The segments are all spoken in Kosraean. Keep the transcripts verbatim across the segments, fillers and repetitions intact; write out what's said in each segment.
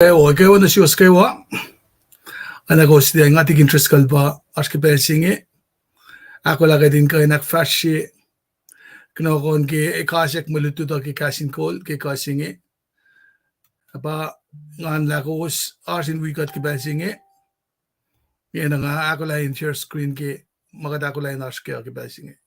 Kwewa, kwewa nuh suwos kwewa. Oacna kowos liye, nga Tikin Driscoll pa oasr ke pacl se inge. Ahkolah kuht in kuh in ahkfahsrye kunohkohn ke ekasack mwe lutlut uh ke kahs in kol ke ekuh se inge. Pa ngan lah kowos oasr in wi kuht ke pacl se inge. Ingena nga ahkolah in share screen ke ma kuht ahkolah in oasr kac uh ke pacl se inge.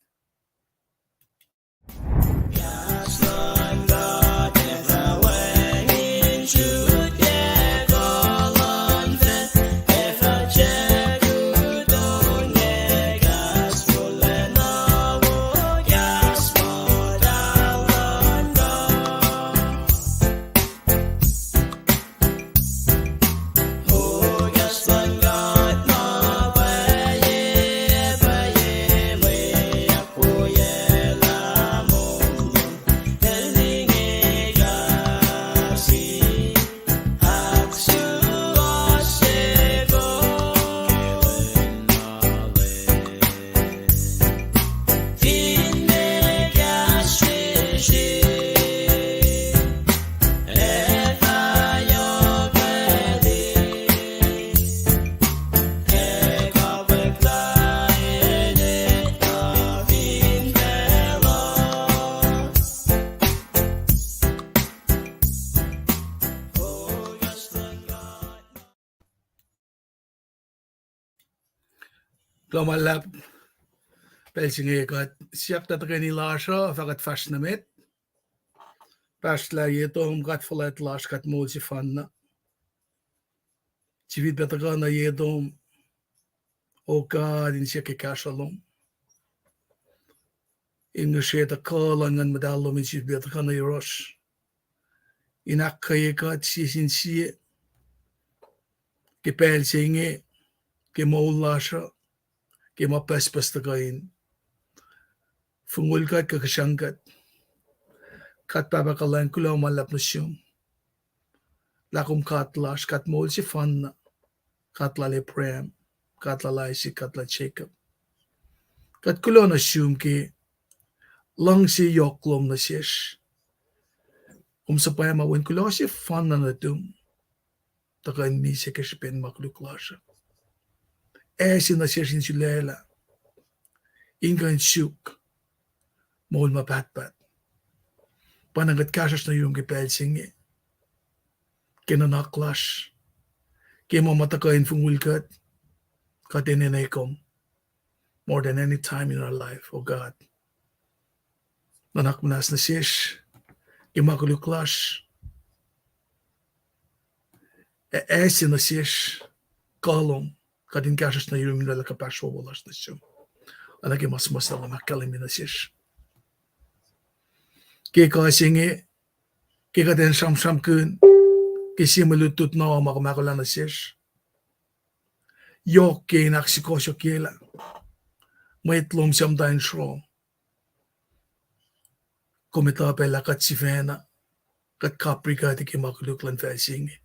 Kuloh ma luhlahp, pacl se inge kuht siyuck lah tuhkweni lasr uh fah kuht fahsr nuh met. Pahsrlah ye tom God fuhlwact lasr, God moul sefanna. Sifilpac tuhkuh nuh ye tom, O God, in siyuck ke kahsruh lom. In ngihsre tuh kuh luhn Nguhn Muhtahl lom in sifilpac tuhkuh nuh yohrohsr in ahkkweye kuht sie sin sie ke pacl se inge, ke moul lasr uh, ke ma pucspucs tuhkuh in fongul kuht kuh kihsrang kuht. God Pahpah kuhlwacng, kuloh ma luhlahp nuh sum lah kom God lasr, God moul sefanna, God lal Abraham, God lal Isaac, God lal Jacob. Kuht kuloh nuh sum ke luhngse yohk lom nuh sesr. Kom suhpwacma wen kuloh sefanna nuhtum tuhkuh in misac ke srihpen ma koluk lasr uh. Ase nuh sesr in sulaclah in kuh in suk moul ma pahtpaht. Pa na kuht kahsruhsr nuh yurum ke pacl se inge, ke nuhnak lasr, ke ma ma tuhkuh in fongul kuht, kuht enenuh kom more than any time in our life, O God. Nuhnak muhnahs nuh sesr ke ma koluk lasr, ac ase nuh sesr kuh lom, kuht in kahsruhsr nuh yurum in oraclah kuhpahsr wowo lasr nuh sum. Oacna ke ma suhmuhslah lom ahkkahlwemye nuh sesr ke ekuh se inge, ke kuht in sramsramkihn ke sie mwe lutlut na ma kom ahkolah nuh sesr, yohk ke in ahksukohsohkyelah mwet lom suc muhta in srom. Kom etuh pac lah kuht sifacna, kuht kaprikuhti ke ma koluk luhn facl se inge.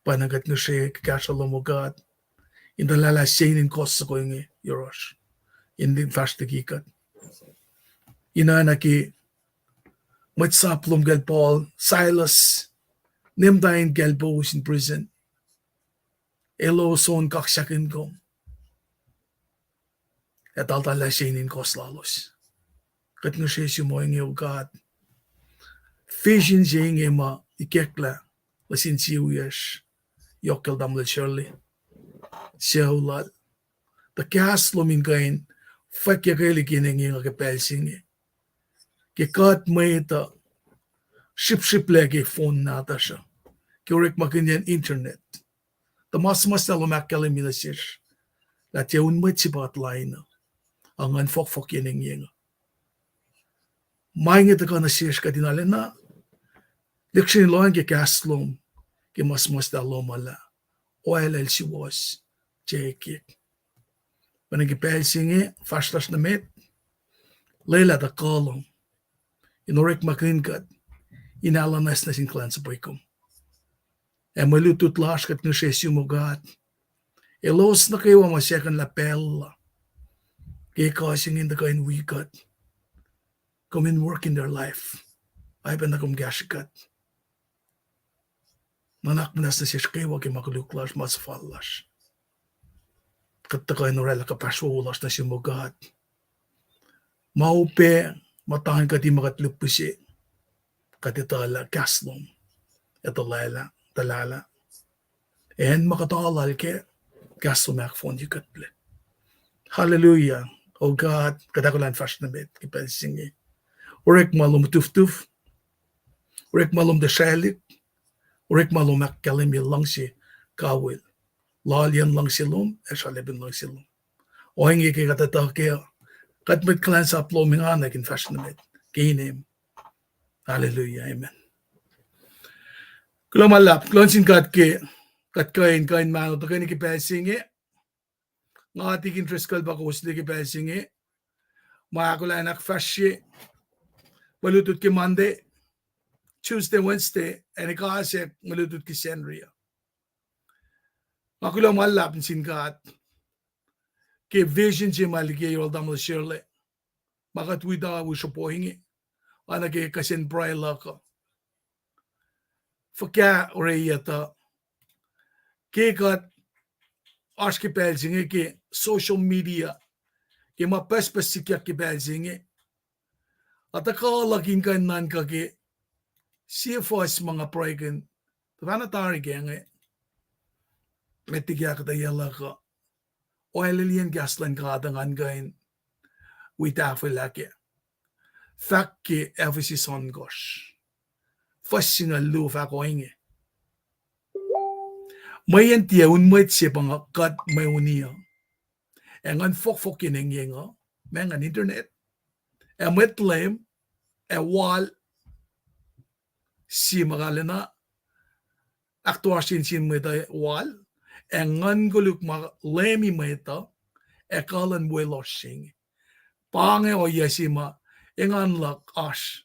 Pa na kuht ngihsre ke kahsruh lom, O God, in tuhlahlah sein in kohs soko inge yohrohsr, in fahsr liki kuht. Ina na ke mwet sap lom kacl Paul, Silas, ne muhta in kaclpous in prison, elos on kaksakihn kom, ac taltahllah sein in kohs lalos. Kuht ngihsre sum ohinge, O God. Vision se inge ma ikacklah nuh sin sie wiyacsr, yohk kacl tamuhlwel Shirley, sucu lal, tuh kahs lom in kuh in fwackyuckelihk yen engyeng uh ke pacl se inge, ke kuht mwet uh srihpsrihplac ke phone nahtuhsr uh, ke orekmakihnyacn internet. Tuh ma suhmuhslah lom ahkkahlwemye nuh sesr lah tiac un mwet se pa tuh lain uh, ac nguhn fohkfohk yen engyeng uh. Ma inge tuhkuh nuh sesr kuht in arulacna lihksreni lohacng ke kahs lom, ke ma suhmuhslah lom uh lah oaclac el suwohs, tiac ekyek. Oacna ke pacl se inge, fahsr lasr nuh met, lwelah tuh kuh lom in orekmakihn kuht in alu nwacsnwacs in kuhlwacnsapuh kom. Ac mwe lutlut lasr kuht ngihsre sum, O God, elos nuh kwewa ma secondlah pacl uh ke ekuh se inge in tuhkuh in wi kuht, kom in work in their life. Oacyacpac na kom kahsrwe kuht. nuhnak muhnahs nuh sesr kwewa ke ma koluk lasr, ma suhfal lasr. Kuht tuhkuh in oraclah kuhpahsr wowo lasr nuh sum, O God. Ma upac, muhta in kuht, ma kuht lihpihsye, kuht etuh lah kahs lom ac tuhlahlah, tuhlahlah. Acn ma kuht lal kac, kahs lom ahkfohnye kuhtlac. Hallelujah. O God, kuht ahkolah in fahsr nuh met ke pacl se inge. Orekma lom tuftuh. Orekma lom tuhsrwaclihk. Orekma lom ahkkahlwemye luhngse kawihl. Loaliyacn luhngse lom, ac sralapin luhngse lom. Ohinge ke kuht etuh kac, kuht mwet kuhlwacnsap lom, engan ac in fahsr nuh met ke inem. Hallelujah, amen. Kuloh ma luhlahp, kuloh nuh sin God ke kuht kuh in, kuh in mahno tuhkweni ke pacl se inge. Nga Tikin Driscoll pa kowos nuh ke pacl se inge. Ma ahkolah in ahkfahsrye mwe lutlut ke Monday, Tuesday, Wednesday, ac ekuh se mwe lutlut ke Sacnri uh. Nga kuloh ma luhlahp nuh sin God ke vision se ma liki yohrohl tamuhlwel Shirley, ma kuht wi ta wi sropo inge, oacna ke kihsen pruhe luhk uh. Fuhkah oreyuck uh, ke kuht oasr ke pacl se inge ke social media, ke ma pucspucs sikyak ke pacl se inge, a tuhkuh luhk in kuh in nuhnkuh ke sie fuhs ma nga pruhekihn, tuhfahna tari ke inge, met liki ahkuhtweyac luhk uh, oaleliyacn kahs luhn God uh ngan kuh in wi tahfwelah kac. Fahk ke Ephesus ohnkohsr, fuhs singucul luo fahk ohinge: Mweyen tiac un mwet se pa nga kuht mweuni uh, ac nguhn fohkfohk ke engyeng uh, ma ngan internet, ac mwet leum, ac wal, sie ma kalena ahktoasrye nuh sin mwet uh wal, ac nguhn koluk ma leumi mwet uh, ac kuh luhn weluhl se inge. Pa inge ohiyac se ma engan luhk oasr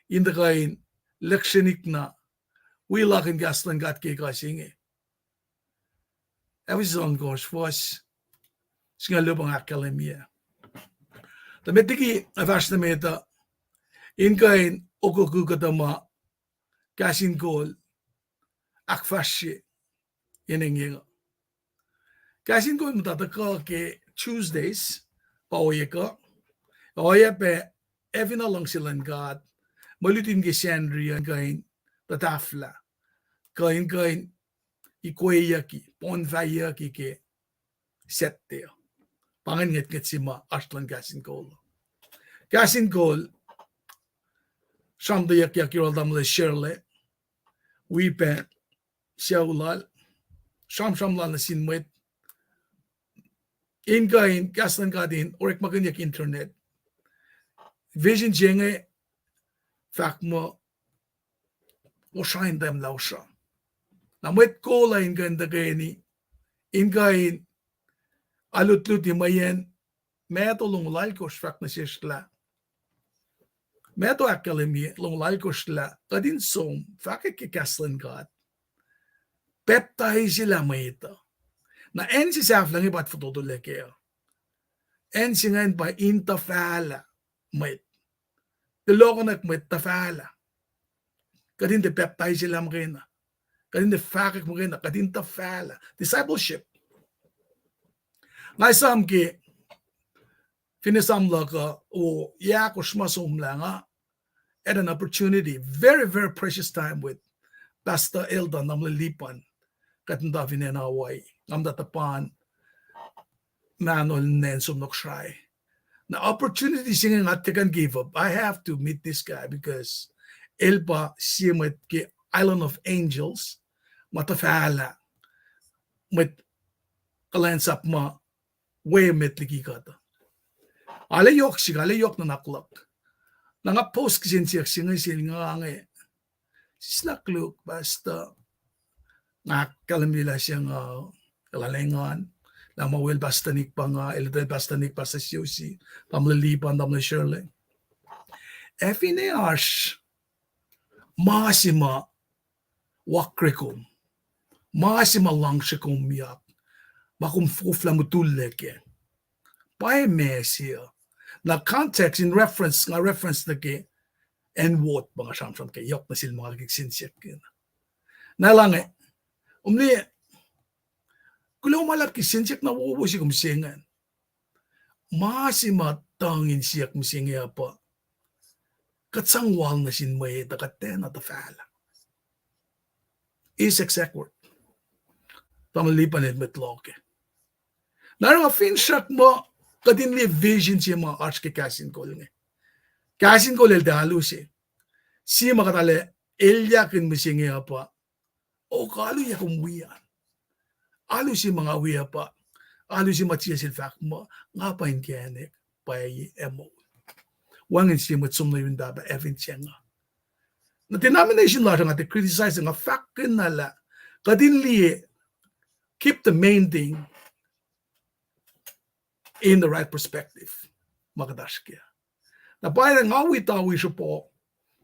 in tuhkuh in lihksreni na wi luhk in kahs luhn God ke ekuh se inge. Ephesus ohnkohsr, fuhs singucul luo pa nga ahkkahlwemye. Tuh met liki nga fahsr nuh met uh, in kuh in okoku kuhtuh ma Kahs in Kol ahkfahsrye yen engyeng uh. Kahs in Kol muhta tuhkuh ke Tuesdays, pa ohiyac kuh, ohiyac pac, ac fin luhngse luhn God, mwe luti ke Sacnri uh in kuh in tuhtahflah, kuh in kuh in ikweyucki, pohnfaiyucki ke Saturday uh. Pa ingacn ngwetngwet se ma oasr luhn Kahs in Kol. Kahs in Kol sramteyuckyak yohrohl tamuhlwel Shirley, wi pac sucu lal, sramsram lal nuh sin mwet, in kuh in kahs luhn God in orekmakihnyuck internet. Vision se inge fahk muh osra in tahmlah osra. Na mwet kol uh in kuh in tuhkweni, in kuh in alutluti mweyen Matthew longoul alkosr fahk nuh sesr lah, Matthew ahkkahlwemye longoul alkosr lah kuht in som fahkwack ke kahs luhn God, pacptaiselah mwet uh. Na acn se sahflah inge pa fototolac kac uh. Acn se ingacn pa in tuhfahlah mwet. Tuh lokonak mwet tuhfahlah. Kuht in tiac pacptaiselah muhkwena. Kuht in tiac fahkwack muhkwena. Kuht in tuhfahlah. Discipleship. Nga esam ke, finne esam luhk uh, o, yac ahkosr ma somlah nga had an opportunity, very, very precious time with Pastor Eldon, tamuhlwel Lipan. Kuht muhta fin acn Hawaii. Nga muhta tuhpan mahnol nacn som nuh Kosrae. Na opportunity se inge nga tiac kuh in give up. I have to meet this guy because el pa sie mwet ke Island of Angels ma tuhfahlah mwet kuhlwacnsap ma we met liki kuht. Arlac yohk sihk, arlac yohk nuhnak luhk. Na nga post kihsen siyuck se inge sel nga inge, sislah koluk, Pastor. Nga ahkkahlwemye lah se nga, elah engan, lah ma wel Pastor Nick pa nga, el etuh Pastor Nick, Pastor Siosi, tamuhlwel Lipan, tamuhlwel Shirley. Ac finne oasr ma se ma wakre kom, ma se ma luhngsre kom yak, ma kom koflah mutullac kac, pwacye ma se uh. Na context in reference, nga reference nuh ke N word ma nga sramsram kac, yohk nuh sel ma nga kihsen siyuck kac. Na elah inge, Kom liye, kuloh ma luhlahp ke sensen na wowo se kom se ingacn. Ma se ma tuhng in siyuck mihsenge uh pa, kuht sang wal nuh sin mwet uh, kuht tiacna tuhfahlah. Is exact word. Tamuhlwel Lipan el mwet loh kac. Na oruh nga finsrak muh kuht in liye vision se ma oasr ke Kahs in Kol inge. Kahs in Kol el tiac alu se. Sie ma kuht arlac elyahkihn mihsenge uh pa, o, kuh alu yac kom wi an? Alu se ma nga wi uh pa, alu se ma Jisus el fahk muh, nga pa inkacnek, pwacye, ac moul. Wacngihn sie mwet som nuh yurin Pahpah ac fin tiacna. Na denomination lasr uh nga tiac criticize, nga fahk kena lah kuht in liye, keep the main thing in the right perspective ma kuht oasr kac. Na pwacye nga wi tawi sruhpo-,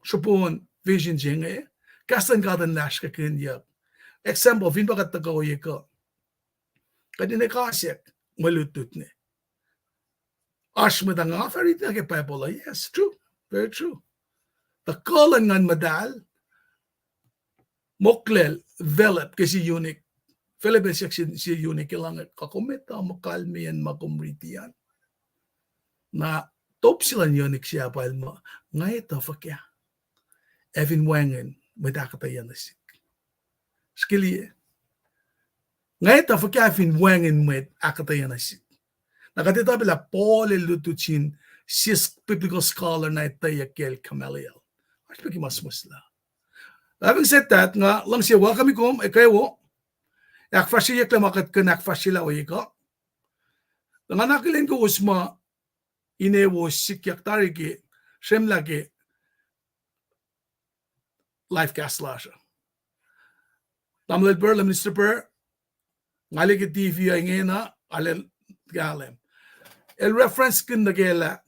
sruhpohn vision se inge, kahs luhn God in lasr kakihnyuck. Example, fin pa kuht tuhkuh ohiyac kuh, kuht in ekasack mwe lutlut inge. Oasr mwet ah nga fah riti nuh ke Bible uh, yes, true, very true. Tuhkuh luhn Nguhn Muhtahl, moklwel, develop ke sie eunuch, develop el siyuck sie eunuch, elange, kuh kom etuh muh kalmeyacn ma kom riti an? Na top se luhn eunuch se ah pa el muh, nga etuh fuhkah ac fin wacngihn mwet ahkuhtweyac nuh sihk? Srihke liye. Nga etuh fuhkah fin wacngihn mwet ahkuhtweyac nuh sihk? Na kuht etuh pac lah Paul el lutlut sin sie biblical scholar na etweyuck kacl Gamaliel. Oasr pac ke ma suhmuhslah. Having said that, nga luhngse welcome kom ekuh wo, ahkfahsryeyucklac ma kuht kuh in ahkfahsryelah ohiyac kuh. Na nga akihlen kowos ma inewos sikyak tari ke, srwemlah ke live cast lasr uh. Tamuhlwel Burr, Minister Burr, nga liye ke T V uh ingena, arlac kahlwem. El reference kihn nuh ke lah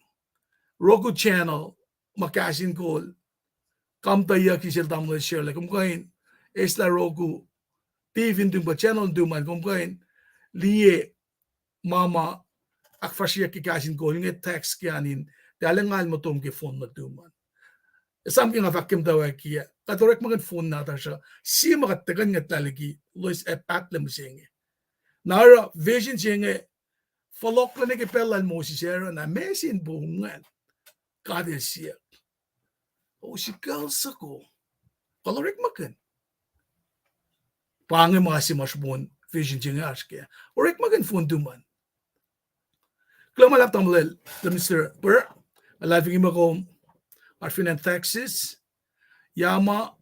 Roku channel ma Kahs in Kol, kamtuhyucki sel Tamuhlwel Sherla, kom kuh in eislah Roku T V in tuhmom kuh channel in tuhmom an, kom kuh in liye ma ma ahkfahsryeyuck ke Kahs in Kol inge, text ke an in, tiac lwen ngal motom ke phone nuh tuhmom an. Esam ke nga fahk ke muhtwacwacack ah, kuht orekmakihn phone nahtuhsr uh, sie ma kuht tuhkuh in ngwetlah liki, loes ac pahtlac mihsenge. Na oruh vision se inge, fohlohklac nuh ke pacl lal Moses, Aaron, na mesin po ingacn God el siyuck, o, sikucl soko, kuh orekmakihn. Pa inge ma se ma srihpen vision se inge oasr kac. Orekmakihn phone tuhmom an. Kuloh ma luhlahp Tamuhlwel, Minister Burr, nga luhlahlfongi muh kom oasr fin acn Texas, Yama,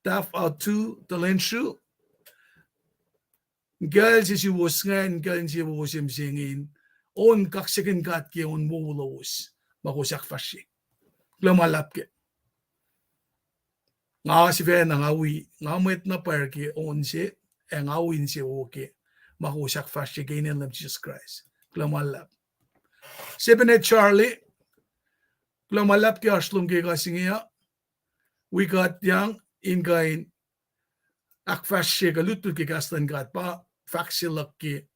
Taft Auto, Tulenshu, in kucl se suwos ingacn, in kucl se wowos mihsenge in, on kaksakihn God ke on wowo lowos ma kowos ahkfahsrye. Kuloh ma luhlahp kac. Nga sifacna nga wi, nga mwet na pwacr ke on se, ac nga wi insewowo ke ma kowos ahkfahsrye ke inen Leum Jisus Kraist. Kuloh ma luhlahp. Sepenet Charlie, kuloh ma luhlahp ke oasr lom ke ekuh se inge uh. Wi kuht yang in kuh in ahkfahsrye kuh lutlut ke kahs luhn God, pa fahk se luhk ke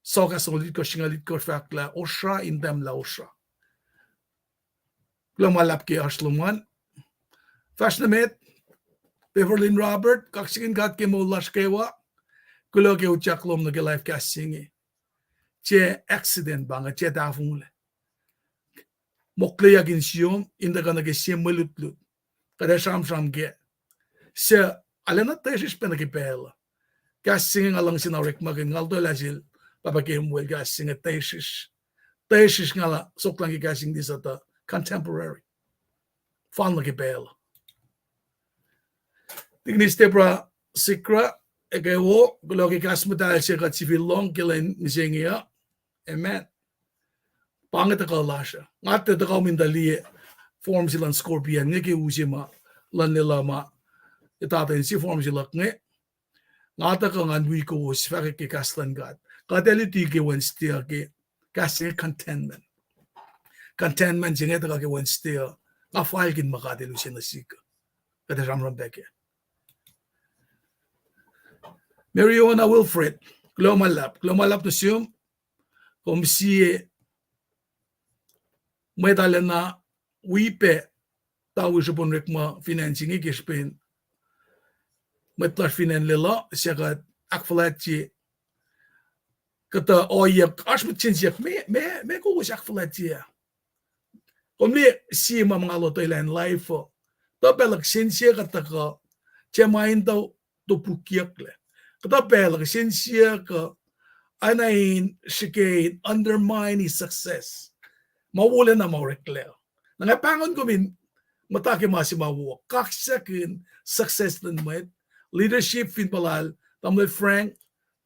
Sohkahs longoul itkohsr, singucul itkohsr fahk lah osra in tahmlah osra. Kuloh ma luhlahp ke oasr lom an. Fahsr nuh met, Beverlyn Robert, kaksakihn God ke moul lasr kwewa. Kuloh ke utyak lom nuh ke live cast se inge. Tiac accident pa inge, tiac tahfonglac. Mokleyuck in siom in tuhkuh nuh ke sie mwe lutlut kuht ac sramsram kac, suc arulacna tesrihsr pac nuh ke pacl uh. Kahs se inge nga luhngse na orekmakihn, nga lotwelah sel Pahpah Kemwel kahs se inge tesrihsr. Tesrihsr nga soklah ke kahs English uh tuh contemporary. Fal nuh ke pacl uh. Tikinis Deborah Sikra, ekuh wo, kuloh ke kahs muhtahl se kuht sifil lohng ke lwen mihsenge uh. Amen. Pa inge tuhkuh lasr uh. Nga tiac tuhkuh in tuh liye form se luhn Scorpion inge ke u se ma luhn lwelah ma etatwen se form se luhk inge. Nga tuhkuh ngan wi kowos fahkwack ke kahs luhn God. Kuht ac luti ke Wednesday uh ke kahs se inge contentment. Contentment se inge tuhkuh ke Wednesday uh. Nga falkihn ma God El use nuh sihk uh. Kuht ac sramsram pac kac. Mariona Wilfred, kuloh ma luhlahp, kuloh ma luhlahp nuh sum. Kom sie mwet arulacna wi pac tawi srihpen orekma finance inge ke srihpen mwet lasr fin acn Lelu, suc kuht ahkfuhlwactye, kuhtuh ohiyac, oasr mwet sensen siyuck, meac, meac, meac kowos ahkfuhlwactye? Kom liye sie ma ma nga lotwelah in life uh. Kuhtuh pacl uh kihsen siyuck uh tuhkuh, tiac ma in tuh topukyucklac. Kuhtuh pacl uh kihsen siyuck uh, oacna in srihke in undermine success. Ma wolacna ma oreklac. Na nga pahngon kom in muhta ke ma se ma wo. Kaksakihn success luhn mwet. Leadership fin puhlal, tamuhlwel Frank,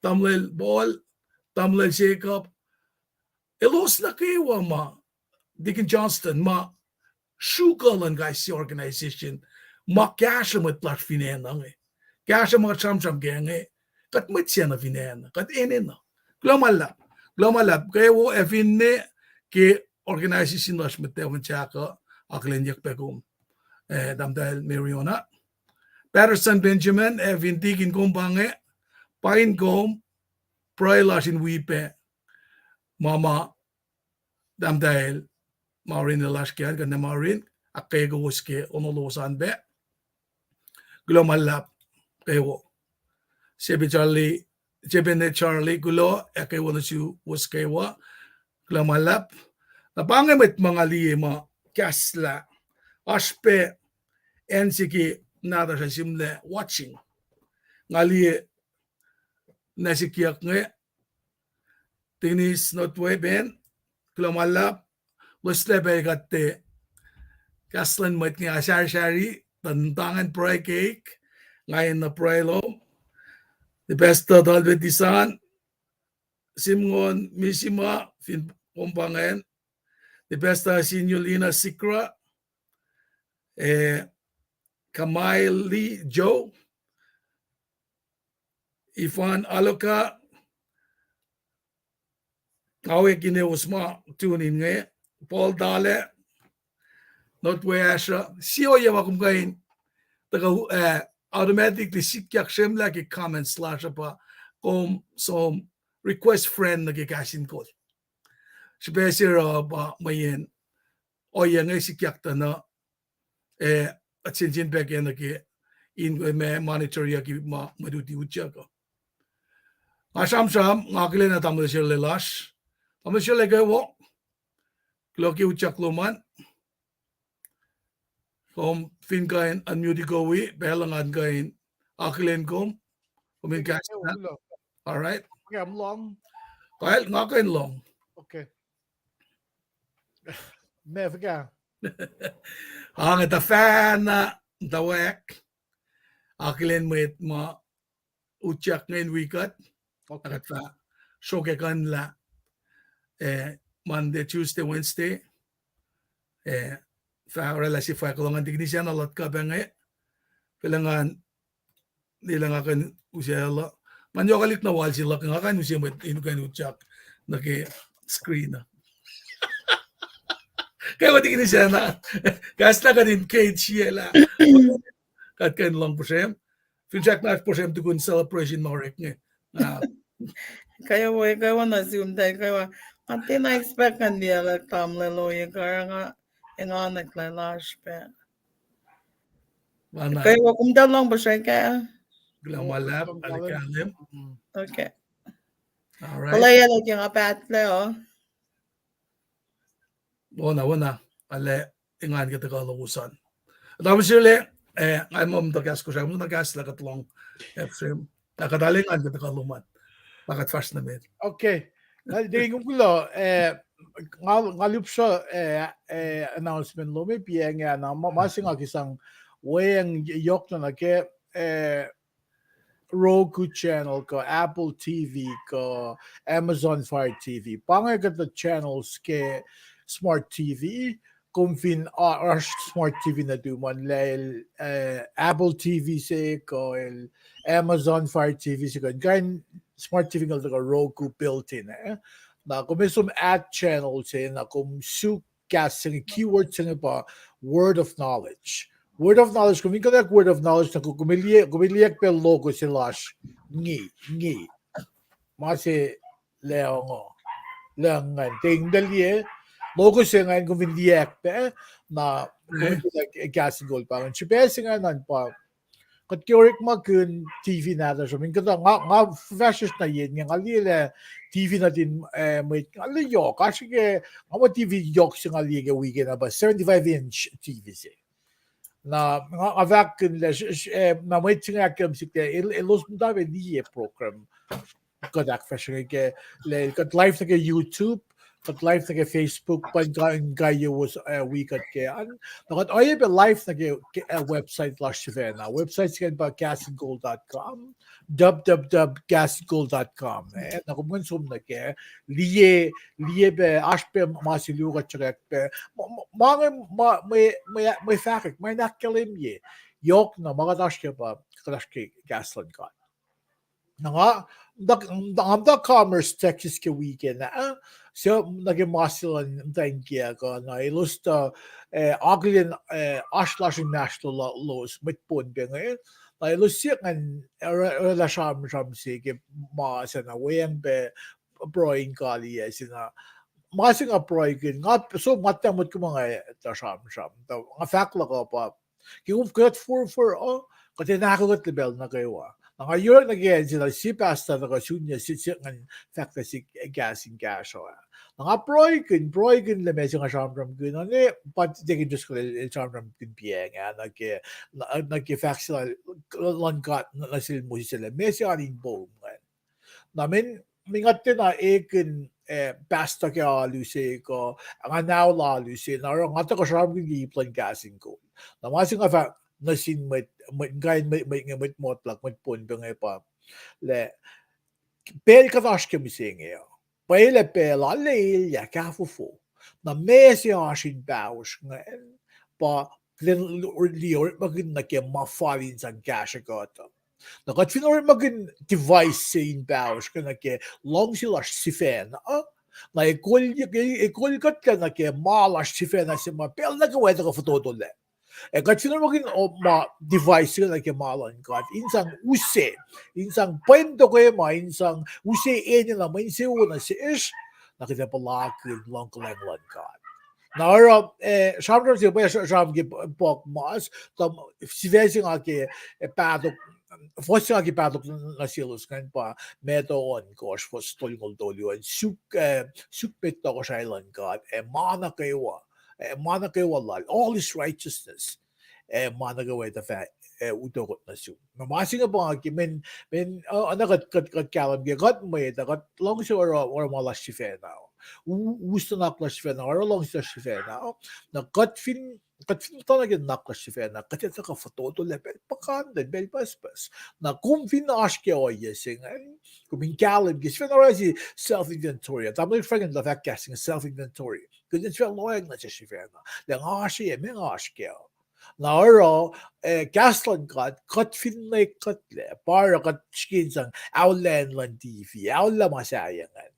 tamuhlwel Paul, tamuhlwel Jacob. Elos nuh kwewa ma, Deacon Johnston, ma sruok luhn kais sie organization, ma kahsruh mwet lasr fin acn uh inge. Kahsruh ma kuht sramsram ke inge, kuht mwet sacna fin acn uh, kuht enenuh. Kuloh ma luhlahp, kuloh ma luhlahp, kwewa ac finne ke organization lasr met tafon sahk uh, akihlenyuck pac kom. Eh, tahmtahel Mariona. Patterson Benjamin, ac fin tikin kom pa inge, pain kom, pruhe lasr in wi pac ma ma tahmtahel ma oraclah lasr ke an, kuht na ma orelah, ahkkweye kowos ke ono lowos an pac. Kuloh ma luhlahp kwewa. Sepe Charlie, Sepe ne Charlie, kuloh, ahkkweye nuh suwos kwewa. Kuloh ma luhlahp. Na pa inge mwet ma nga liye ma kahslah. Oasr pac acn se ke nahtuhsr uh sihmlac watching. Nga liye na sikyak inge, Dennis Notwe Ben, kuloh ma luhlahp, loslac pac kuht tiac kahs luhn mwet inge asarasari, tuh tangan pruhe keik, nga enenuh pruhe lom, the pastor Talbot Disan, Simngon Misima, fin kom pa ingacn, the pastor Senior Lina Sikra, eh, Kamaili Joe, Ifan Aloka, nga wekine osma tune in inge, Paul Dale, Notwe Asher, sie ohiyac ma kom kuh in tuhkuh, eh, automatically sikyak srwemlah ke comments lasr uh pa kom som request friend nuh ke Kahs in Kol. Srihpac se uh pa mweyen ohiyac inge sikyak tuh na, eh, kuht sensen pac ke nuh ke in ma monitor-yuck ma mwet uti utyak uh. Nga sramsram, nga akihlen na tamuhlwel Sherle lasr. Tamuhlwel Sherle kwewa, kuloh ke utyak lom an. Kom fin kuh in unmute-i kom wi, pacl uh ngan kuh in akihlen kom. Kom in kahs na. All right. Pacl nga kuh in lohng. Meac fuhkah? Ac nga tuhfahna, tuhwack, akihlen mwet ma utyak inge in wi kuht. Ac kuht fah sruokyac kuhnlah, eh, Monday, Tuesday, Wednesday. Eh, fah oraclah sie fahk kuloh ngan tikinisacna luhtkah pac inge. Pacl uh ngan, lwelah nga kuh in use lah ngan yohkwelihk na wal se luhk, nga kuh in use mwet in kuh in utyak nuh ke screen uh. Kwewa tikinisacna. Kahs na kuht in ke sie lah kuht kuh in lohng puhsrem. Finsrak na puhsrem tukun celebration ma orek inge. Kwewa, kwewa na Zoom tari kwewa. Nga tiacna expect ngan liye lah tamuhlwel ohiyac karihngihn, engan eklac lasr pac. Kwewa, kom tuh lohng puhsrem kac? Kuloh ma luhlahp, alikalim. Okay. All right. Kuloh ke nga pahtlac uh. Wona, wona, ale, engan ke tuhkuh lowos an. Tamuhlwel Sherle, eh, nga muh muhta kahs Kosrae, muhta kahs lah kuht lohng, eh, puhsrem. Na kuht ale engan ke tuhkuh lom an. Na kuht fahsr nuh met. Okay. Na, Deacon, kom kuloh, eh, nga, nga lihpsruh, eh, eh, announcement lom, eh, pa inge na, ma, ma se nga ke sang weacng yohk na nuh ke, eh, Roku channel kuh Apple T V kuh Amazon Fire T V. Pa inge kuhtuh channels ke smart T V. Kom fin, ah, oasr smart T V nuhtum an, lah el, eh, Apple T V se kuh el Amazon Fire T V se kuh, kain smart T V inge el tuhkuh Roku built-in, eh. Na kom ac som add channel se, na kom suk kahs se inge, keyword se inge pa word of knowledge. Word of knowledge, kom fin kuh in word of knowledge, na kom, kom ac liye, kom ac liye pac logo se lasr, ngi, ngi. Ma se lohng, lohng ingacn. Tiac in liye, logo se ingacn kom fin liye pac, na kom ac liye kahs in kol pa ingacn. Srihpac se ingacn an pa Kuht ke orekmakihn T V nahtuhsr uh, min kuhtuh nga, nga fahsr na yen inge, nga liye lah T V nuhtin, eh, mwet, nga liye yohk, oasr ke, nga muh T V yohk se nga liye ke weekend ah, pa seventy-five inch T V se. Na, nga, nga fahkkihn lah, eh, na mwet se inge ahkkahlwemye sihk lah, el, elos muhta pac liye program kuht ahkfahsrye ke, lah kuht live nuh ke YouTube, kuht live nuh ke Facebook, pa in kuh in kaiye wos, eh, wi kuht ke an. Na kuht oacyacpac live nuh ke, ke, eh, website lasr sifacna. Website se ingacn pa gas and gold dot com, w w w dot gas and gold dot com. Eh, na kom ingacn som nuh ke, liye, liye pac, oasr pac ma se luo kuht sruhkwack pac. Ma, ma, ma, mwe, mwe, mwe fahkwack, ma in ahkkahlwemye. Yohk na, ma kuht oasr ke pa, kuht oasr ke kahs luhn God. Na nga, nga muhta Commerce, Texas ke weekend ah, se nuh ke ma se luhn muhtwacn kiyuhk uh, na elos tuh, eh, akihlen, eh, oasr lasr inmahsrlon lalos, mwet Pohnpei inge. Na elos siyuck ngan, eh, oraclah sramsram se ke ma se na weacng pac pruhe in kaliyac se na. Ma se nga pruhekihn, nga som nga tuh mwet kom nga tuh sramsram. Tuh nga fahk luhk uh pa ke kom kuht forfor uh, kuht in ahkkuhtlac pacl nuh kwewa. Na nga yuruk nuh ke acn se na sie pastor tuhkuh sunyuc se, se ngan fahk nuh sihk kahs in kahsruh ah. Na nga pruhekihn, pruhekihn lah ma se nga sramsramkihn uh, ne pa Deacon Driscoll el, el sramsramkihn piacng ah, nuh ke, nuh ke fahk se lal, luhn God nuh sel Moses lah ma se an in poum ingacn. Na men, men nga tiacna ekihn, eh, pastor ke alu se kuh, nga nao lalu se, na oruh nga tuhkuh sramsramkihn ke ip luhn kahs in kol. Na ma se nga fahk nuh sin mwet, mwet, kain mwet, mwet inge, mwet motluck, mwet Pohnpei inge pa, lah, pacl kuht oasr ke mihsenge uh, pwacye lah pacl ah elyah kahfofo. Na ma se oasr in pahosr ingacn, pa kuht in liye orekmakihn nuh ke ma fal in sang kahsruh kuht uh. Na kuht fin orekmakihn device se in pahosr ke nuh ke luhngse lasr sifacna uh, na e kol, e kol kuhtlac nuh ke ma lasr sifacna se ma pacl nuh kwewa tuhkuh fototolac. Ac kuht fin orekmakihn ma device se nuh ke ma luhn God in sang use, in sang pwen tokwe ma, in sang use enenuh ma insewowo nuh sesr, na kuht ac puhlakihn luhng kuhlwacng luhn God. Na oruh, eh, sramsram se pa sram ke puk mas, tuh sifac se nga ke, eh, pahtok, fuhs se nga ke pahtok nuh selos ingacn pa Matthew ohnkohsr, fuhs tolngoul tolu an, suk, eh, suk met tohkohsrahi luhn God, ac ma nuh kwewa, ac ma nuh kwewa lal, all his righteousness, ac ma nuh kwewa etuh fah, ac utuckoht nuh sum. Na ma se inge pa nga ke, men, men, uh, na kuht, kuht, kuht kahlwem ke, kuht mwet uh, kuht luhngse oruh, oruh ma lasr sifacna. U-, us nuhnak lasr sifacna, oruh luhngse lasr sifacna. Na kuht fin, kuht fin muhta nuh ke nuhnak lasr sifacna, kuht ac tuhkuh fototolac pacl puhkantwen, pacl pucspucs. Na kom fin oasr ke ohiyac se ingacn, kom in kahlwem ke sifacna oruh se self-inventory. Tamuhlwel Frank el tuh fahk kahs inge self-inventory. Kuht in sifacna lohacng nuh sesr sifacna lah nga oasr e, meac nga oasr kac. Na oruh, eh, kahs luhn God, kuht fin nwe kuhtlac, pa oruh kuht srihke in sang aolah luhn T V, aolah ma sahyac ingacn.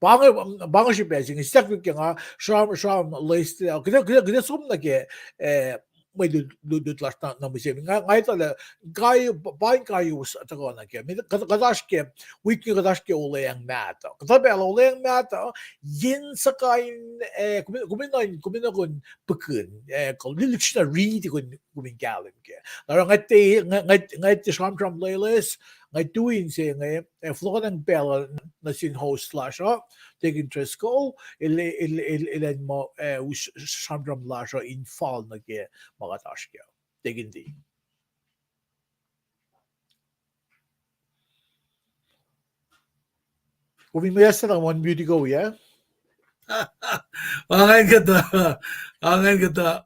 Pa inge, pa inge srihpac se inge, siyuck ke nga sram, sram loes, kuht, kuht, kuht som nuh ke, eh, mwe lut, lut, lut lasr na, na mihsenge. Nga, nga etuh lah, kai, pa in kaius tuhkuh nuh ke. Kuht, kuht oasr ke, wik inge kuht oasr ke olweacng mahtuh. Kuhtuh pacl olweacng mahtuh, yen suhkain, eh, kom in, kom in, kom in kuh in pihkihn, eh, kuh lihksreni riti kom in, kom in kahlwem kac. Na oruh nga tiac, nga, nga, nga tiac sramsram loeloes, nga tui inse inge, eh, fohlohkohnacng pacl uh nuh sin host lasr uh, Deacon Driscoll, el, el, el, el an muh, eh, us sramsram lasr uh in fal nuh ke ma kuht oasr kac. Deacon D. Kom in mwe asa na unmute ko, yeah? Angen kuhtuh, angen kuhtuh,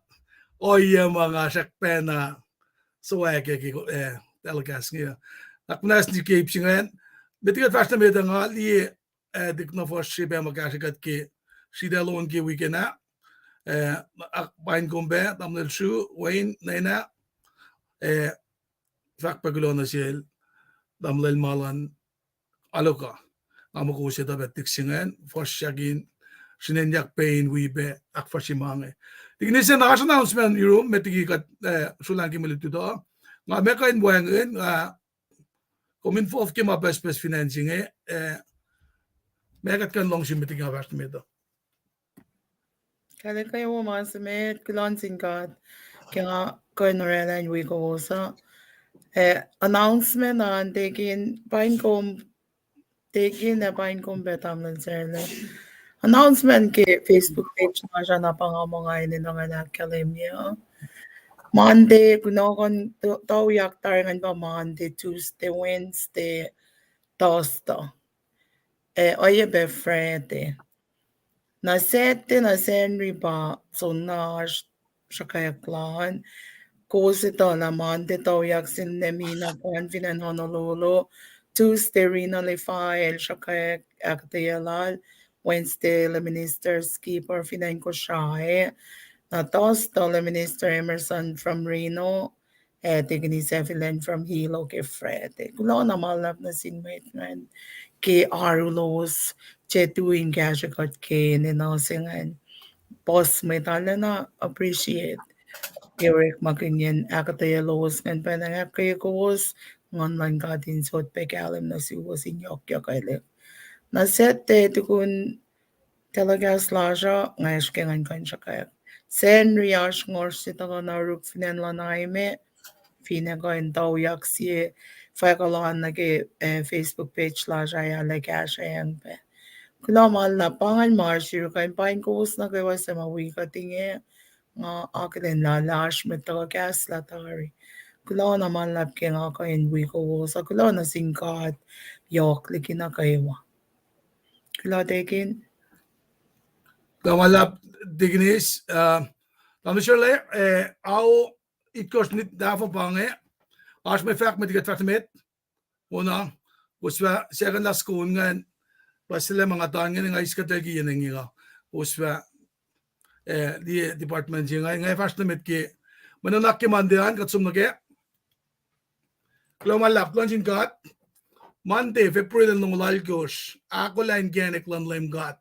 ohiyac ma nga srackpacna sowack ke, eh, telecast inge. Nga kunacsnike ip se ingacn, met liki kuht fahsr nuh met uh nga liye, eh, tikna fuhsr se pac ma kahsrwe kuht ke sritacl on ke weekend ah, eh, paing kom pac, tamuhlwel Sru, Wayne, Nena, eh, fahk pac kuloh nuh sel, tamuhlwel Malan Aloka. Nga muh kowos etuh pac tik se ingacn, fuhsr sahk in srihnenyuck pac in wi pac ahkfahsrye ma inge. Tikine se na oasr announcement yurum, met liki kuht, eh, sulacng ke mwe lutlut uh. Nga meac kuh in wacngihn, nga kom involve ke ma pucspucs finance inge, eh, meac kuht kuh in luhngse met liki nga fahsr nuh met uh. Kale kwewa ma se met, kuloh nuh sin God ke nga kuh in oraclah in wi kowos uh. Eh, announcement an, tekin pain kom, tekin ac pain kom pac tamuhlwel Sarla. Announcement ke Facebook page lasr an, na pa nga muh nga enenuh in ahkkahlwemye. Monday, kunohkohn t-, tuyak tari ingacn pa Monday, Tuesday, Wednesday, Thursday. Eh, oacyacpac Friday. Na Saturday, na Sacnri pa soenna oasr sruhkwack lal. Kowos etuh lah Monday tuyak sin Nemi na Kwan fin acn Honolulu. Tuesday, Rina Lefael sruhkwack ahkuhtweyac lal. Wednesday, la Minister Skipper fin acn Kosrae. Na Thursday, la Minister Emerson from Reno. Eh, tekin Isafil acn from Hilo ke Friday. Kuloh na ma luhlahp nuh sin mwet ingacn ke oaru lowos, tiac tui in kahsrwe kuht ke enenuh se ingacn. Puhs mwet arulacna appreciate ke orekmakihnyacn ahkuhtweyac lowos ingacn, pacna ahkkweye kowos, Nguhn luhn God in sot pac kahlwem nuh suwos in yohkyohkwelihk. Na Saturday tukun telecast lasr uh, nga srihke ngan kuh in sruhkwack. Sacnri oasr ngohsr se tuhkuh na oruk fin acn Lanaime, finne kuh in tuyak sie fahk lal nuh ke, eh, Facebook page lasr ah, arlac kahsrweacng pac. Kuloh ma luhlahp, pa ingacn ma oasr yurin kuh in pain kowos nuh kwewa suc ma wi kuht inge, nga akihlen lah oasr mwet tuhkuh kahs lah tari. Kuloh na ma luhlahp ke nga kuh in wi kowos, ac kuloh nuh sin God yohk liki nuh kwewa. Kuloh tekin. Kuloh ma luhlahp tekin Is, uh, tamuhlwel Sarla, eh, ao itkohsr minit tahfuh pa inge, oasr mwe fahk met kuht fahsr met, ona, kowos fah second last call ingacn, pa sila ma nga tan ingacn nga eis kuht liki yen inge uh, kowos fah, eh, liye department se inge, nga fahsr nuh met ke, mwe nuhnak ke Monday an, kuht som nuh ke Kuloh ma luhlahp, kuloh nuh sin God. Monday, February lwen longoul alkosr, ahkolah inkacnek luhn Leum God.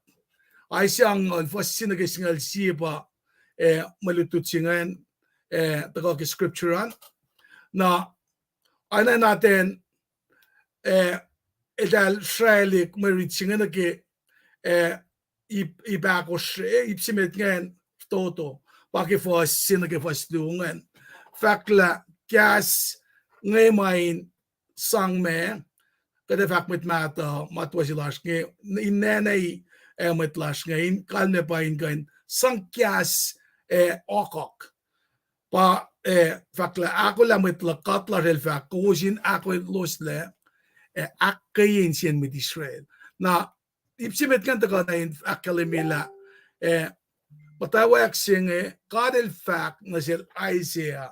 Isaiah angngaul, fuhs se nuh ke singucul sie pa, eh, mwe lutlut se ingacn, eh, tuhkuh ke scripture an. Na, anacn atacn, eh, eltahl sraelihk mwe rit se inge nuh ke, eh, ip, ip ahkosr, eh, ip se met ingacn fototo, pa ke fuhs se nuh ke fuhs luo ingacn. Fahk lah kahs inge ma in sang ma, kuht ac fahk mwet mahtuh, ma tuh se lasr inge, in nacna, eh, mwet lasr inge, in kalmac pa in kuh in sang kahs, eh, okok. Pa, eh, fahk lah ahkolah mwet luhk, God lasr el fahk, kowos in ahkoeloslah, eh, ahkkweye insiyacn mwet Israel. Na, ip se met ingacn tuhkuh na in ahkkahlwemye lah, eh, muhtwacwacack se inge, God el fahk nuh sel Isaiah,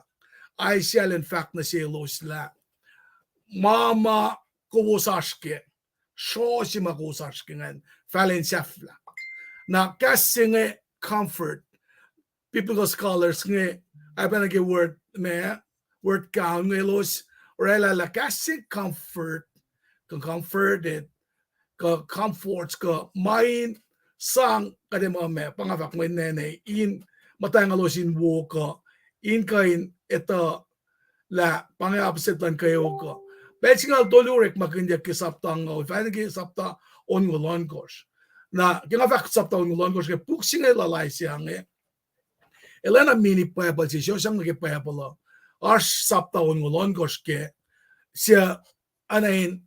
Isaiah el in fahk nuh selos lah, ma ma kowos oasr kac, sroh se ma kowos oasr kac ingacn, fahlen sahflah. Na kahs se inge comfort, biblical scholars inge, oacpacna ke word ma, word count inge elos orwaclah lah kahs se comfort, kuh comforted, kuh comforts, kuh ma in sang kuht ma ma, pa nga fahk mwe nene, in muhtwacngahlos in wo kuh, in kuh in etuh lah pa inge opposite luhn kweok uh. Pacl singucul tolu orekmakihnyuck ke sapta angngaul, fahk ke sapta onngoul ohnkohsr. Na ke nga fahk sapta onngoul ohnkohsr ke puk se inge lal Isaiah inge, el oacna mini Bible se, sosang nuh ke Bible uh. Oasr sapta onngoul ohnkohsr ke, se, ana in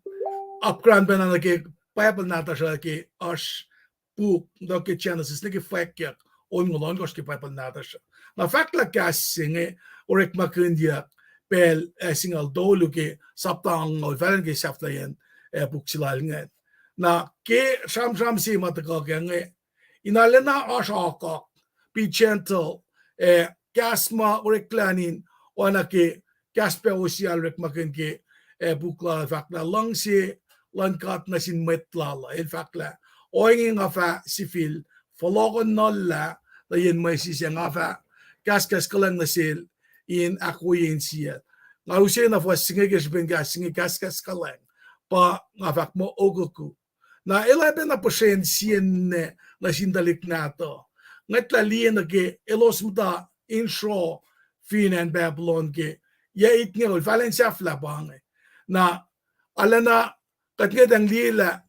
apkuhran pacna nuh ke Bible nahtuhsr uh ke oasr puk, nuh ke Genesis, nuh ke fwackyuck onngoul ohnkohsr ke Bible nahtuhsr uh. Na fahk lah kahs se inge orekmakihnyuck pacl, eh, singucul tolu ke sapta angngaul, fahlen ke sahflahiyacn, eh, puk se lal ingacn. Na ke sramsram se ma tuhkuh ke inge, in arulacna oasr okok, be gentle, eh, kahs ma oreklac in, oacna ke kahs pac Hosea el orekmakihn ke, eh, puk lal fahk lah luhngse luhn God nuh sin mwet lal uh, el fahk lah, ohinge nga fah sifil fohlohkohnuhllah nuh yen mwesis ac nga fah kahskahs kuhlwacng nuh sel in ahkwoye insiyacl. Nga use na fuhs se inge ke srihpen kahs se inge kahskahs kuhlwacng, pa nga fahk muh okuku. Na el ac pacna puhsren sie ninac nuh sin tuhlihk nahtuh. Ngwetlah liye nuh ke elos muhta in sroh fin acn Babylon ke yac itngoul, fahlen sahflah pa inge. Na arulacna kuht ngwetacng liye lah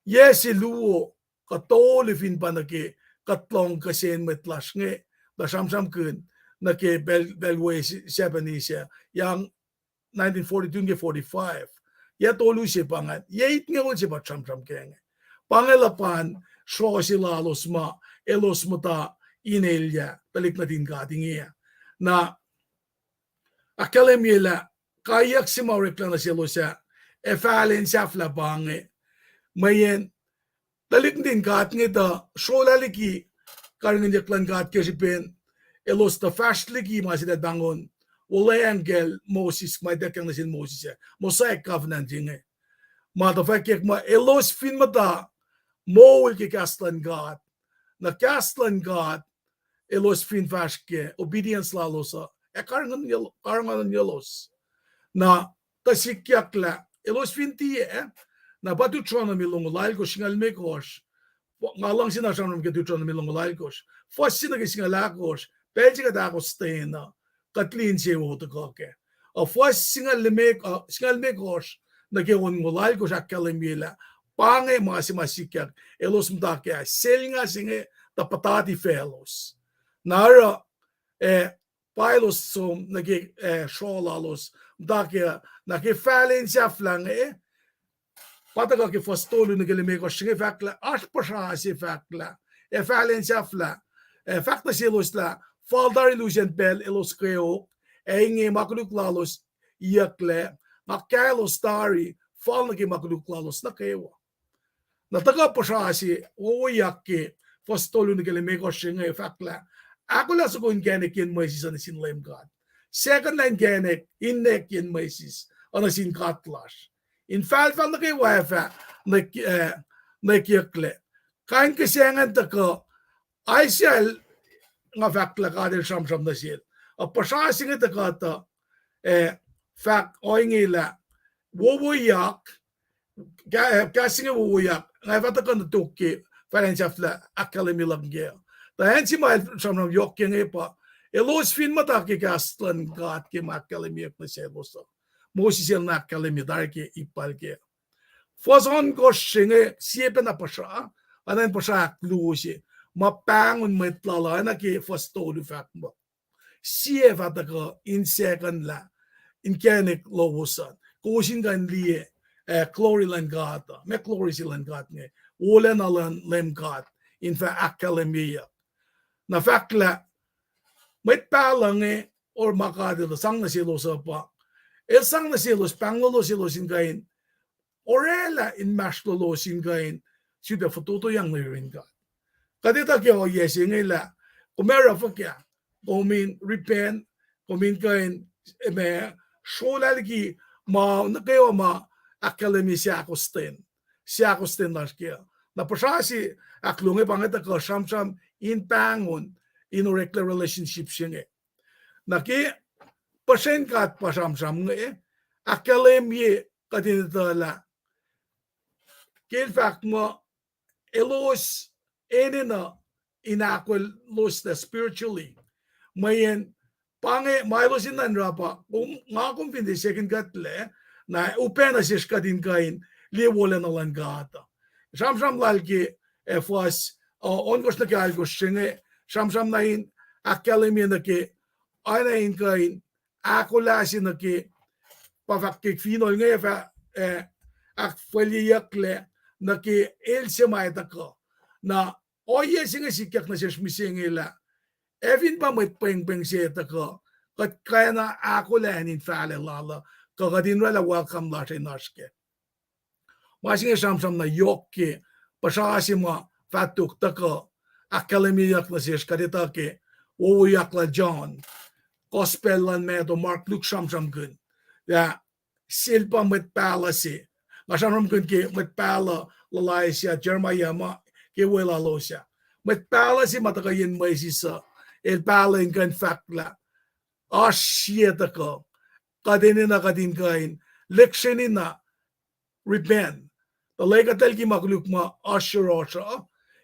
yac se luo kuh tolu fin pa nuh ke kuht lohng kihsen mwet lasr inge, na sramsramkihn nuh ke pacl, pacl we seven is, yang nineteen forty-two ke forty-five. Yac tolu se pa ingacn, yac itngoul se pa sramsram ke inge. Pa inge luhpan sroh se lalos ma elos muhta in elyah tuhlihk nuhtin God inge. Na ahkkahlwemye lah kaiyuck se ma oreklac nuh selos ah, ac fahlen sahflah pa inge. Mweyen tuhlihk nuhtin God inge tuh srolah liki karihngihnyuck luhn God ke srihpen elos tuh fahsr liki ma se tuh pahngon wuhlweacng kacl Moses, ma ituckyang nuh sin Moses ah, Mosaic covenant inge. Ma tuh fwackyuck muh elos fin muhta moul ke kahs luhn God, na kahs luhn God elos fin fahsr ke, obedience lalos uh ac karihngihnyuclos. Na tuh sikyak lah elos fin tiac, na pa Deuteronomy longoul alkosr, singucul limekohsr. Nga luhngse na sramsram ke Deuteronomy longoul alkosr, fuhs se nuh ke singucul ahkosr, pacl se kuht ahkostwen uh, kuht lin se wo tuhkuh kac. Uh, fuhs singucul lime-, uh, singucul limekohsr nuh ke onngoul alkosr ahkkahlwemye lah pa inge ma se ma sikyak elos muhta kac, selnga se inge tuh puhtati faclos. Na oruh, eh, pa elos som nuh ke, eh, sroh lalos muhta kac, na ke fahlen sahflah inge, pa tuhkuh ke fuhs tolu nuh ke limekohsr se inge fahk lah oasr puhsra se fahk lah, ac fahlen sahflah, ac fahk nuh selos lah fal tari lusen pacl elos kweok, ac inge ma koluk lalos iyucklac, nga kahsrwelos tari fal nuh ke ma koluk lalos nuh kwewa. Na tuhkuh puhsra se wowoyak ke fuhs tolu nuh ke limekohsr se inge fahk lah, ahkolah soko inkacnek yen mwesis uh nuh sin Leum God. Second lah inkacnek, inkacnek yen mwesis uh nuh sin God lasr. Infahlfahl nuh kwewa ac fah nuh, eh, nuh kiyucklac. Kain kihsacngan tuhkuh, Isaiah el, nga fahk lah God el sramsram nuh sel. Uh, puhsra se inge tuhkuh tuh, eh, fahk ohinge lah, wowoyak, Ka-, eh, kahs se inge wowoyak, nga fah tuhkuh nuh tok ke fahlen sahflah ahkkahlwemye luhk inge. Tuh acn se ma el sramsram yohk ke inge pa, elos fin muhta ke kahs luhn God ke ma ahkkahlwemyeyuck nuh selos uh, Moses el na ahkkahlwemye tari ke ip pal kac. Fuhs ohnkohsr se inge sie pacna puhsra, oacna in puhsra ahkluo se, ma pahngon mwet lal uh, oacna ke fuhs tolu fahk muh sie fah tuhkuh in second lah inkacnek lowos an. Kowos in kuh in liye, eh, glory luhn God uh. Ma glory se luhn God inge, wolacna luhn Leum God in fah ahkkahlwemyeyuck. Na fahk lah mwet pahluh inge, oruh ma God el sang nuh selos uh pa, el sang nuh selos, pahnglolos selos in kuh in orwaclah inmahsrlolos in kuh in sifilpac fototoyang nuh yurin God. Kuht etuh ke ohiyac se inge lah kom ac oruh fuhkah, kom in repent, kom in kuh in, ma, srolah liki ma nuh kwewa ma ahkkahlwemye seahkostwen, seahkostwen lasr kac. Na puhsra se ahkluo inge pa inge tuhkuh sramsram in pahngon in oreklac relationship se inge. Na ke puhsren God pa sramsram inge, ahkkahlwemye kuht in etuh lah ke el fahk muh elos enenuh in ahkoeloslah spiritually. Mweyen pa inge ma elos in nuhnrah pa, kom, nga kom fin tiac second kuhtlac, na upac nuh sesr kuht in kuh in liye wolacna luhn God uh. Sramsram lal ke, eh, fuhs, uh, ohnkohsr nuh ke alkohsr se inge, sramsram na in ahkkahlwemye nuh ke, oacna in kuh in ahkolah se nuh ke, pa fahk ke finohl inge fah, eh, ahkfalyeyucklac nuh ke el se ma ac tuhkuh. Na ohiyac se inge sikyak nuh sesr mihsenge lah ac fin pa mwet pwengpweng se ac tuhkuh, kuht kwacna ahkolah acn in fahlac lal uh, kuh kuht in oraclah welcome lasr in oasr kac. Ma se inge sramsram na yohk ke puhsra se ma fah tok tuhkuh ahkkahlwemyeyuck nuh sesr kuht etuh ke wowoyak lal John, Gospel luhn Matthew, Mark, Luke sramsramkihn lah sel pa mwet pahluh se. Nga sramsramkihn ke mwet pahluh luhn Isaiah, Jeremiah ma ke weluhlos ah. Mwet pahluh se ma tuhkuh yen mwesis uh, el pahluh in kuh in fahk lah oasr sie tuhkuh, kuht enenuh kuht in kuh in lihksreni na repent. Tuh lwelah kuht liki ma koluk ma oasr yohrohsr uh,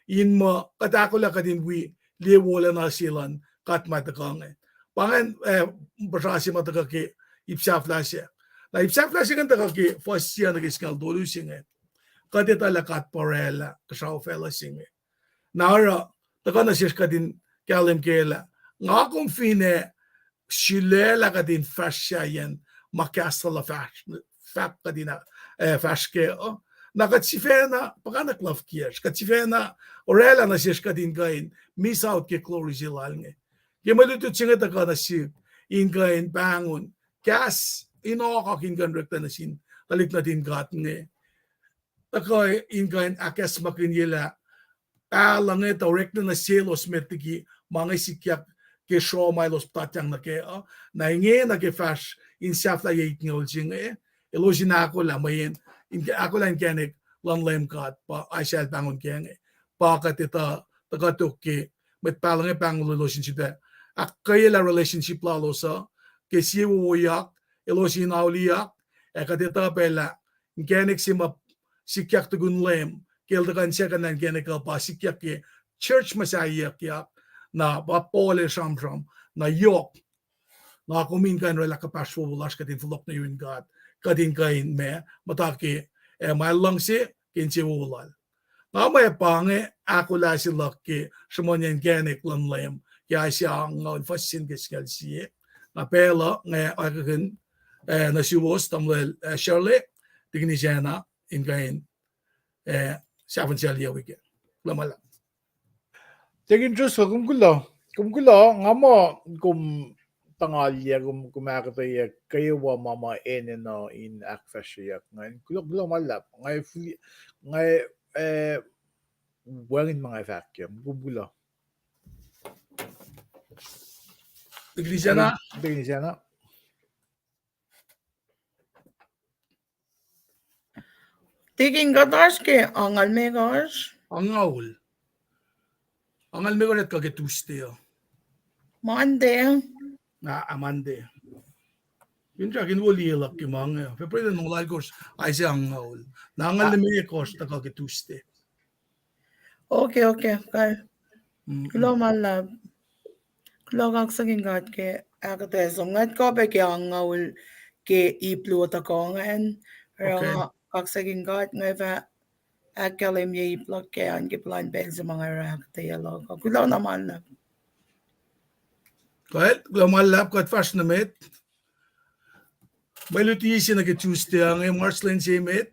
in muh kuht ahkolah kuht in wi liye wolacna se luhn God ma tuhkuh inge. Pa ingacn, eh, puhsra se ma tuhkuh ke ip sahflah se. Na ip sahflah se ingacn tuhkuh ke fuhs sie nuh ke singucul tolu se inge. Kuht etuh lah God pa oraclah kuhsrao facluh se inge. Na oruh, tuhkuh nuh sesr kuht in kahlwem ke lah nga kom fin ac sulaclah kuht in fahsr sahyacn ma kahs lal uh fahsr, fahk kuht in, eh, fahsr kac uh. Na kuht sifacna, pa kanak luhf kiyacsr, kuht sifacna oraclah nuh sesr kuht in kuh in miss out ke glory se lal inge. Ke mwe lutlut se inge tuhkuh nuh sihk in kuh in pahngon kahs in ohkohk in kuh in oreklac nuh sin tuhlihk nuhtin God inge. Tuhkuh in kuh in ahkacsmakihnyelah pahluh inge tuh oreklac nuh selos met liki ma inge sikyak ke sruoh ma elos puhtatyang nuh kac uh. Na ingena ke fahsr in sahflahiyac itngoul se inge, elos in ahkolah mweyen, in ahkolah inkacnek luhn Leum God pa Isaiah el pahngon kac inge. Pa kuht etuh, tuhkuh tok ke mwet pahluh inge pahngon elos in sifilpac ahkkweyelah relationship lalos uh ke sie wowoyak, elos in auliyak, ac kuht etuh pac lah inkacnek se ma sikyak tukun Leum, ke el tuhkuh in second-na inkacnek uh pa sikyak ke church ma sahyuckyak, na pa Paul el sramsram, na yohk. Nga kom in kuh in oraclah kuhpahsr wowo lasr kuht in fohlohk nuh yurin God, kuht in kuh in ma, muhta ke, eh, ma el luhngse, ke insewowo lal. Nga mwe pa inge ahkolah se luhk ke sruhmuhnyacn inkacnek luhn Leum ke Isaiah angngaul fuhs se nuh ke singucul sie. Na pacl uh nga oakwuckihn, eh, nuh suwos tamuhlwel, eh, Shirley, Tikin Isacna, in kuh in, eh, sahfahn sel yac wik ah. Kuloh ma luhlahp. Tikin Joshua, kom kuloh. Kom kuloh, nga muh kom tuhngalyac, kom, kom ahkuhtweyac kwewa ma ma enenuh in ahkfahsryeyuck ingacn. Kuloh, kuloh ma luhlahp. Nga, nga, eh, wacngihn ma nga fahk kac. Kom kuloh. Tikin Isacna. Tikin Isacna. Tikin, kuht oasr ke angngaul limekohsr? Angngaul. Angngaul limekohsr kuh ke Tuesday uh. Monday. Ah, ah, Monday. Finsrak in wo liye luhk ke ma inge. February longoul alkohsr, Isaiah angngaul. Na angngaul limekohsr tuhkuh ke Tuesday. Okay, okay, kai. Kuloh ma luhlahp. Kuloh, kaksakihn God ke ahkuhtweyac som. Nga kuh pac ke angngaul ke ip luo tuhkuh ingacn. Oruh nga kaksakihn God, nga fah ahkkahlwemye ip luhk ke an ke plwacn pacl se ma nga oruh ahkuhtweyac luhk uh. Kuloh na ma luhlahp. Kuloh ma luhlahp, kuht fahsr nuh met. Mwe luti se nuh ke Tuesday inge, March lwen se met.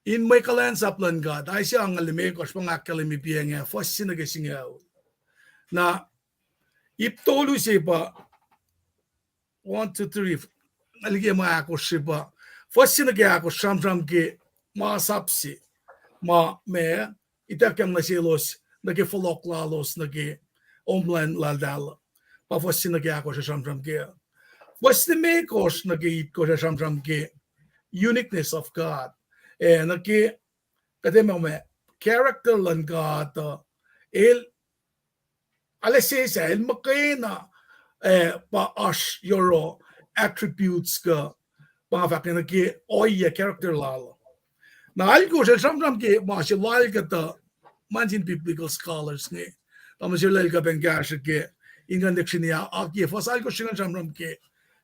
In mwe kuhlwacnsap luhn God, Isaiah angngaul limekohsr, pa nga ahkkahlwemye piac inge, fuhs se nuh ke singucul. Na ip tolu se pa, one, two, three, nga liye ma ahkosr se pa, fuhs se nuh ke ahkosr sramsram ke masap se ma, ma ituckyang nuh selos nuh ke fohlohk lalos nuh ke homeland laltahl. Pa fuhs se nuh ke ahkosr sramsram ke. Fuhs limekohsr nuh ke itkohsr sramsram ke uniqueness of God. Eh, nuh ke, kuht etuh ma, character luhn God uh, el arlac sesr, el muhkwena, eh, pa oasr yohrohl attributes kuh, pa nga fahk nuh ke ohiyac character lal. Na alkohsr el sramsram ke ma se lal kuhtuh, ma sin biblical scholars inge. Tamuhlwel Sirlel kuh pacna kahsruh ke in kuh in dictionary ah, ke fuhs alkohsr se ingacn sramsram ke,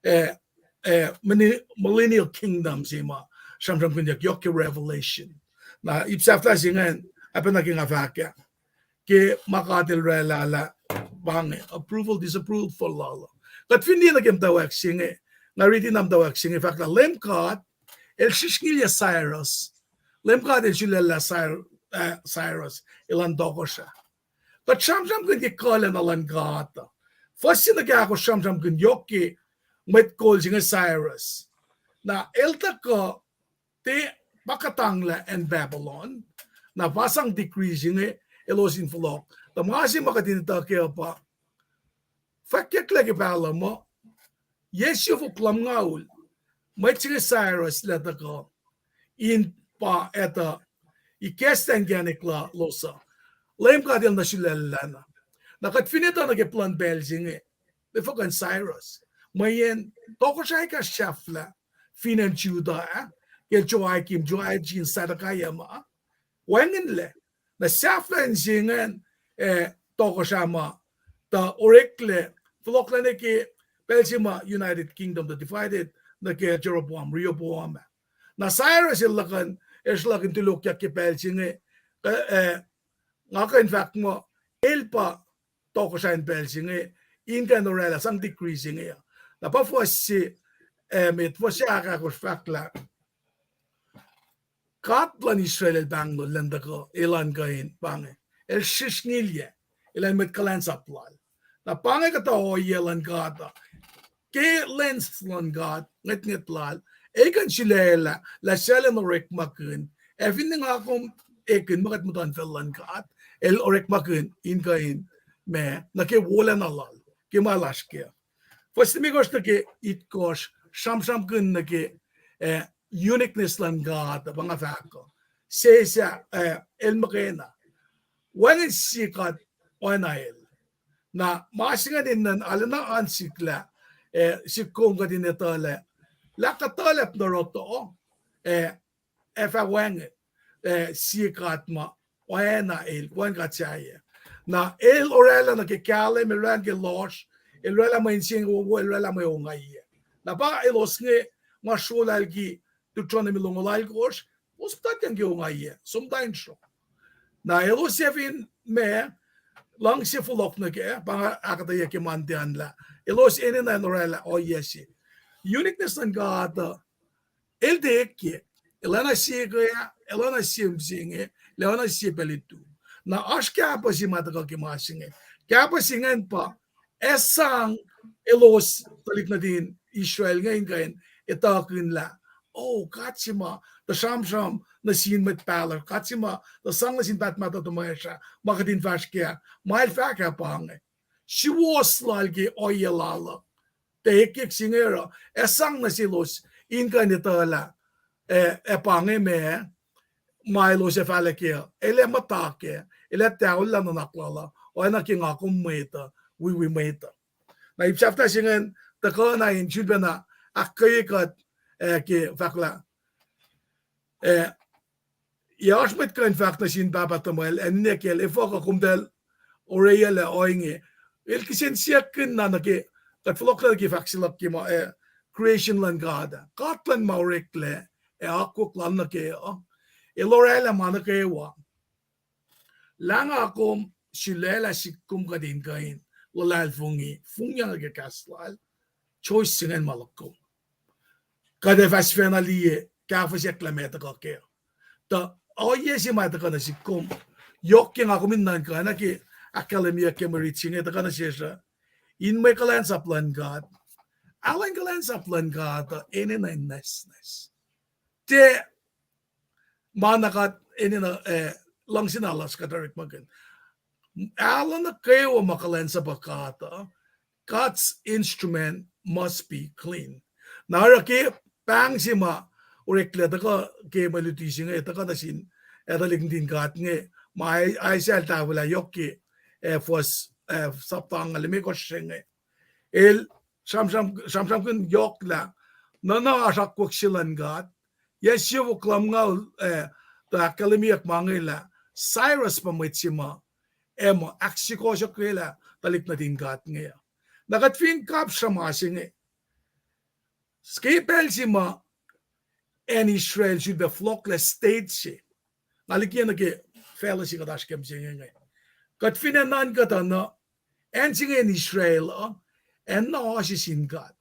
eh, eh, millennial kingdom se ma sramsramkihnyuck yohk ke Revelation. Na ip sahflah se ingacn, ac pacna ke nga fahk ah, ke ma God el oraclah lah, pa inge, approval, disapproval lal uh. Kuht fin liye nuh ke muhtwacwacack se inge, nga riti na muhtwacwacack se inge, fahk lah Leum God el srihsrngilyac Cyrus. Leum God el sulaclah Cyr-, eh, Cyrus elan tohkohsrah. Kuht sramsramkihn ke kuhlacna luhn God uh. Fuhs se nuh ke ahkosr sramsramkihn yohk ke mwet kol se inge Cyrus. Na el tuhkuh, tiac pa kuhtanglah acn Babylon. Na pa sang decree se inge elos in fohlohk. Tuh ma se ma kuht in etuh kac uh pa, fwackyucklac ke pahluh muh, yac siofok lumngaul, mwet se inge Cyrus el ac tuhkuh in pa etuh ikacslah inkacnek lalos uh. Leum God el nuh sulaclah na. Na kuht fin etuh nuh ke plwacn pacl se inge, mwe fuhkah Cyrus, mweyen tohkohsrah ekahsr sahflah fin acn Judah ah, ke Joachim, Jehoiachin, Zedekiah ma, wacngihnlac. Na sahflah in se ingacn, eh, tohkohsrah ma tuh oreklac, fohlohklac nuh ke pacl se ma United Kingdom tuh divided nuh ke Jeroboam, Rehoboam ah. Na Cyrus el luhkuhn, el sruhlahkihn tulokyak ke pacl se inge, eh, nga kuh in fahk muh, el pa tohkohsrah in pacl se inge, in kuh in oraclah sang decree se inge uh. Na pa fuhs se, eh, met fuhs ahkosr fahk lah God luhn Israel el pahnglol elan tuhkuh, elan kuh in pa inge. El srihsrngilyac, elan mwet kuhlwacnsap lal. Na pa inge kuhtuh ohiyac luhn God uh. Ke lens luhn God, ngwetngwet lal, el kuh in sulaclah lah suc el in orekmakihn. Ac finne nga kom ekihn ma kuht muhtuhnfacl luhn God, el orekmakihn in kuh in ma, nuh ke wolacna lal, ke ma lasr kac. Fuhs limekohsr nuh ke itkohsr, sramsramkihn nuh ke, eh, uniqueness luhn God, pa nga fahk uh. Sesa, eh, el muhkwena. Wacngihn sie God oacna el. Na ma se ingacn enenuh arulacna oan sikyak, eh, sik kom kuht in etuhlah, lah kuhtuhlacp nuh rohtoh, eh, ac fah wacngihn, eh, sie God ma oacna el, wacngihn God sahyac. Na el oraclah nuh ke kahlwem, el oraclah nuh ke lohsr, el oraclah mwe insewowo, el oraclah mwe ongaiyac. Na pa elos inge ma srolalki Deuteronomy longoul alkosr, elos muhta ke ongaiyac, som ta in sro. Na elos ac fin ma, luhngse fohlohk nuh kac, pa nga ahkuhtweyac ke Monday an lah elos enenuh in oraclah ohiyac se. Uniqueness luhn God uh, el tiac ekyek, el oacna sie ke, el oacna sie mihsenge, el oacna sie pacl lutu. Na oasr kahpah se ma tuhkuh ke ma se inge. Kahpah se ingacn pa, ac sang elos tuhlihk nuhtin Israel inge in kuh in etuhkihn lah, oh, God se ma tuh sramsram nuh sin mwet pahluh, God se ma tuh sang nuh sin pahtpaht tuhmasr ah ma kuht in fahsr kac, ma el fahk ah pa inge. Suwohs lal ke ohiyac lal uh, tiac ekyek se inge oruh, ac sang nuh selos in kuh in etuhlah, eh, ac pa inge ma, ma elos ac fahla kac, el ac muhta kac, el ac taolla nuhnak lal uh, oacna ke nga kom mwet uh, wiwi mwet uh. Na ip sahflah se ingacn tuhkuh na in sulpacna ahkkweye kuht, eh, ke fahk lah, eh, yac oasr mwet kuh in fahk nuh sin pahpah tuhmwacl, ac ninac kiyacl, efuh kuh komtacl orwaclah ohinge? El kihsen siyuck kihn na nuh ke, kuht fohlohklac nuh ke fahk se luhk ke ma, eh, creation luhn God. God luhn ma oreklac ac akwuck lal nuh kac uh, el orwaclah ma nuh kwewa. Lah nga kom sulaclah sik kom kuht in kuh in luhlahlfongi, fongyang nuh ke kahs lal, choice se ingacn ma luhk kom. Kuht ac fah sifacna liye kahfuhsyak lah ma tuhkuh kac. Tuh ohiyac se ma tuhkuh nuh sik kom, yohk ke nga kom in nuhnkuh na ke ahkkahlwemyeyuck ke mwe rit se inge tuhkuh nuh sesr uh, in mwe kuhlwacnsap luhn God. Alu in kuhlwacnsap luhn God uh enenuh in nwacsnwacs. Tiac ma na kuht enenuh, eh, luhngse na lasr kuht orekmakihn. Alu nuh kwewa ma kuhlwacnsap uh God uh, God's instrument must be clean. Na oruh ke pahng se ma oreklac tuhkuh ke mwe luti se inge tuhkuh nuh sin, eh, tuhlihk nuhtin God inge, ma Isaiah el tahfwelah yohk ke, eh, fuhs, eh, sapta angngaul limekohsr se inge. El sramsram, sramsramkihn yohk lah, nuhna oasr akwuck se luhn God, yac siofok lumngaul, eh, tuh ahkkahlwemyeyuck ma inge lah, Cyrus pa mwet se ma, ac ma ahksukohsohkyelah tuhlihk nuhtin God inge. Na kuht fin kapsra ma se inge, ke pacl se ma acn Israel sulpac fohlohklac state se, nga likiyac nuh ke facluh se kuht oasr ke mihsenge inge. Kuht fin enenuh kuhtuh na, acn se inge in Israel uh, acn na oasr sin God.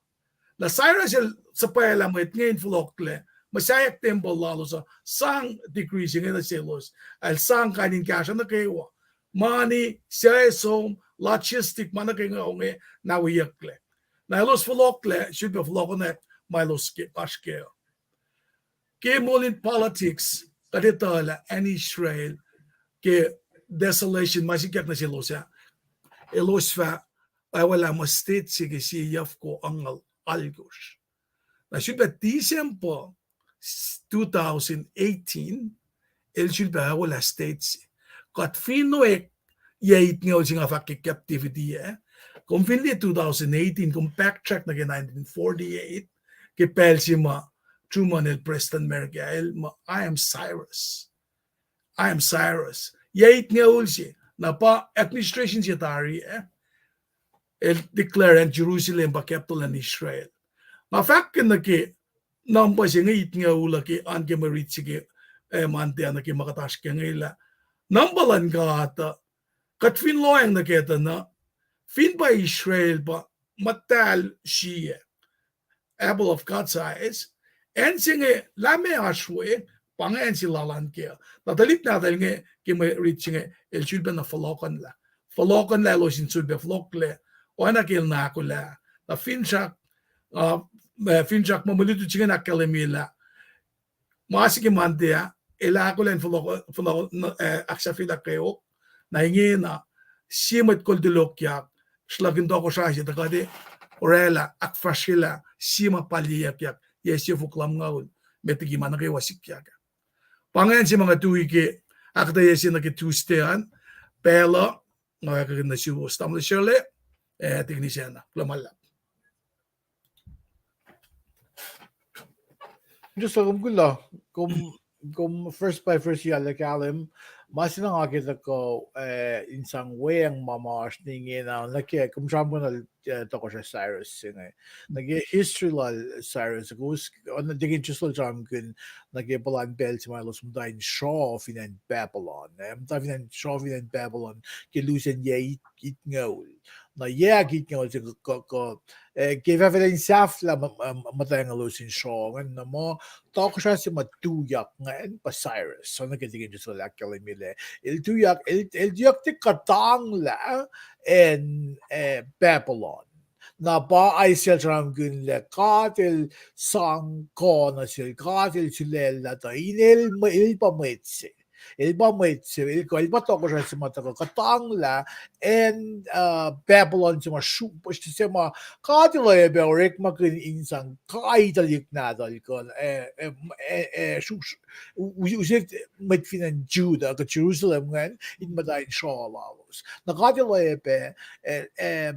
Na Cyrus el suhpwaclah mwet inge in fohlohklac, muhsaheack tempuhl lalos uh, sang decree se inge nuh selos, el sang kain in kahsruh nuh kwewa. Mani, suc ac som, logistic, ma nuh ke inge onge, na wiyucklac. Na elos fohlohklac, sulpac fohlohkohnwack ma elos ke, oasr kac. Ke moul in politics, kuht etuh lah acn Israel, ke desolation ma sikyak nuh selos ah, elos fah awelah muh state se ke sie yafko angngaul alkosr. Na sulpac December two thousand eighteen, el sulpac awelah state se. Kuht fin oek yac itngoul se nga fahk ke captivity ah, kom fin liye two thousand eighteen, kom backtrack nuh ke nineteen forty-eight, ke pacl se ma Truman el prestuhn America, el muh, I am Cyrus. I am Cyrus. Yac itngoul se, na pa administration se tari ah, el declare acn Jerusalem pa capital luhn Israel. Nga fahk nuh ke number se inge itngoul uh ke an ke mwe rit se ke, eh, Monday nuh ke ma kuht oasr ke inge lah, number luhn God uh, kuht fin lohacng nuh kac tuh na, fin pa Israel pa muhtahl sie, apple of God's eyes, acn se inge lah meac oasr we, pa inge acn se lal an kac. Na tuhlihk nahtuhl inge ke mwe rit se inge el sulpacna fohlohkuhnlah. Fohlohkuhnlah elos in sulpac fohlohklac, oacna ke el na ahkolah. Na finsrak, uh, finsrak ma mwe lutlut se inge ahkkahlwemye lah ma se ke Monday ah, el ahkolah in fohlohk, fohlohk, uh, ahksahfyelah kweok. Na ingena, sie mwet kol tulokyak, sruhlahkihn tohkohsrah se tuh kuht ac orwaclah, ahkfahsryelah sie ma palyeyuckyak yac siofok lumngaul met liki ma nuh kwewa sikyak. Pa ingacn se ma nga tui ke ahkuhtweyac se nuh ke Tuesday an, pacl uh, nga ac kuh in nuh suwos. Tamuhlwel Shirley, eh, Tikin Isacna, kuloh ma luhlahp. Just uh, kom kuloh, kom, kom first by first yac lah kahlwem, ma se na nga ke tuhkuh, eh, in sang weacng ma ma oasr ne ingena, nuh ke, kom sramsramkihn, eh, tohkohsrah Cyrus se inge. Nuh ke history lal Cyrus, kowos, on the Tikin Driscoll sramsramkihn, nuh ke puhlan pacl se ma elos muhta in sroh fin acn Babylon, eh, muhta fin acn, sroh fin acn Babylon, ke lusen yac it-, itngoul. Na yac ahkitngoul se kuh, kuh, kuh, eh, ke fahfahla in sahflah muhtwacngihlos in sroh ingacn, na muh tohkohsrah se ma tuyak ingacn pa Cyrus. Oacna ke Tikin Driscoll ahkkahlwemye lah el tuyak, el, el tuyak tiac kuhtanglah acn, eh, Babylon. Na pa Isaiah el sramsramkihn lah God el sang kuh nuh sel, God el sulaclah tuh in el, el pa mwet se. El pa mwet se, el kuh, el pa tohkohsrah se ma tuhkuh kuhtanglah acn, uh, Babylon se ma sru-, se ma God el oacyacpac orekmakihn in sang kai tuhlihk nahtuhl kuh, eh, eh, eh, eh, sru-, sru-, u-, u-, use mwet fin acn Judah kuh Jerusalem ingacn in muhta in sroh lalos. Na God el oacyacpac, eh, eh,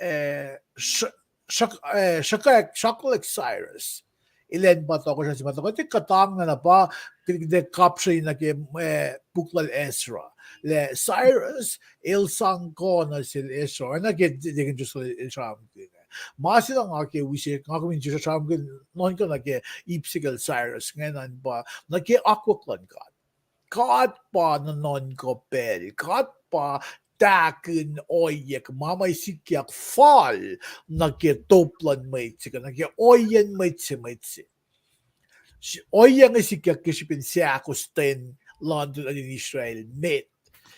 eh, sr-, sruhk-, eh, sruhkwack, sruhkwack Cyrus. El acn pa tohkohsrah se ma tuhkuh tiac kuhtanglah na pa, kuht, kuht kapsreni nuh ke, eh, puk lal Ezra. Lah Cyrus, el sang kuh nuh sel Ezra, oacna ke Tikin Driscoll el sramsramkihn. Ma se na nga ke use, nga kom in sramsramkihn, nuhnkuh nuh ke ip se kacl Cyrus ingacn an pa, nuh ke akwuck luhn God. God pa nuhnuhnkuh pacl, God pa tahkihn ohiyac, ma ma sikyak fal nuh ke top luhn mwet se, nuh ke ohiyacn mwet se, mwet se. Ohiyac inge sikyak ke srihpen seahkostwen luhn tuhlihk nuhtin Israel met.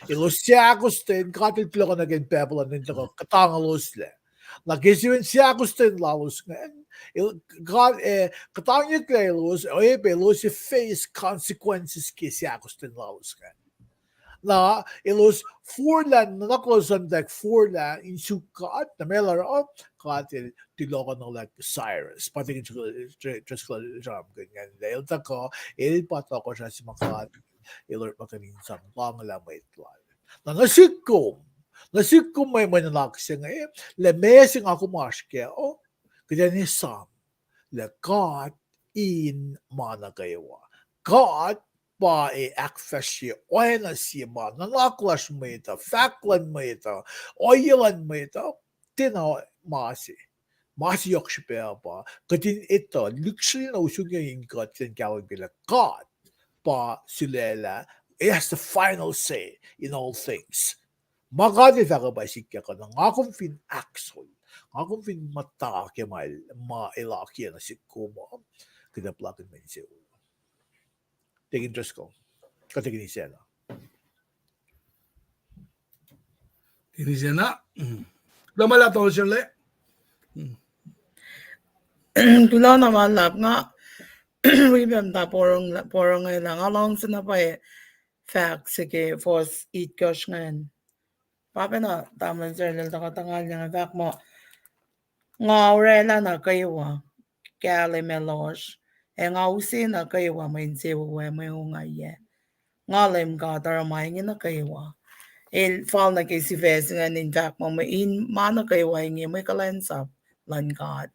Elos seahkostwen, God el tulokihn nuh ke acn Babylon in tuhkuh kuhtangloslac. Na ke srihpen seahkostwen lalos ingacn, el, God, eh, kuhtangyucklah elos, oacyacpac elos ac face consequences ke seahkostwen lalos ingacn. Na elos forlah, nuhnak lalos an tuh forlah in suk God, na meac el oruh, God el tulokihnuhlah Cyrus, pa Tikin Driscoll sramsramkihn ingacn, el tuhkuh, el pa tohkohsrah se ma God el orekmakihn in sang kuhtanglah mwet lal. Na nuh sihk kom, nuh sihk kom mwe, mwe nuhnak se inge, lah meac se nga kom oasr kac uh, kuht in esam lah God in ma nuh kwewa. God pa ac ahkfahsrye oacna sie ma nuhnak lasr mwet uh, fahk luhn mwet uh, ohiyac luhn mwet uh, tiacna ma se. Ma se yohk srihpac pa kuht in etuh lihksreni na usrnguck in kuht in kahlwem ke lah God pa sulaclah, he has the final say in all things. Ma God el fahk uh pa sikyak uh, na nga kom fin ahksol, nga kom fin muhta ke ma el, ma el akiyac nuh sihk kom uh, kuht ac puhlakihn mwe insewowo. Tikin Driscoll, kuh Tikin Isacna. Tikin Isacna. Kuloh ma luhlahp, Tamuhlwel Shirley. Kuloh na ma luhlahp, nga wi pac muhta porongo, porongo lah nga luhngse na pwacye fahk se ke fuhs itkohsr ingacn. Pa pacna Tamuhlwel Shirley el tuhkuh tuhngalnge fahk muh, nga orwaclah nuh kwewa kahlwem ac lohsr, ac nga use nuh kwewa mwe insewowo ac mwe ongaiyac. Nga Leum God oruh ma inge nuh kwewa. El fal nuh ke sifac se ingacn in fahk muh, in ma nuh kwewa inge mwe kuhlwacnsap luhn God.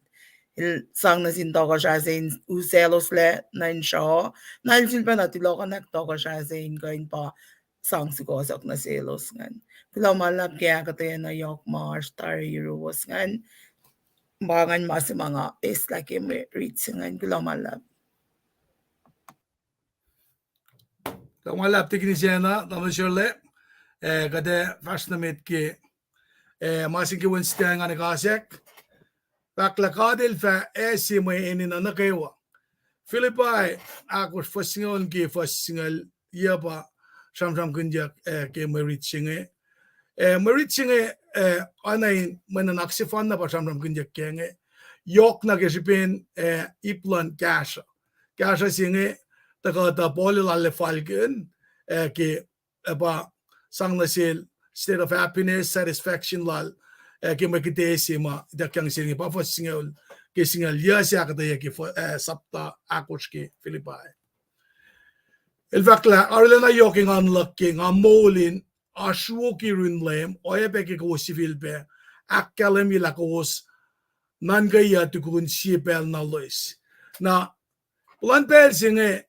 El sang nuh sin tohkohsrah se in usacloslac nuh in sruoh, na el sulpacna tulohkohnak tohkohsrah se in kuh in pa sang sukohsohk nuh selos ingacn. Kuloh ma luhlahp ke ahkuhtweyac na yohk ma oasr tari yuruwos ingacn. Pa ingacn ma se ma nga eislah ke mwe rit se ingacn. Kuloh ma luhlahp. Kuloh ma luhlahp Tikin Isacna, Tamuhlwel Shirley. Eh, kuht ac fahsr nuh met ke, eh, ma se ke Wednesday an, nga ekasack. Fahk lah God El fah ase mwe enenuh nuh kwewa. Philippi ahkosr fuhs singucul ke fuhs singucul yuc pa sramsramkihnyuck, eh, ke mwe rit se inge. Eh, mwe rit se inge, eh, oacna in mwe nuhnak sefanna pa sramsramkihnyuck ke inge. Yohk na ke srihpen, eh, ip luhn kahsruh. Kahsruh se inge, tuhkuh tuh Paul el arlac falkihn, eh, ke, eh, pa sang nuh sel state of happiness, satisfaction lal, eh, ke mwe kite se ma ituckyang sel inge pa fuhs singucul ke singucul yuc se ahkuhtweyac ke fuh-, eh, sapta ahkosr ke Philippi. El fahk lah arulacna yohk engan luhk ke nga moul in asruoki yurin Leum, oacyacpac ke kowos sifilpac ahkkahlwemye lah kowos nuhnkweyuc tukun sie pacl na loes. Na, puhlan pacl se inge,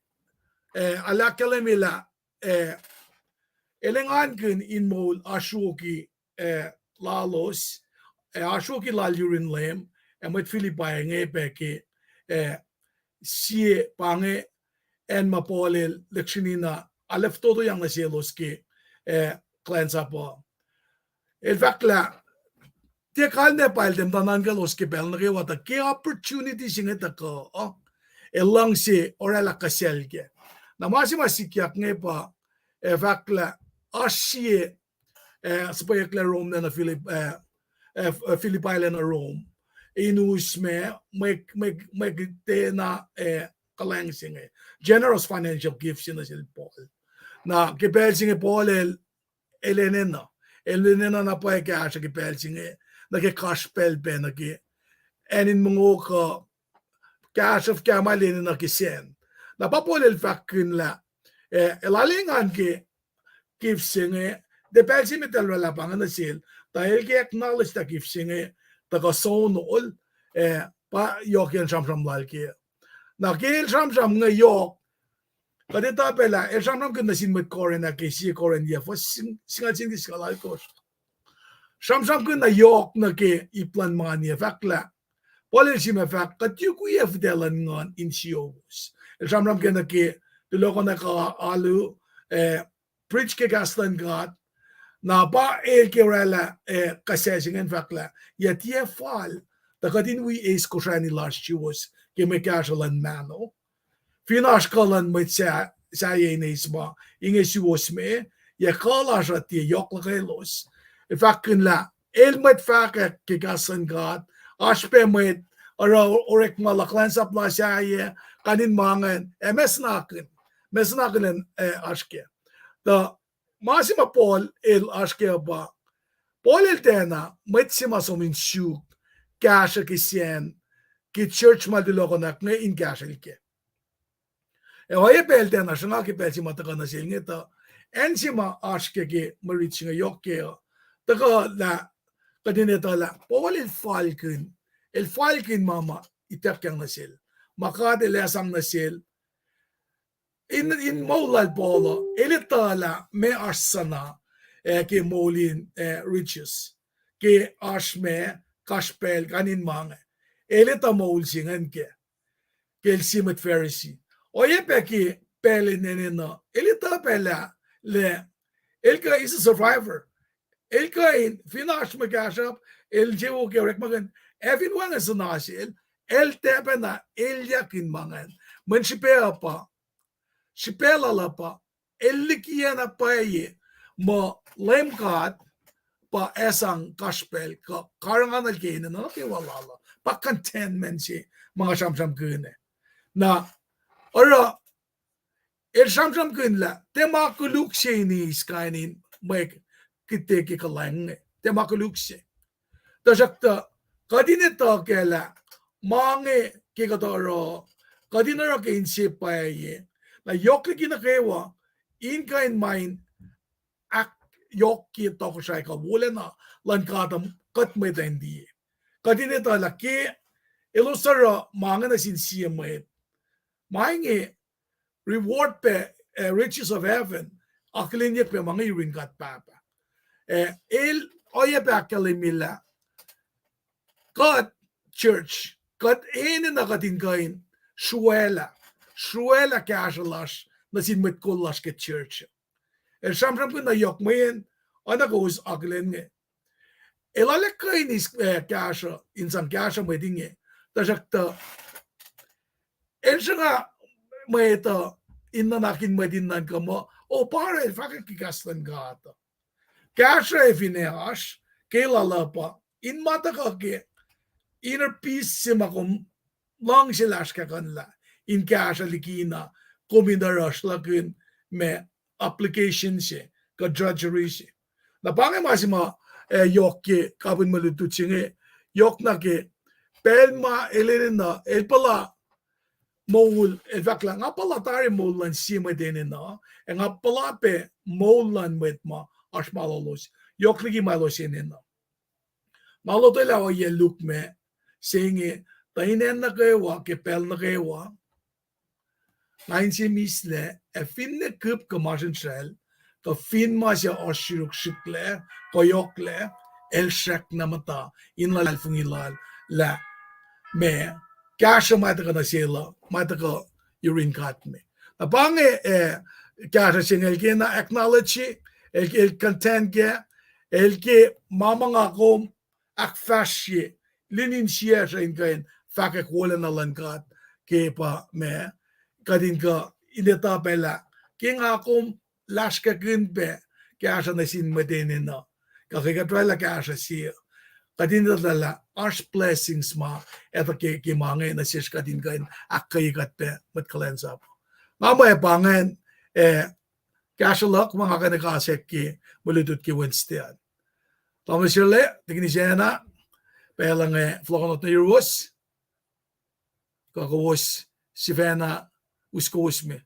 eh, arlac ahkkahlwemye lah, eh, el engankihn in moul asruoki, eh, lalos, eh, asruoki lal yurin Leum, ac mwet Philippi inge pac ke, eh, sie pa inge acn ma Paul el lihksreni na arlac fototoyang nuh selos ke, eh, kuhlwacnsap uh. El fahk lah tiac kalmac pa el tiac muhta nuhnkwaclos ke pacl nuh kwewa tuh ke opportunity se inge tuhkuh, uh, el luhngse oraclah kuhsacl kac. Na ma se ma sikyak inge pa, eh, fahk lah oasr sie, eh, suhpweyucklac Rome lacna Philip-, eh, eh, Philippi lacna Rome in us ma, mwe, mwe, mwe kihtin, eh, kuhlwacng se inge. Generous financial gift se nuh sel Paul. Na ke pacl se inge Paul el, el enenuh. El enenuh na pwacye kahsruh ke pacl se inge, nuh ke kasrpacl pac nuh ke acn in mongo kuh kahsruh fuhkah ma el enenuh ke sacn. Na pa Paul el fahkkihn lah, eh, el arlac engan ke gift se inge, tiac pacl se met el oraclah pa inge nuh sel, tuh el ke acknowledge lah gift se inge tuhkuh sonol, eh, pa yohk in sramsram lal ke. Na ke el sramsram inge yohk, kuht etuh pac lah el sramsramkihn nuh sin mwet Corinth ah ke sie Corinth yuc fuhs sing-, singucul sie nuh ke singucul alkosr. Sramsramkihn na yohk nuh ke ip luhn mani ah, fahk lah Paul el sima fahk, kuht yukwiyac fihtac luhn nguhn insiyowos. El sramsram ke nuh ke tulohkohnak alu, eh, preach ke kahs luhn God. Na pa el ke oraclah, eh, kuhsac se ingacn fahk lah yac tiac fal tuh kuht in wi eis kosrani lasr suwos ke mwe kahsruh luhn mahno. Fin oasr kuh luhn mwet sahyac in eis ma inge suwos me, yac kuh lasr uh tiac yohk luhkelos? El fahkkihn lah el mwet fahkwack ke kahs luhn God, oasr pac mwet oruh orekma luhn kuhlwacnsap la sahyac, kain in ma ingacn, ac mesnakihn, mesnakihn, eh, oasr kac. Tuh ma se ma Paul el oasr kac uh pa, Paul el tiacna mwet se ma som in suk kahsruh ke sacn, ke church ma el tulohkohnak inge in kahsrwel kac. Ac oacyacpac el tiacna sruhnga ke pacl se ma tuhkuh nuh sel inge tuh, acn se ma oasr kac ke mwe rit se inge yohk kac uh, tuhkuh lah, kuht in etuh lah Paul el falkihn, el falkihn ma ma ituckyang nuh sel, ma God el ac sang nuh sel, in, in moul lal Paul uh, el etuh lah meac oasr sana, eh, ke moul in, eh, riches, ke oasr ma, kasrpacl, kain in ma inge. El etuh moul se ingacn kac, ke el sie mwet Pharisee. Oacyacpac ke pacl in enenuh, el etuh pac lah, lah el kuh, he's a survivor. El kuh in, fin oasr mwe kahsruhp, el insewowo ke orekmakihn, ac fin wacngihn suhna sel, el tiac pacna elyah in ma ingacn. Mweyen srihpac uh pa, srihpac lal uh pa, el likiyacna pwacye muh Leum God pa ac sang kasrpacl kuh karihngihnuhl ke enenuh nuh kwewa lal uh. Pa contentment se ma nga sramsramkihn ah. Na, oruh, el sramsramkihn lah tiac ma koluk se in eis kain in mwe kihte ke kuhlwacng inge, tiac ma koluk se. Tuhsruhktuh, kuht in etuh kac lah ma inge ke kuht oruh, kuht in oruh ke inse pwacye, na yohk liki nuh kwewa, in kuh in ma in ahkyohkye tohkohsrahi kuh wolacna luhn God uh kuht mwet in liye. Kuht in etuh lah ke elos oruh ma inge nuh sin sie mwet, ma inge reward pac, eh, riches of heaven, akihlenyuck pac ma inge yurin God Pahpah. Eh, el oacyacpac ahkkahlwemye lah kuht, church, kuht enenuh kuht in kuh in sruwaclah, sruwaclah kahsruh lasr nuh sin mwet kol lasr ke church. El sramsramkihn na yohk mweyen, oacna kowos akihlen inge, El arlac kuh in eis, eh, kahsruh, in sang kahsruh mwet inge. Tuhsruhktuh el sruhnga mwet uh in nuhnak in mwet in nuhnkuh muh, o, pa oruh el fahkwack ke kahs luhn God uh. Kahsruh ac fin oasr, ke lal uh pa in ma tuhkuh ke inner peace se ma kom luhngse lasr kahkuhnlah in kahsruh likina kom in oruh sruhlahkihn ma obligation se kuh drudgery se. Na pa inge ma se ma, eh, yohk ke kapihn mwe lutlut se inge, yohk nuh ke pacl ma el enenuh, el puhla moul, el fahk lah nga puhla tari moul luhn sie mwet enenuh, ac nga puhla pac moul luhn mwet ma oasr ma lalos, yohk liki ma elos enenuh. Nga lotwelah ohiyac lukmac se inge, tuh in acn nuh kwewa, ke pacl nuh kwewa, nga inse mislac, ac finne kihp kuh masrinsral, kuh fin ma se oasr srihsrihklac, kuh yohklac, el srackna muhta in luhlahlfongi lal lah ma kahsruh ma tuhkuh nuh sel uh, ma tuhkuh yurin God me. Na pa inge, eh, kahsruh se inge el ke na acknowledge, el, el content kac, el ke ma ma nga kom ahkfahsrye linin siyacsr uh in kuh in fahkwack wolacna luhn God ke pa ma kuht in kuh in etuh pac lah ke nga kom lasrkakihn pac kahsruh nuh sin mwet enenuh, kuh ke kuht orwaclah kahsruh se, kuht in etuh lah oasr blessings ma etuh ke, ke ma inge nuh sesr kuht in kuh in ahkkweye kuht pac mwet kuhlwacnsap. Nga mwe pa ingacn, eh, kahsruh luhk ma nga kuh in kasack ke mwe lutlut ke Wednesday an. Tamuhlwel Sirle, Tikin Isacna, pacl inge fohlohkohnot nuh yuruwos, kuh kowos sifacna us kowos me.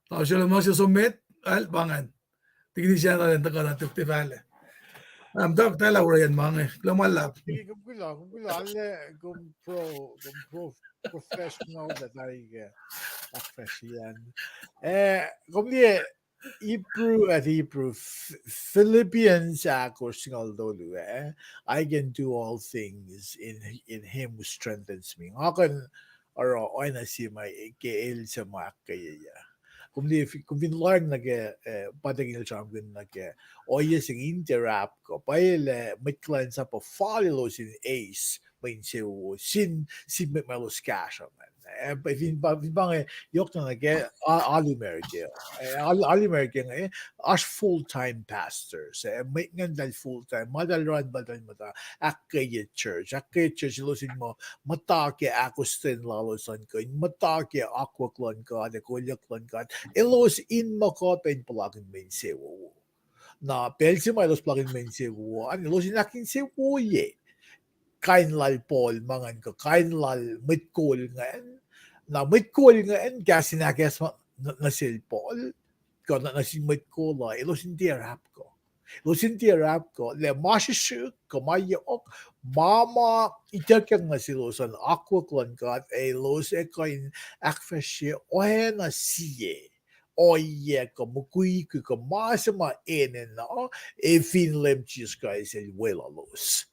Tamuhlwel Sirle, ma se som met, el pa ingacn. Tikin Isacna elan tuhkuh na tok tiac fahlac. Am, tok, tala orwacyan ma inge. Kuloh ma luhlahp. Kom kuloh, kom kuloh, ale, kom pro, kom pro, professional that I, uh, ahkfahsrye an. Eh, kom liye, Hebrew, at Hebrew, F-, Philippians ahkosr singucul tolu, eh? I can do all things in, in him who strengthens me. Nga kuh in oruh oacna sie ma ke el suc ma ahkkweyeyuc. Kom liye, kom fin lohacng nuh ke, eh, pa tekin el sramsramkihn nuh ke ohiyac se inge in tiac rahp kuh, pwacye lah mwet kuhlwacnsap uh fal elos in eis mwe insewowo sin, sin mwet ma elos kahsruh ingacn. Eh, fin pa, fin pa inge yohk na nuh ke a-, alu America, eh, al-, alu America inge, oasr full-time pastors, eh, mwet ingacn eltahl full-time, ma eltahl oruh pa eltahl muhta ahkkweye church, ahkkweye church elos in muh muhta ke ahkostwen lalos an kuh in muhta ke akwuck luhn God ac kolyuck luhn God, elos in muh kuh pac in puhlakihn mwe insewowo. Na pacl se ma elos puhlakihn mwe insewowo an, elos in ahkinsewowoye kain lal Paul ma ingacn kuh kain lal mwet kol ingacn. Na mwet kol ingacn kahs in ahkacsmak nuh, nuh sel Paul kuh nuh, nuh sin mwet kol uh, elos in tiac rahp kuh. Elos in tiac rahp kuh lah ma srihsrihk kuh ma yohk, ma ma ituckyang nuh selos an akwuck luhn God, ac elos ac kuh in ahkfahsrye oacna sie ohiyac kuh mukwikwi kuh ma se ma enenuh, ac fin Leum Jisus Kraist el weluhlos.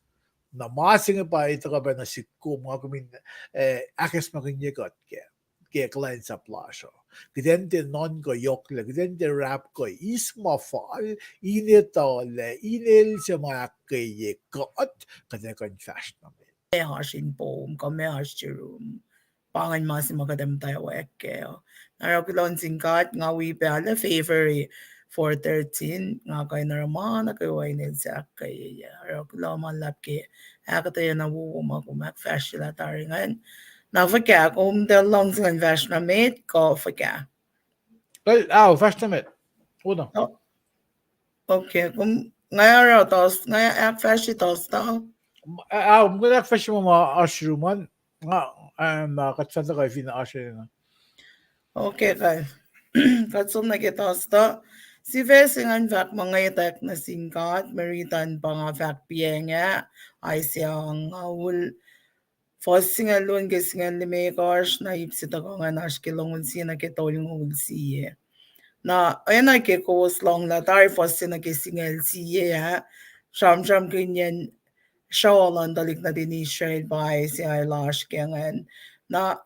Na ma se inge pa etuh kuh pacna sihk kom, nga kom in, eh, ahkacsmakihnye kuht ke, ke kuhlwacnsap lasr uh. Kuht in tiac nuhnkuh yohklac, kuht in tiac rahp kuh eis ma fal, in etuh lah in el suc ma ahkkweye kuht, kuht ac kuh in fahsr nuh met. Meac oasr in poum, kuh meac oasr yurum. Pa ingacn ma se ma kuht ac muhtwacwacack kac uh. Na oruh kuloh nuh sin God, nga wi pac lah February four thirteen, nga kuh in oruh ma nuh kwewa in el suc ahkkweyeyuc. Oruh kuloh ma luhlahp ke ahkuhtweyac na wowo ma kom ahkfahsryelah tari ingacn. Na fuhkah, kom tiac luhngse ngan fahsr nuh met kuh fuhkah? Well, ao, fahsr nuh met. Oacna. Okay, kom, nga oruh tos, nga ahkfahsrye tos tuh. Ao, kom kuh in ahkfahsrye ma ma oasr yurum an, nga, ah, kuht fah tuhkuh fin oasr enenuh. Okay, kuh, kuht som nuh ke tos tuh. Sifac se ingacn fahk muh ngwetack nuh sin God, mwe riti an pa nga fahk piacng ah, Isaiah angngaul, fuhs singucul luo nuh ke singucul limekohsr, na ip se tuhkuh ingacn oasr ke longoul sie nuh ke tolngoul sie. Na oacna ke kowos lohng lah tari fuhs se nuh ke singucul sie ah, sramsramkihnyacn sruoh luhn tuhlihk nuhtin Israel pa Isaiah el oasr ke ingacn. Na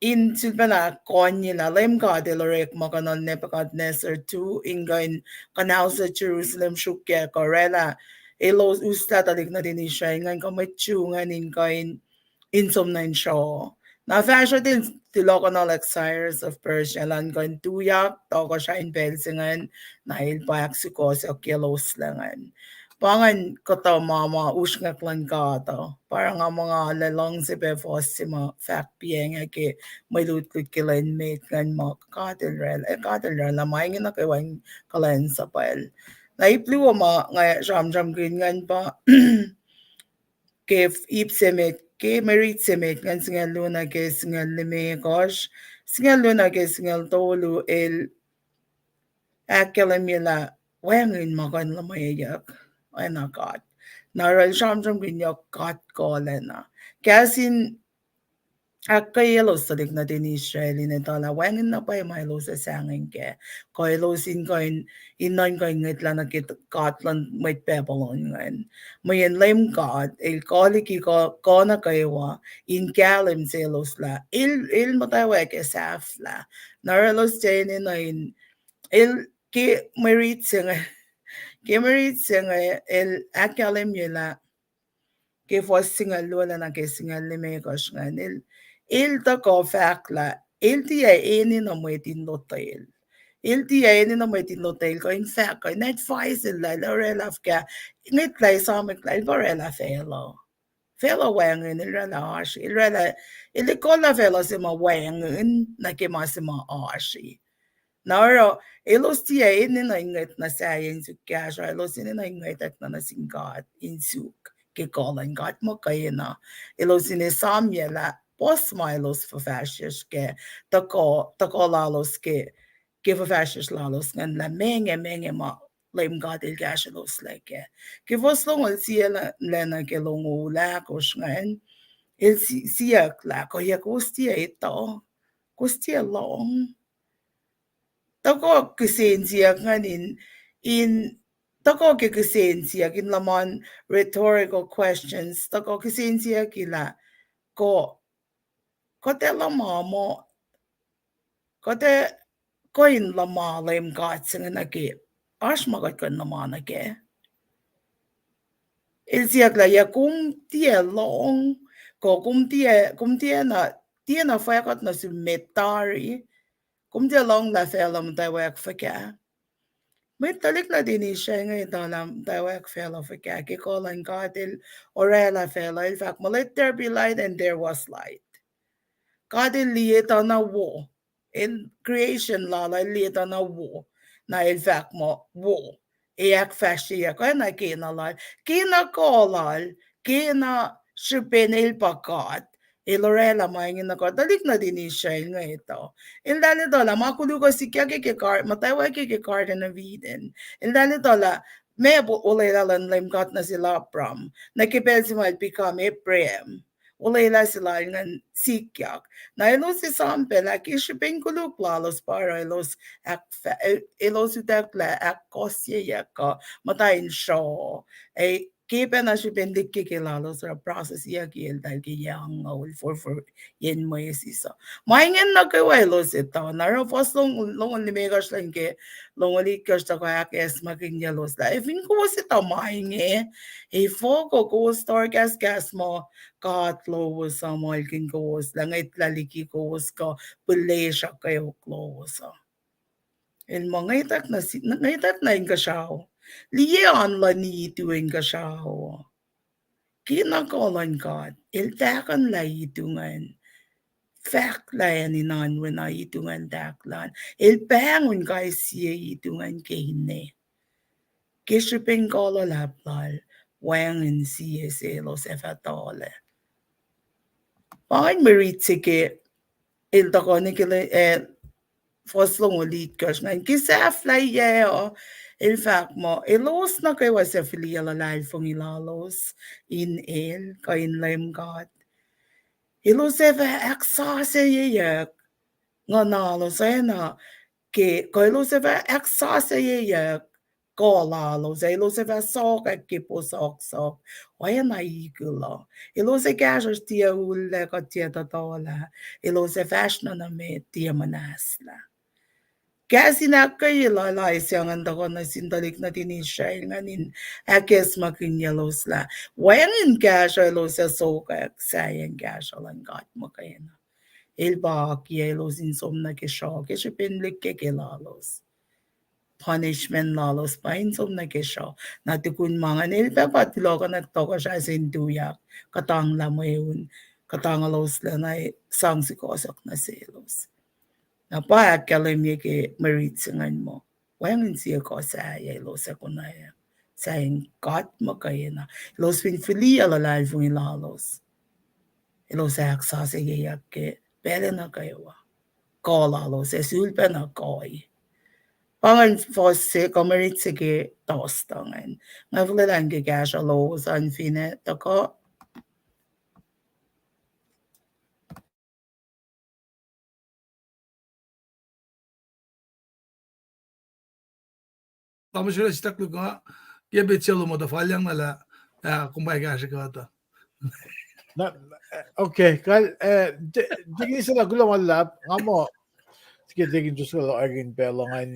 in sulpacna konye lah Leum God El orekmakihnuhl Nebuchadnezzar two in kuh in kuhnahoslah Jerusalem sruokyac kuh oraclah elos uslah tuhlihk nuhtin Israel ingacn kuh mwet Jew ingacn in kuh in, in som nuh in sruoh. Na fahsruh el tulohkohn Alexander of Persia elan kuh in tuyak tohkohsrah in pacl se ingacn, na el pa ahksukohsohkyaclos lac ingacn. Pa ingacn kuhtuh ma ma usrnguck luhn God uh. Pa oruh nga muh nga arlac luhngse pac fuhs se ma fahk piac inge ke mwe lutlut ke lwen met ingacn muh God El oraclah, God El oraclah ma inge nuh kwewa in kuhlwacnsapuhl. Na ip luo ma nga sramsramkihn ingacn pa ke ip se met, ke mwe rit se met ingacn, singucul luo nuh ke singucul limekohsr, singucul luo nuh ke singucul tolu, el ahkkahlwemye lah wacngihn ma kuh in luhmweyuck, oacna God. Na oruh el sramsramkihn yohk God kuhlacna. Kahs in ahkkweyaclos tuhlihk nuhtin Israel in etuh lah wacngihn na pwacye ma elos ac sahngweng kac. Kuh elos in kuh in, in nuhnkuh in ngwetlah nuh ke God luhn mwet Babylon ingacn. Mweyen Leum God El kuh liki kuh, kuh nuh kwewa in kahlwem selos lah El, El muhtwacwacack ac sahflah. Na oruh elos tiac enenuh in, el ke mwe rit se inge, ke mwe rit se inge el ahkkahlwemye lah ke fuhs singucul luo nuh ke singucul limekohsr ingacn, el, el tuhkuh fahk lah el tiac enenuh mwet in lotwel. El tiac enenuh mwet in lotwel kuh in fahk kuh in advice el lah el oraclah fuhkah, ngwetlah esamwack lah el pa oraclah facluh. Facluh wacngihn, el oraclah oasri, el oraclah, el ekuhllah facluh se ma wacngihn nuh ke ma se ma oasri. Na oruh elos tiac enenuh in ngwet nuh sahyac in suk kahsruh, elos enenuh in ngwetack nuh nuh sin God in suk ke kuh luhn God muhkwena. Elos in esamyac lah puhs ma elos fuhfahsryucsr kac, tuhkuh, tuhkuh lalos ke, ke fuhfahsryucsr lalos ingacn lah menge, menge ma Leum God El kahsrwelos lac kac. Ke fuhs longoul sie la-, lac nuh ke longoul ahkosr ingacn, el si-, siyuck lah, kuh yac kowos tiac etuh, kowos tiac lohng. Tuhkuh kihsen siyuck ingacn in, in, tuhkuh ke kihsen siyuck in luhman rhetorical questions, tuhkuh kihsen siyuck lah, kuh, kuht ac luhma muh, kuht ac kuh in luhma Leum God se inge nuh ke oasr ma kuht kuh in luhma nuh kac. El siyuck lah, yac kom tiac lohng, kuh kom tiac, kom tiacna, tiacna fwackyuck nuh sum met tari, kom tiac lohng lah facluh muhtwacwacack fuhkah. Mwet tuhlihk nuhtin Israel inge etuh lah muhtwacwacack facluh fuhkah, ke kuh luhn God El oraclah facluh, El fahk muh, let there be light, and there was light. God El liye tuh na wo. El creation lal, El liye tuh na wo. Na El fahk muh wo. Ac ahkfahsryeyuck, oacna kena lal. Kena kuh lal, kena srihpen El pa God. El oraclah ma inge nuh kuh tuhlihk nuhtin Israel inge etuh. Eltahl etuh lah ma koluk uh sikyak ke gar-, muhtwacwacack ke Garden of Eden. Eltahl etuh lah meac olwelah luhn Leum God nuh sel Abram, nuh ke pacl se ma el become Abraham. Olwelah se lal ingacn sikyak. Na elos esam pac lah ke srihpen koluk lalos pa oruh elos ahkfa-, el-, elos utucklah ahkkohsyeyuck kuh muhta in sruoh. Ac ke pacna srihpen lihkkeke lalos oruh process-iyucki eltahl ke yac angngaul forfor yen mwesis uh. Ma ingacn nuh kwewa elos etuh, na oruh fuhs long-, longoul limekohsr lun ke longoul itkohsr tuhkuh ahkacsmakihnyelos lah, ac fin kowos etuh ma inge, ac foko kowos tohrkahskahs muh God lowos uh muhlkuhn kowos, lah ngwetlah liki kowos kuh pihlesruh kweok lowos uh. El muh ngwetack nuh si-, ngwetack nuh inkuhsrao. Liye an luhn itu inkuhsrao. Kena kuh luhn God, El tahkuhnlah itu ingacn. Fahk lah acn in oan wena itu ingacn tahk lal. El pahngon kais sie itu ingacn ke ine. Ke srihpen kuh luhlahp lal, wacngihn sie selos ac fah tuhlac. Pa ingacn mwe rit se ke el tuhkuh nuh ke, eh, fuhs longoul itkohsr ingacn. Ke sahflahiyac uh, el fahk muh elos nuh kwewa suc fihliyac luhlahlfongi lalos in El kuh in Leum God, elos ac fah ahksasucyeyuck nguhnalos oacna ke, kuh elos ac fah ahksasucyeyuck kuh lalos, ac elos ac fah sokwack ke posohksohk oacna ikul uh. Elos ac kahsruhsr tiac ullac kuh tiac tohtohlah. Elos ac fahsr nuh na met tiac muhnahslah. Kahs in ahkkweye lal Isaiah ingacn tuhkuh nuh sin tuhlihk nuhtin Israel ingacn in ahkacsmakihnyelos lah wacngihn kahsruh elos ac sokwack sahyacn kahsruh luhn God muhkwena. El pa akiyac elos in som nuh ke sruoh ke srihpen lihkkeke lalos. Punishment lalos pa in som nuh ke sruoh. Na tukun ma ingacn el pac pa tulohkohnak tohkohsrah se in tuyak, kuhtanglah mweun, kuhtangolos lah na sang sukohsohk nuh selos. Na pa ahkkahlwemye ke mwe rit se ingacn muh wacngihn sie kuh sahyac elos ac konwacack sahyacn God muhkwena. Elos fin fihliyac luhlahlfongi lalos, elos ahksaseyuck ke pacl nuh kwewa. Kuh lalos ac sulpacna kuh. Pa ingacn fuhs se kuh mwe rit se ke Thursday ingacn. Nga fuhlwelah ke kahsruh lowos an finne tuhkuh. Tamuhlwel Sitakluka, ke bet sel muhta falyang na lah, ah, kom pa kahsruh kuhtuh. Na, okay, kal, eh, te-, tekin se na kuloh ma luhlahp, nga muh, ke tekin tus kuloh akin pacl ingacn,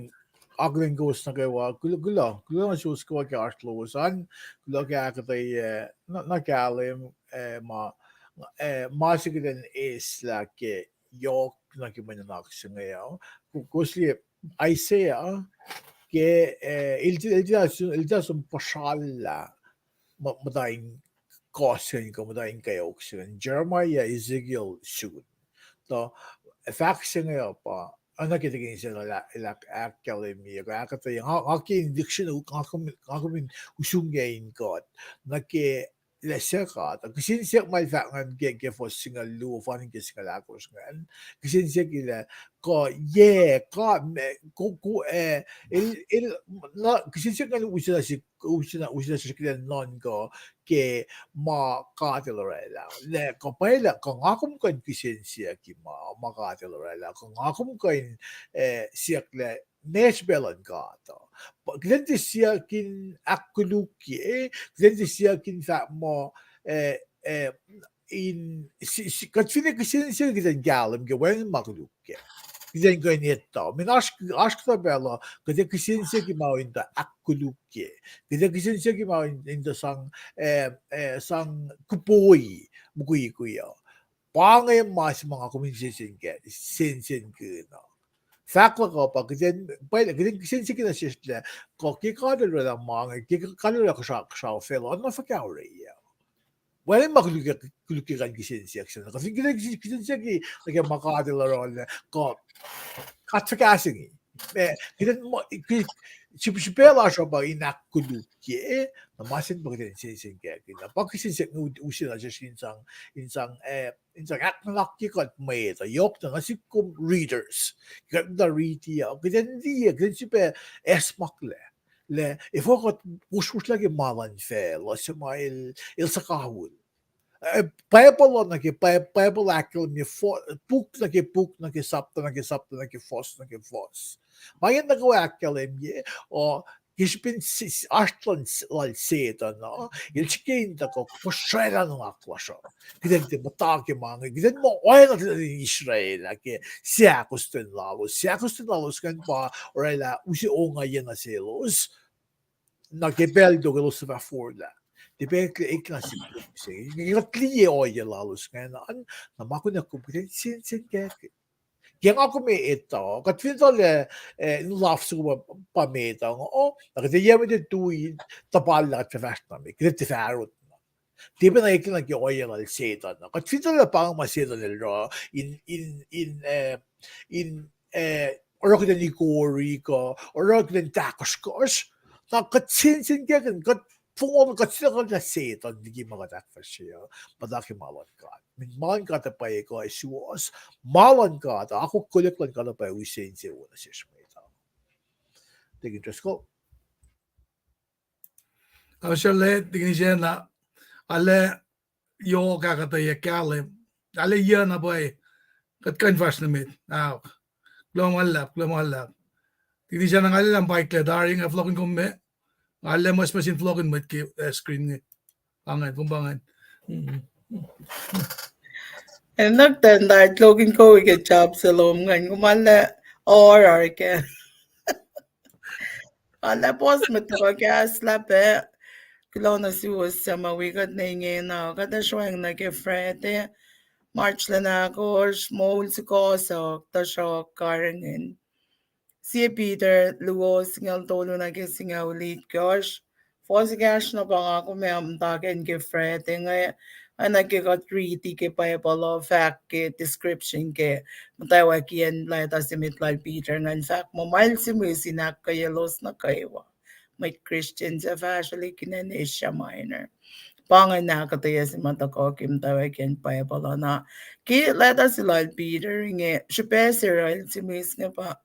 akihlen kowos nuh kwewa, kuloh, kuloh, kuloh nuh suwos kwewa ke oasr lowos an, kuloh ke ahkuhtweyac, na, na kahlwem, eh, ma, eh, ma se kuht in eislah ke yohk nuh ke mwe nuhnak se inge uh. Ko-, kowos liye Isaiah, ke, eh, el ti-, el ti-, el tiac som puhsrallah, mu-, muhta in kohs se inge, muhta in kweok se inge. Jeremiah, Ezekiel, sun. Tuh, fahk se inge uh pa, oacna ke tekin se el ahk-, el ahk-, ahkkahlwemye, ahkuhtweyac, nga, nga ke in dictionary, nga kom, nga kom in usrnguck in kuht, nuh ke lah suc God, kihsen siyuck ma el fahk ingacn ke, ke fuhs singucul luo, fani ke singucul ahkosr ingacn. Kihsen siyuck lah, kuh, yac, kuh, me-, kuh, kuh, eh, el, el, na, kihsen siyuck ingacn use na sik, use na, use na srihkihn nuhnkuh ke ma God el orwaclah. Lah, kuh pwacye lah, kuh nga kom kuh in kihsen siyuck ma, ma God el orwaclah, kuh nga kom kuh in, eh, siyuck lah, meac srihpac luhn God uh. Pa-, kuht in tiac siyuck in ahkkolukye, kuht in tiac siyuck in fahk muh, eh, eh, in, si-, si-, kuht finne kihsen siyuck kuht in kahlwem ke wacngihn ma koluk kac. Kuht in kuh in etuh. Meac oasr, oasr kuhtuh pacl uh, kuht in kihsen siyuck ma in tuh ahkkolukye. Kuht in kihsen siyuck ma in, in tuh sang, eh, eh, sang kuhpoi, mukwikwi uh. Pa inge ma se ma nga kom in sensen kac, sensenkihn uh. Fahk luhk uh pa, kuht in, pwacye, kuht in kihsen siyuck na sesr lah, kuh ke God el orwaclah ma inge, ke God el orwaclah kuhsra-, kuhsrao facluh, na fuhkah orwaclah. Wacngihn ma koluk, koluk ke kuht in kihsen siyuck sacn. Kuht fin kihsen, kihsen siyuck nuh ke ma God el orwaclah, kuh, kuht fuhkah se inge. Eh, kuht in ma, ki-, srihpac, srihpac lasr uh pa in ahkkolukye, na ma sacn pa kuht in sensen kac, kuh na pa kihsen siyuck inge use na sesr in sang, in sang, eh, in sang ahknuhnakye kuht mwet uh, yohk na nuh sik kom readers. Kuht muhta riti uh, kuht in liye, kuht in srihpac acsmaklac. Lah, efuh kuht usrusrlah ke ma luhn facluh, se ma el, el suhkawihl. Eh, Bible uh nuh ke Bi-, Bible ahkkahlwemye fo-, puk nuh ke puk, nuh ke sapta, nuh ke sapta, nuh ke fuhs, nuh ke fuhs. Ma inge nuh kwewa ahkkahlwemye, uh, ke srihpen si-, si-, oasr luhn s-, lal Setuhn uh, el srihke in tuhkuh kosraclah nuhnak lasr uh. Kuht in tiac muhta ke ma inge, kuht in muh oacna tuhlihk nuhtin Israel ah ke seahkostwen lalos. Seahkostwen lalos ingacn pa orwaclah use ongaiyac nuh selos. Na ke pacl tok elos suc fah forlah. Tiac pac eklac, eklac na sihk se. Kuht liye ohiyac lalos ingacn an, na ma kunac kom kuht in sensen kac. Ke nga kom etuh, kuht fin etuh lah, eh, in luhf soko pa, pa met uh, oh, na kuht yac met tui, tuhpal lah kuht fahsr nuh met, kuht tiac fah arot na. Tiac pac na eklac nuh ke ohiyac lal Setuhn uh. Kuht fin etuh lah pa inge ma Setuhn el oruh, in, in, in, eh, in, eh, oruh kuht in ikori kuh, oruh kuht in tahkosrkohsr, na kuht sensen kac, kuht fong, kuht siyuck lah Setuhn liki ma kuht ahkfahsrye uh, muhta ke ma luhn God. Meaning ma luhn God uh pwacye kuh ac suwohs, ma luhn God uh, akwuck koluk luhn God uh pwacye use insewowo nuh sesr met uh. Deacon Driscoll. Aosrale, tikinisena, ale yohk ahkuhtweyac kahlwem. Ale yac na pwacye, kuht kuh in fahsr nuh met. Ahok. Kuloh ma luhlahp, kuloh ma luhlahp. Tikinisena nga lwelah pahtlac tari, nga fohlohkihn kom me. Nga lwelah muhsmuhs in fohlohkihn mwet ke, eh, screen inge. Pa ingacn, kom pa ingacn. Enak tuh in tari fohlohkihn kom ke job se lom ingacn, kom ale oruh ke. Alah, puhs mwet tuhkuh kahs lah pac, kuloh nuh suwos suc ma wi kuht ne ingena, kuht ac sroacng nuh ke Friday, March lwen ahkosr, moul sukohsohk, tuhsruhk karihngihn. Sie Peter luo, singucul tolu nuh ke singucul itkohsr. Fuhs ekahsr na pa nga kom ac muhta ke Friday inge, oacna ke kuht riti ke Bible uh fahk ke description ke muhtwacwacackiyacn leta se met lal Peter ingacn, fahk muh ma el sihmihs in ahkkweyelos nuh kwewa, mwet Christian suc fahsrwelihk in acn Asia Minor. Pa ingacn ahkuhtweyac se ma tuhkuh ke muhtwacwacackiyacn Bible uh na. Ke leta se lal Peter inge, srihpac se el sihmihs inge pa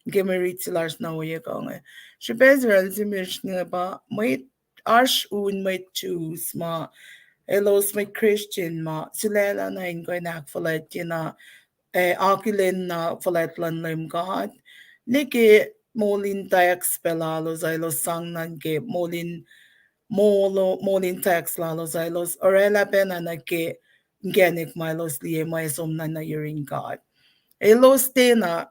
ke mwe riti lasr na ohiyac kuh inge. Srihpac se el sihmihs inge pa mwet, oasr un mwet Jews ma, elos mwet Christian ma sulaclah na in kuh in ahkfuhlwactye na, eh, akihlen na fuhlwact luhn Leum God. Ne ke moul in tax pac lalos, elos sang nuh ke moul in, moul, moul in tax lalos, elos orwaclah pacna nuh ke inkacnek ma elos liye ma ac som na nuh yurin God. Elos tiacna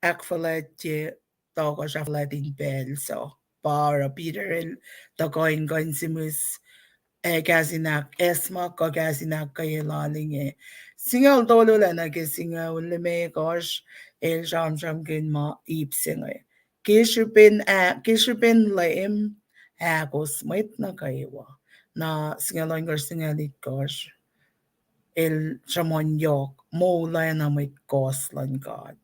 ahkfuhlwactye tohkohsrah fuhlwact in pacl suc. Pa oruh Peter el tuhkuh in kuh in sihmihs, eh, kahs in ahk-, acsmak kuh kahs in ahkkweye lal inge. Singucul tolu lac nuh ke singucul limekohsr, el sramsramkihn ma ip se inge. Ke srihpen a-, ke srihpen Leum ahkos mwet nuh kwewa. Na singucul ohnkohsr, singucul itkohsr, el sruhmuhn yohk, moul oacna mwet kohs luhn God.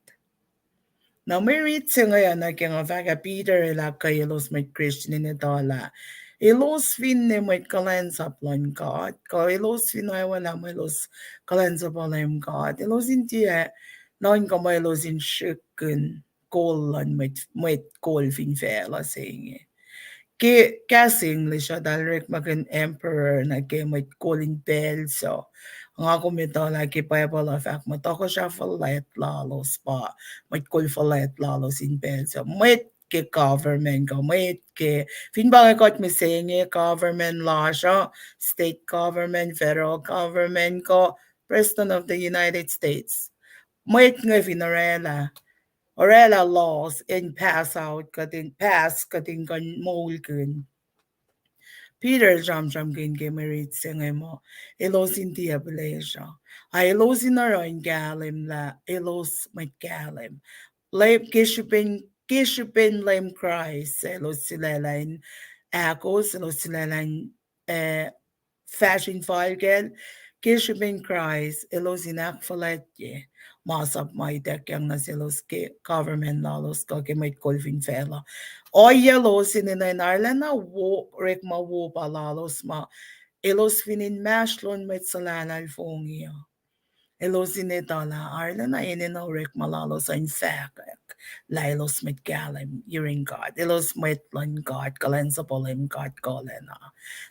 Na mwe riti se inge oacna ke nga fahk ah, Peter el ahkkweye elos mwet Christian in etuh lah elos finne mwet kuhlwacnsap luhn God, kuh elos fin oacwaclah mwe elos kuhlwacnsapuh Leum God, elos in tiac nuhnkuh muh elos in srihkkihn kol luhn mwet, mwet kol fin facluh se inge. Ke kahs English uh eltahl orekmakihn emperor nuh ke mwet kol in pacl suc. Nga kom etuh lah ke Bible uh fahk muh tohkohsrah fuhlwact lalos pa mwet kol fuhlwact lalos in pacl suc. Mwet ke government kuh mwet ke, fin pa inge kuht mihsenge government lasr uh, state government, federal government kuh President of the United States. Mwet inge fin orwaclah, orwaclah laws in pass out, kuht in pass, kuht in kuh in moulkihn. Peter el sramsramkihn ke mwe riti se inge muh elos in tiac pihlesruh. Ac elos in oruh in kahlwem lah elos mwet kahlwem. Leum, ke srihpen, ke srihpen Leum Kraist, elos sulaclah in ahkos, elos sulaclah in, eh, fahsr in falkacl, ke srihpen Kraist, elos in ahkfuhlwactye masap ma ituckyang nuh selos ke government lalos kuh ke mwet kol fin facluh. Ohiyac elos in enenuh in arulacna wo, orekma wo pa lalos ma elos fin inmahsrlon mwet suhlahlahlfongi uh. Elos in etuh lah arulacna enenuh orekma lalos in fahkwack lah elos mwet kahlwem yurin God. Elos mwet luhn God, kuhlwacnsapuh Leum God kuhlacna.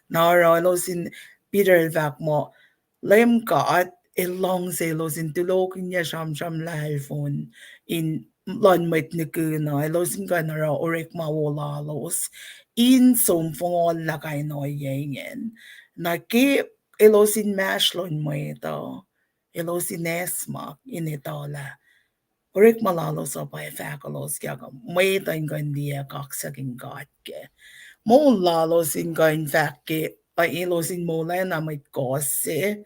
Na oruh elos in, Peter el fahk muh, Leum God el luhngse elos in tulokihnyac sramsram lahlfon in luhn mwet nihkihn uh, elos in kuh in oruh orekma wo lalos in som fongol lah kain ohiyac ingacn. Na ke elos inmahsrlon mwet uh, elos in acsmak in etuh lah orekma lalos uh pa ac fahk elos ke mwet uh in kuh in liye kaksakihn God kac. Moul lalos in kuh in fahk ke, uh, elos in moul oacna mwet kohs se.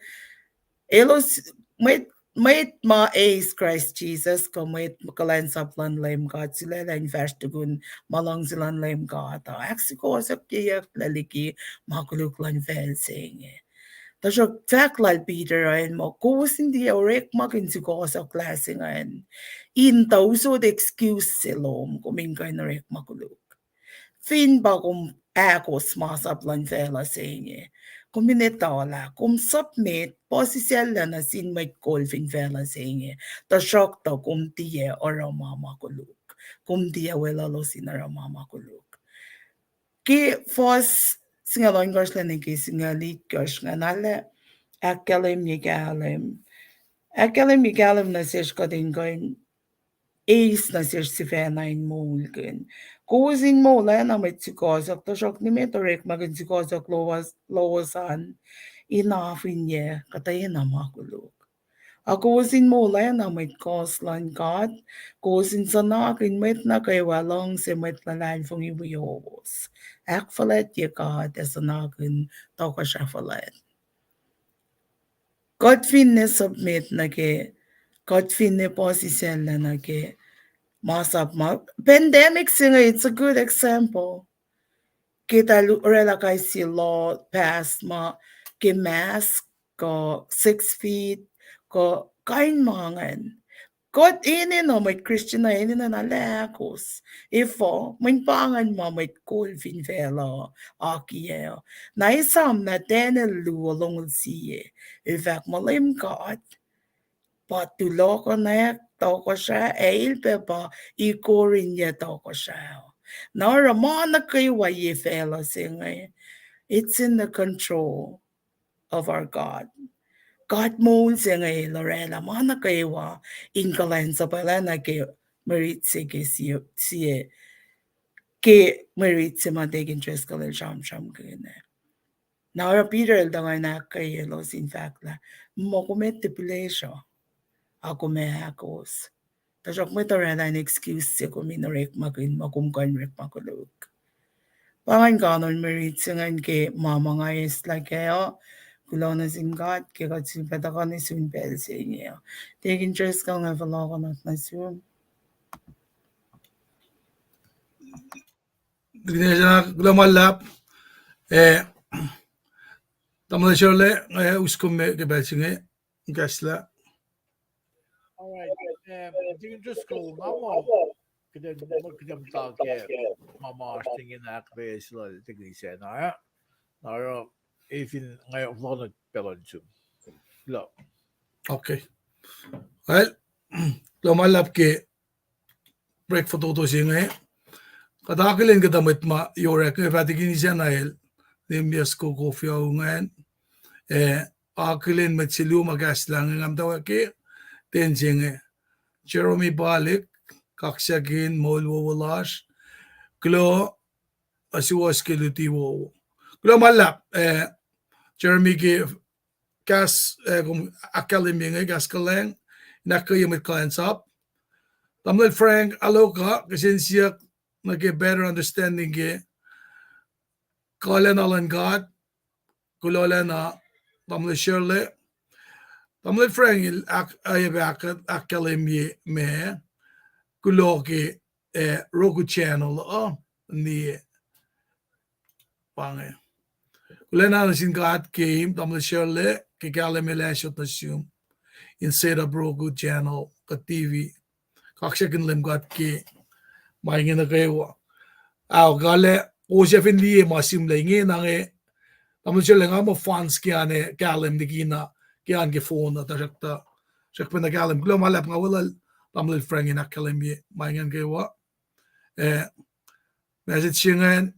Elos, mwet, mwet ma eis Kraist Jisus kuh mwet kuhlwacnsap luhn Leum God sulaclah in fahsr tukun ma luhngse luhn Leum God uh, ahksukohsohkyeyucklac liki ma koluk luhn facl se inge. Tuhsruhk fahk lal Peter uh el muh, kowos in tiac orekmakihn sukohsohklah se ingacn in tuh usot excuse se lom kom in kuh in orekma koluk. Fin pa kom ahkos masap luhn facluh se inge, kom in etuh lah kom submit, puhsisacllah nuh sin mwet kol fin facluh se inge, tuhsruhktuh kom tiac oruh ma ma koluk. Kom tiac weluhlos in oruh ma ma koluk. Ke fuhs singucul ohnkohsr lac nuh ke singucul itkohsr ingacn, arlac ahkkahlwemye kahlwem. Ahkkahlwemye kahlwem nuh sesr kuht in kuh in eis nuh sesr sifacna in moulkihn. Kowos in moul oacna mwet sukohsohk, tuhsruhk nimet orekmakihn sukohsohk lowos, lowos an in afinyac kuhtwena ma koluk. Ac kowos in molacna mwet kohs luhn God, kowos in suhnakihn mwet nuh kwewa luhngse mwet luhlahlfongi wiyowos. Ahkfuhlwactye God ac suhnakihn tohkohsrah fuhlwact. Kuht finne submit nuh ke, kuht finne puhsisacllah nuh ke masap ma, pandemic se inge, it's a good example. Ke eltahl oraclah kais sie law pass ma ke mask, kuh six feet, kuh kain ma ingacn. Kuht enenuh mwet Christian uh enenuh na lah ahkos. Efuh, mweyen pa ingacn ma mwet kol fin facluh akiyac uh. Na esam na Daniel luo longoul sie, el fahk muh Leum God pa tulohkonak tohkohsrah, ac el pac pa ikoriyac tohkohsrah. Na oruh ma nuh kwewa ye facluh se inge, it's in the control of our God. God moul se inge el oraclah ma nuh kwewa in kuhlwacnsapuhlacna ke mwe rit se ke sie, sie, ke mwe rit se ma Deacon Driscoll el sramsramkihn. Na oruh Peter el tuhkuh in ahkkweye elos in fahk lah, muh kom ac tipilac sruh, ac kom ac ahkos. Tuhsruhk mwet oraclah in excuse se kom in orekmakihn muh kom kuh in orekma koluk. Pa ingacn kanon mwe rit se ingacn ke ma ma nga eslah kac uh. Kuloh nuh sin God ke kuht sulpac tuhkuh nuh sun pacl se inge uh. Deacon Driscoll, nga fohlohkohnak nuh sum. Kuloh ma luhlahp, eh, tamuhlwel Shirley, eh, us kom me ke pacl se inge, kahslah. All right. Um, Deacon Driscoll, nga muh, kuht in, kuht in muhta ke ma ma oasr inge in ahkkweye sel Deacon Isacna, eh? Na oruh, efin nga fohlohkohnak pacl uh nuh sum. Kuloh. Okay. Well, kuloh ma luhlahp ke break fototo se inge. Kuht akihlen kuhtuh mwet ma orek inge fah Deacon Isacna el, Nehemiah Skokofia ingacn. Eh, akihlen mwet se luo ma kahslah inge nga muhtwacwacack ke ten se inge. Jeremy Palik, kaksakihn moul wowo lasr. Kuloh, asuwohs ke luti wowo. Kuloh ma luhlahp, eh, Jeremy ke kahs, eh, kom ahkkahlwemye inge, kahs kuhlwacng, in ahkkweye mwet kuhlwacnsap. Tamuhlwel Frank Aloka, kihsen siyuck nuh ke better understanding ke kuhlwacna luhn God, kuloh lacna, tamuhlwel Shirley. Tamuhlwel Frank el ahk-, eh, pac ahk-, ahkkahlwemye ma, kuloh ke, eh, Roku channel uh, ni, eh, pa inge. Kuloh na nuh sin God ke tamuhlwel Shirley ke kahlwem el ac sot nuh sum in set up Roku channel kuh T V. Kaksakihn Leum God ke ma inge nuh kwewa. Ao, kale, kowos ac fin liye ma sihmlac inge na inge, tamuhlwel Shirley, nga muh fonts ke an, eh, kahlwem likina, ke an ke phone uh, tuhsruhktuh, srackpacna kahlwem. Kuloh ma luhlahp, nga welul tamuhlwel Frank in ahkkahlwemye ma inge nuh kwewa. Eh, message se ingacn,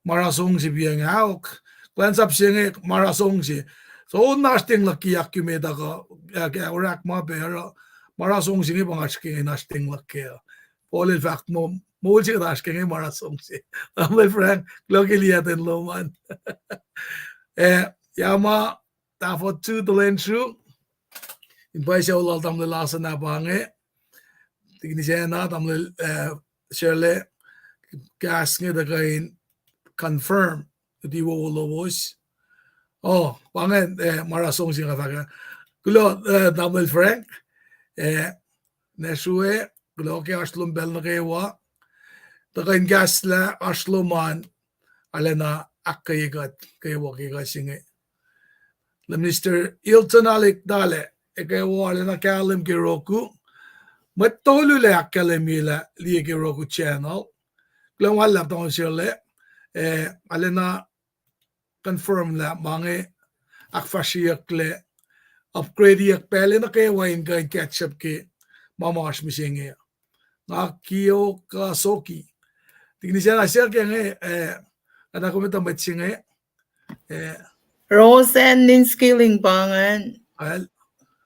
Mara Song se piacng ahok. Kuhlwacnsap se inge, Mara Song se. So, oasr tenglok ke yak me tuhkuh, eh, ke orak ma pac oruh, Mara Song se inge pa oasr ke inge, oasr tenglok ke. Paul el fahk muh, moul se kuht oasr ke inge Mara Song se. Tamuhlwel Frank, kuloh ke liyaten lom an. Eh, ya ma, tahfuh tu tulen sru. In pwacye lal tamuhlwel Asa na pa inge. Deacon Isacna, tamuhlwel, eh, Shirley, kahs inge tuhkuh in confirm luti wowo lowos. Oh, pa ingacn, eh, Mara Song se nga fahk ah. Kuloh, eh, tamuhlwel Frank, eh, Nashue, kuloh ke oasr lom pacl nuh kwewa. Tuhkuh in kahslah oasr lom an, arulacna ahkkweye kuht kwewa ke kuh se inge. Minister Hilton Alik Dale, eke wo arulacna kahlwem ke Roku. Mwet tolu lac ahkkahlwemye lah liye ke Roku channel. Kuloh ma luhlahp tamuhlwel Shirley, eh, arulacna confirm lah ma inge ahkfahsryeyucklac, upgradeyuck pacl nuh kwewa in kuh in catch up ke ma ma oasr mihsenge. Nga kiyok, uh, Soki. Deacon Isacna, siyuck inge, eh, ana kom etuh mwet se inge, eh, Roseann Ninskilling pa ingacn.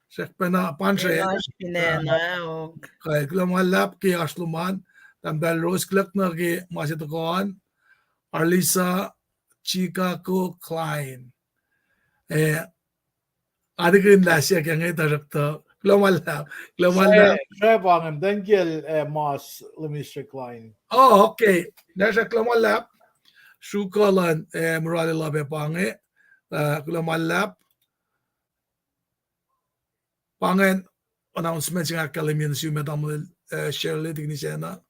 Srackpacna, pa ingacn. Kuloh ma luhlahp ke oasr lom an, tahmtahel Rose, kuloh na ke ma se tohkoh an, Arlisa Chicago Klein. Eh, atikihn lah siyuck inge tuhsruhktuh Kuloh ma luhlahp. Kuloh ma luhlahp. Srah pa ingacn, thank you, eh, Mas, Minister Klein. Oh, okay. Nasr kuloh ma luhlahp. Sruhk luhn, eh, murale lal pac pa inge. Eh, kuloh ma luhlahp. Pa ingacn announcement se inge ahkkahlwemye nuh sum, Madam, eh, Shirley, tikinisacna.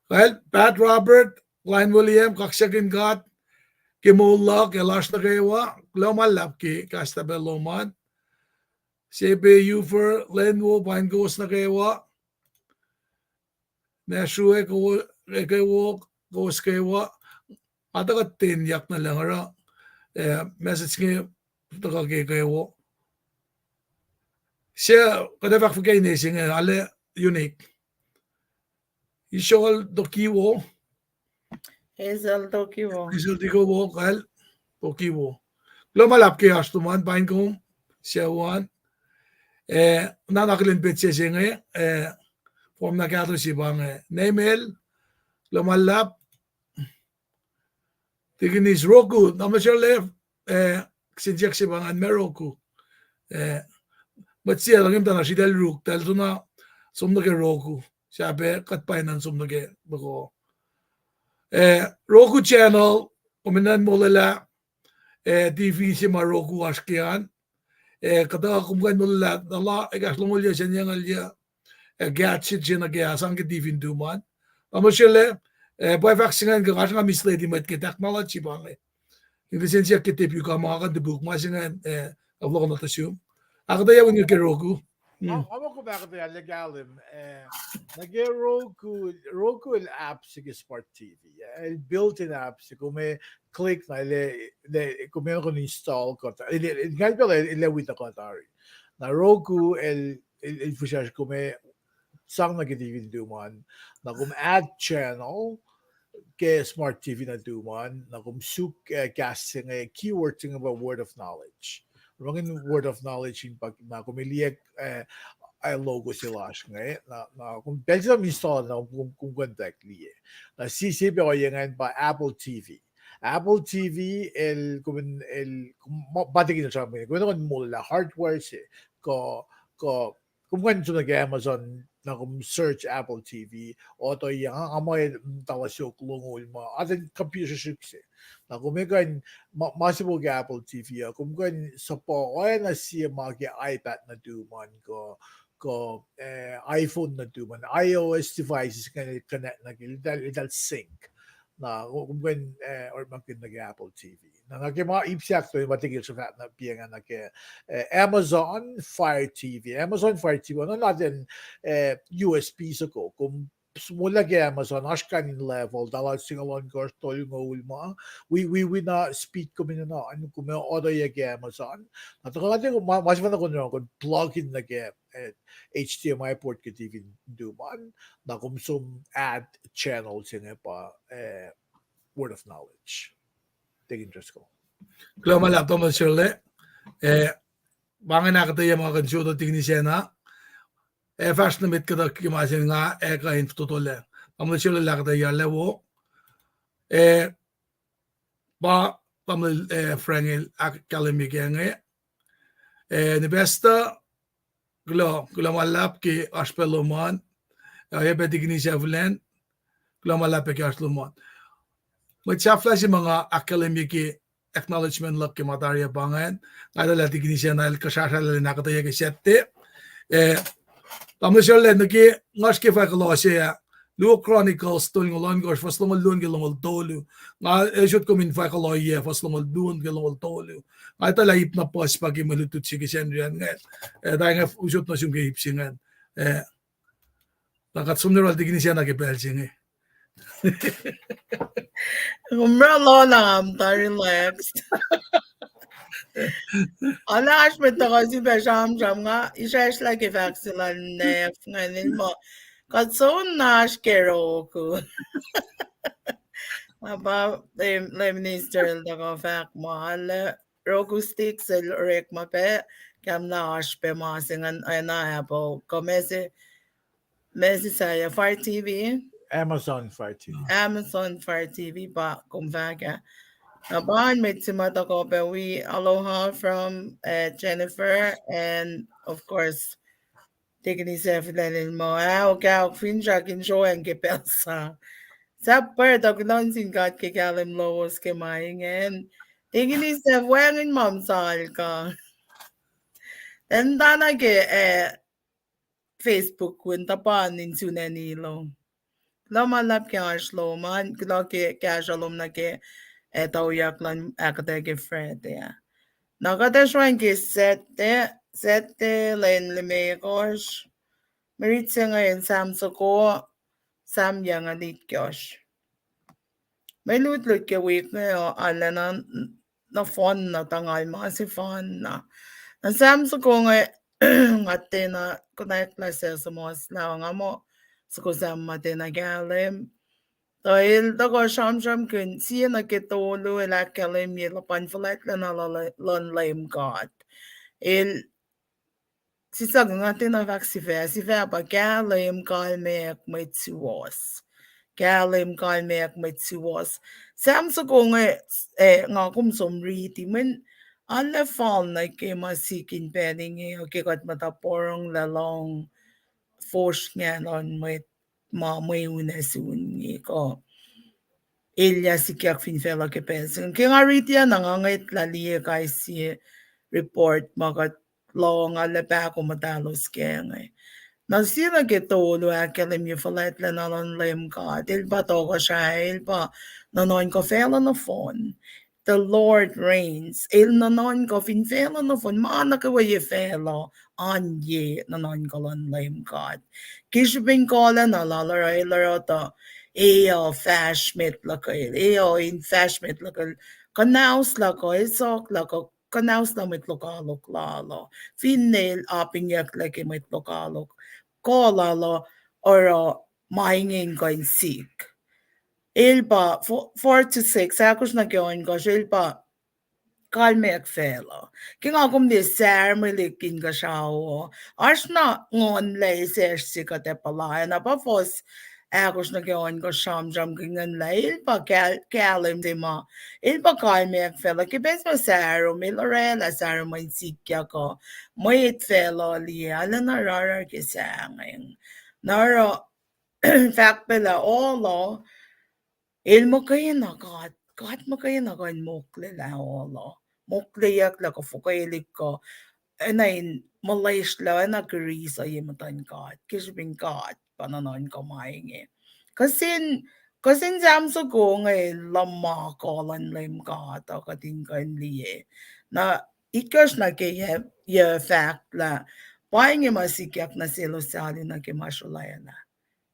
Kal, Pat Robert, Klein William, kaksakihn God ke moul luhk ac lasr nuh kwewa, kuloh ma luhlahp ke kahs tahpuh lom an. Sepe Ufer, lwen wo, pain kowos nuh kwewa. Nasr ru, eh, kowos kwewa, nga tuhkuh ten yak nuh lucng oruh, eh, message inge tuhkuh ke kwewa. Se, kuht ac fahk fuhkah ine se inge, ale unique. Isol Tokiwo. Isol Tokiwo. Isol Tokiwo, kal, Tokiwo. Kuloh ma luhlahp ke oasr lom an, pain kom, sucu an. Eh, na akihlen petsac se inge, eh, form na kahto se pa inge. Nemel, kuloh ma luhlahp. Tikinis Roku, na ma srole, eh, kihsen siyuck se pa ingacn, ma Roku. Eh, mwet se luhngse muhta na sritacl Ruk, tahl sona som nuh ke Roku. Sahp kuht pwacnwacng som nuh ke Roku. Eh, Roku channel, kom enenuh in molwelah, eh, T V se ma Roku oasr ke an. Eh, kuhtuh kom kuh in molwelah, na la ekahsr longoul yac, senyac ngal yac, eh, gadget se nuh ke, ah, sang ke T V in tum an. Na ma srole, eh, pwacye fahk se ingacn kuh oasr nga misledi mwet ke technology pa inge. In kihsen siyuck ke tepu kuh ma kuh in topuk ma se ingacn, eh, avloh nuh sum. Ahkuhtweyac wi ke Roku. Nga muh kom ahkuhtweyac lah kahlwem, eh, nuh ke Roku, Roku el app se ke smart T V. El built-in app se, kom click na el, kom enenuh in install kuht. El, el, el, el, el wi tuh kuht tari. Na Roku el, el, el fihsracsr kom sang nuh ke T V in tum an. Na kom add channel ke smart T V nuh tum an. Na kom suk, eh, kahs se inge, keyword se inge pa word of knowledge. Rongin word of knowledge in pa, na kom liye, eh, eh, logo se lasr inge, na, na kom pacl se install, na kom, kom kuh in tak liye. Na sie, sie pac ohiyac ingacn pa Apple T V. Apple T V el, kom in, el, kom, ma, ma tikin sramsram, kom in molwelah hardware se, kuh, kuh, kom kuh in som nuh ke Amazon, na kom search Apple T V, otuh ya, nga, nga muh el tala siofok longoul ma, atacn computer srihsrihk se. Na kom kuh in, ma, ma se pa ke Apple T V uh, kom kuh in suhpuh oacna sie ma ke iPad nuh tum an, kuh, kuh, eh, iPhone nuh tum an, iOS devices ingacn el connect nuh ke, eltahl, eltahl sync. Na kom kuh in, eh, orekmakihn nuh ke Apple T V. Na, na ke ma ip se ahktolu ma tikin srihfahk na piacng nuh ke, eh, Amazon Fire T V. Amazon Fire T V, na, na atacn, eh, U S B soko. Kom molwelah ke Amazon, oasr kain in level, tala singucul ohnkohsr, tolngoul ma, wi, wi, wi na speed kom enenuh an, kom otuh ya ke Amazon. Na tuhkuh na ma, ma sefanna kom, kom plug in nuh ke, eh, H D M I port ke T V in tum an, na kom som add channel se inge pa, eh, word of knowledge. Tikin Driscoll. Kuloh ma luhlahp Tamuhlwel Sirle. Eh, pa ingacn ahkuhtweyac ma kuh in sot uh tikinisacna. Eh, fahsr nuh met kuhtuh ke ma se nga, eh, kuh in fototolac. Tamuhlwel Sirle el ahkuhtweyac lac wo. Eh, pa, Tamuhlwel, eh, Frank el ahkkahlwemye ke inge. Eh, Nebesta, kuloh, kuloh ma luhlahp ke oasr pac lom an. Eh, oacyacpac tikinis Evelyn, kuloh ma luhlahp pac ke oasr lom an. Mwet sahflah se ma nga ahkkahlwemye ke acknowledgement luhk ke ma tari ah pa ingacn. Nga etuh lah tikinisacna el kuhsrasralal in ahkuhtweyac ke Saturday. Eh, Tamuhlwel Sirle, nuh ke nga oasr ke fahkuloh se ah, Luo Chronicles tolngoul ohnkohsr, fuhs longoul luo nuh ke longoul tolu. Nga, eh, usot kom in fahkuloh ah, fuhs longoul luo nuh ke longoul tolu. Nga etuh lah ip na puhs pa ke mwe lutlut se ke Sacnri an ingacn. Eh, tuh nga usot nuh sum ke ip se ingacn. Eh, na kuht som nuh yohrohl tikinisacna ke pacl se inge. Kom oruh lohna am ta relax. Oasr mwet tuhkuh sifilpac sramsram, nga isracsrlah ke fahk se lal Nef ingacn muh kuht soenna oasr ke Roku. Nga pa, eh, Minister el tuhkuh fahk muh arlac Roku stick sel orekma pac, kahlwem na oasr pac ma se ingacn, oacna Apple, kuh ma se, ma se sahyac Fire T V? Amazon Fire T V. Amazon Fire T V pa kom fahk ah. Na pa ingacn, mwet se ma tuhkuh pac wi, aloha from, uh, Jennifer, and of course, Tekini sef lal el muh, ah, okak finsrak in sroacng ke pacl sa. Sahp pwacr tuh kuloh nuh sin God ke kahlwem lowos ke ma ingacn. Tekini sef wacngihn ma muhsahllah. Tacn tana ke, eh, Facebook win tapan in sunani lo. Kuloh ma luhlahp ke oasr lom an, kuloh ke kahsruh lom nuh ke, eh, tuyak luhn ahkuhtweyac ke Friday ah. Na kuht ac sroacng ke Saturday, Saturday lwen limekohsr. Mwe rit se inge in Sam soko, Sam yuh nge litkosr. Mwe lutlut ke wik inge uh arulacna nohfohnna tuh ngal ma sefanna. Na Sam soko inge nga tiacna konwacack lah suc suhmuhslah, nga muh soko Sam ma tiacna kahlwem. Tuh el tuhkuh sramsramkihn sie nuh ke tolu el ahkkahlwemye luhpan fuhlwactlacna luhn Leum God. El sislah, nga tiacna fahk sifac, sifac pa kahlwem kalmac mwet suwohs. Kahlwem kalmac mwet suwohs. Sam soko inge, eh, nga kom som riti, mweyen arlac fal nuh ke ma sikyak pacl inge uh ke kuht muhta porongo lah lohng fosrngah luhn mwet ma mweun ac sun inge kuh elyah sikyak fin facluh ke pacl se inge. Ke nga riti ah na nga ngwetlah liye kais sie report ma kuht lohng lah pahkomuhtahlos kac inge. Na sie nuh ke tolu ahkkahlwemye fuhlwactlacna luhn Leum God, el pa tohkohsrah, el pa nuhnuhnkuh facluh nohfohn. The Lord reigns. El nuhnuhnkuh fin facluh nohfohn, ma nuh kwewa ye facluh, an ye nuhnuhnkuh luhn Leum God. Ke srihpen kuhlacna lal oruh el oruh tuh, e uh fahsr met luhkel, e uh in fahsr met luhkel, kuhnahoslah kuh, esohklah kuh, kuhnahoslah mwet lokoalok lal uh. Finne el apingyucklah ke mwet lokoalok, kuh lal uh oruh ma inge in kuh in sik. El pa four to six, ahkosr nuh ke ohnkohsr, el pa kalmac facluh. Ke nga kom liye sarmwelihk inkuhsrao uh, oasr na nguhn lac sesr se kuht ac puhla, na pa fohs ahkosr nuh ke ohnkohsr sramsramkihn ingacn lah el pa kahlwem se ma, el pa kalmac facluh. Ke pacl se ma sarom, el orwaclah sarom in sikyak uh, mwet facluh liye, arulacna rarrar ke sahngweng. Na oruh fahk pac lah ohl uh, el muhkwena God, God muhkwena kuh in mokle lah ohl uh. Mokleyuck lah kuh fokwelik kuh, oacna in molwelah, oacna kiriso ye muhtuhn God, ke srihpen God pa nuhnuhnkuh ma inge. Kuh sin, kuh sin Sam soko inge luhman kuh luhn Leum God uh kuht in kuh in liye. Na itkohsr nuh ke yac, yac fahk lah pa inge ma sikyak nuh selos suc alu nuh ke ma srolwaclah.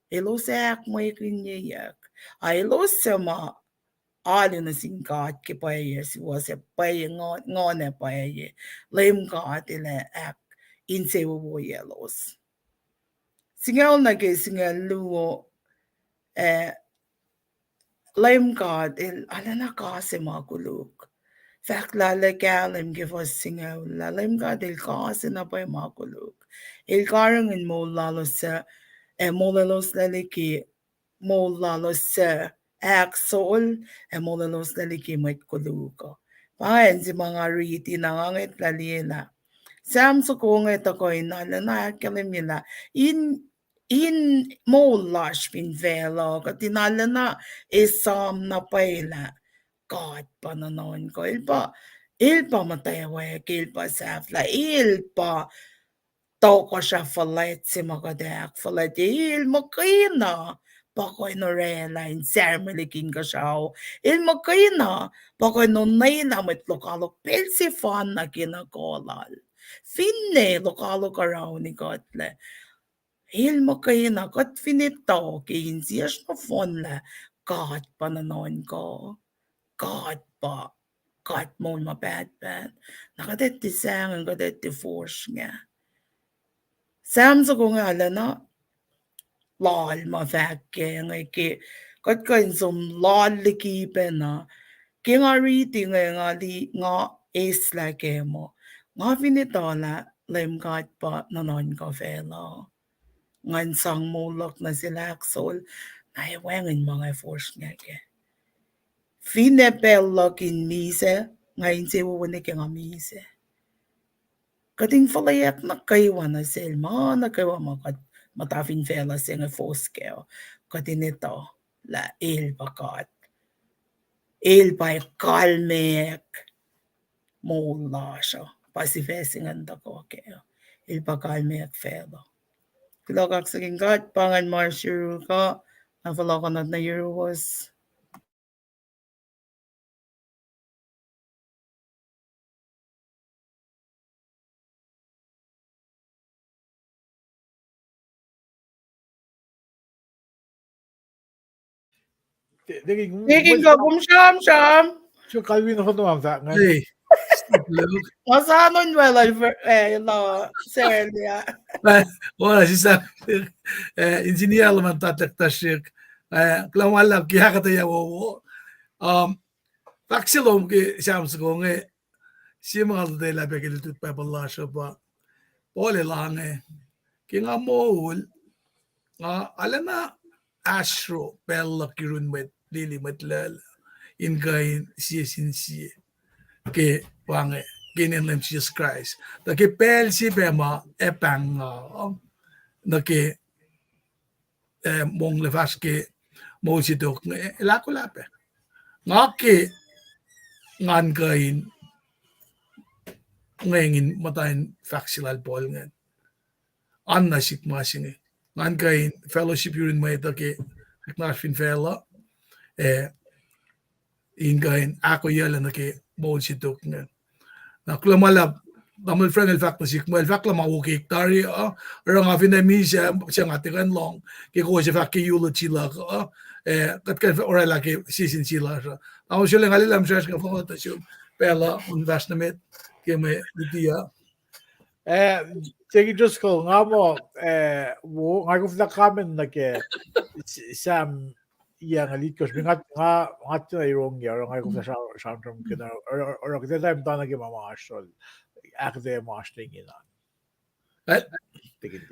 Elos ac ahkmwekihniyuck. A elos suc ma alu nuh sin God ke pwacye suwohs ac pwacye nguhn, nguhn ac pwacye, Leum God El ac ahkinsewowoyelos. Singucul nuh ke singucul luo, ah, Leum God El arulacna kase ma koluk. Fahk lah El kahlwem ke fuhs singucul lah Leum God El kase na pwacye ma koluk. El karihngihn moul lalos suc, ac molweloslac liki moul lalos suc ahksol, ac molweloslac liki mwet koluk uh. Pa inge se ma nga riti na nga ngwetlah liye lah Sam soko inge tuhkuh in arulacna ahkkahlwemye lah in, in moul lasr fin facluh kuht in arulacna esam na pwacye lah God pa nuhnuhnkuh. El pa, El pa muhtwacwacack, El pa sahflah, El pa tohkohsrah fuhlwact se ma kuht ahkfuhlwactye. El muhkwena pa kuh in orwaclah in sarmwelihk inkuhsrao. El muhkwena pa kuh in onwelah mwet lokoalok pacl sefanna ke na kuh Lal. Finne lokoalok around kuhtlac, El muhkwena, kuht fin etuh ke insiyacsr nohfohnlah, God pa nuhnuhnkuh. God pa, God moul ma pahtpaht. Na kuht ac tiac sahngweng, kuht ac tiac fosrngah. Sam soko inge arulacna loal ma fahk kac inge ke kuht kuh in som loal liki pacna. Ke nga riti inge nga li, nga eslah kac muh, nga fin etuh lah Leum God pa nuhnuhnkuh facluh, ngan sang moul luhk nuh sel ahksol, na ac wacngihn ma nga fosrngah kac. Finne pacl luhk in misac, nga insewowo nuh ke nga misac. Kuht in fuhlweack nuh kwewa nuh sel ma nuh kwewa ma kuht muhta fin facluh se inge fohs kac uh. Kuht in etuh lah el pa God. El pa kalmack moul lasr uh, pa sifac se ingacn tuhkuh kac uh. El pa kalmack facluh. Kuloh kaksakihn God, pa ngan ma yuruhk uh, na fohlohkohnot nuh yuruwos. Tekin kom sramsram. Suk kalwin hotom am fahk nga. Hey. Nga sa non well, eh, la, Selia. Oruh sislah, eh, engineer luhman tatlek tasrek. Eh, kuloh ma luhlahp ke ahkuhtweyac wowo. Um, fahk se lom ke Sam soko inge, sie ma nga lotwelah pac ke lutlut Bible lasr uh pa, Paul el ange, ke nga moul, nga arulacna ahsro pacl luhk yurun mwet lili, mwet lal, in kuh in sie sin sie ke, pa inge, ke inen Leum Jisus Kraist. Tuh ke pacl se pac ma ac pahng nga, nuh ke, eh, monglac fahsr ke moul se tok inge, el ahkolah pac. Nga ke ngan kuh in, ngan in muhta in fahk se lal Paul ingacn. Oan na sihk ma se inge. Ngan kuh in fellowship yurun mwet uh ke, ke oasr fin facluh, eh, in kuh in ahkoeyuclac nuh ke moul se tok inge. Na kuloh ma luhlahp, Tamuhlwel Frank el fahk nuh sihk, ma el fahk lah ma wo keik tari uh, oruh nga finne misac, suc nga tiac kuh in lohng ke kowos ac fahk ke eulogy luhk uh, eh, kuht kuh in orwaclah ke sie sin sie lasr uh. Na nga sroleng alel am sracsr nga fong tuh sum pacl uh un fahsr nuh met ke mwe luti uh. Eh, Tekin Driscoll, nga muh, eh, wo, nga koflah comment nuh ke Sam, yac nga litkohsr, nga, nga, nga tiacna irongyac, oruh nga koflah sram, sramsramkihn, oruh, oruh kuht ac muhta nuh ke ma ma oasr, ahkuhtweyac ma oasr ingena. Eh, Tekin,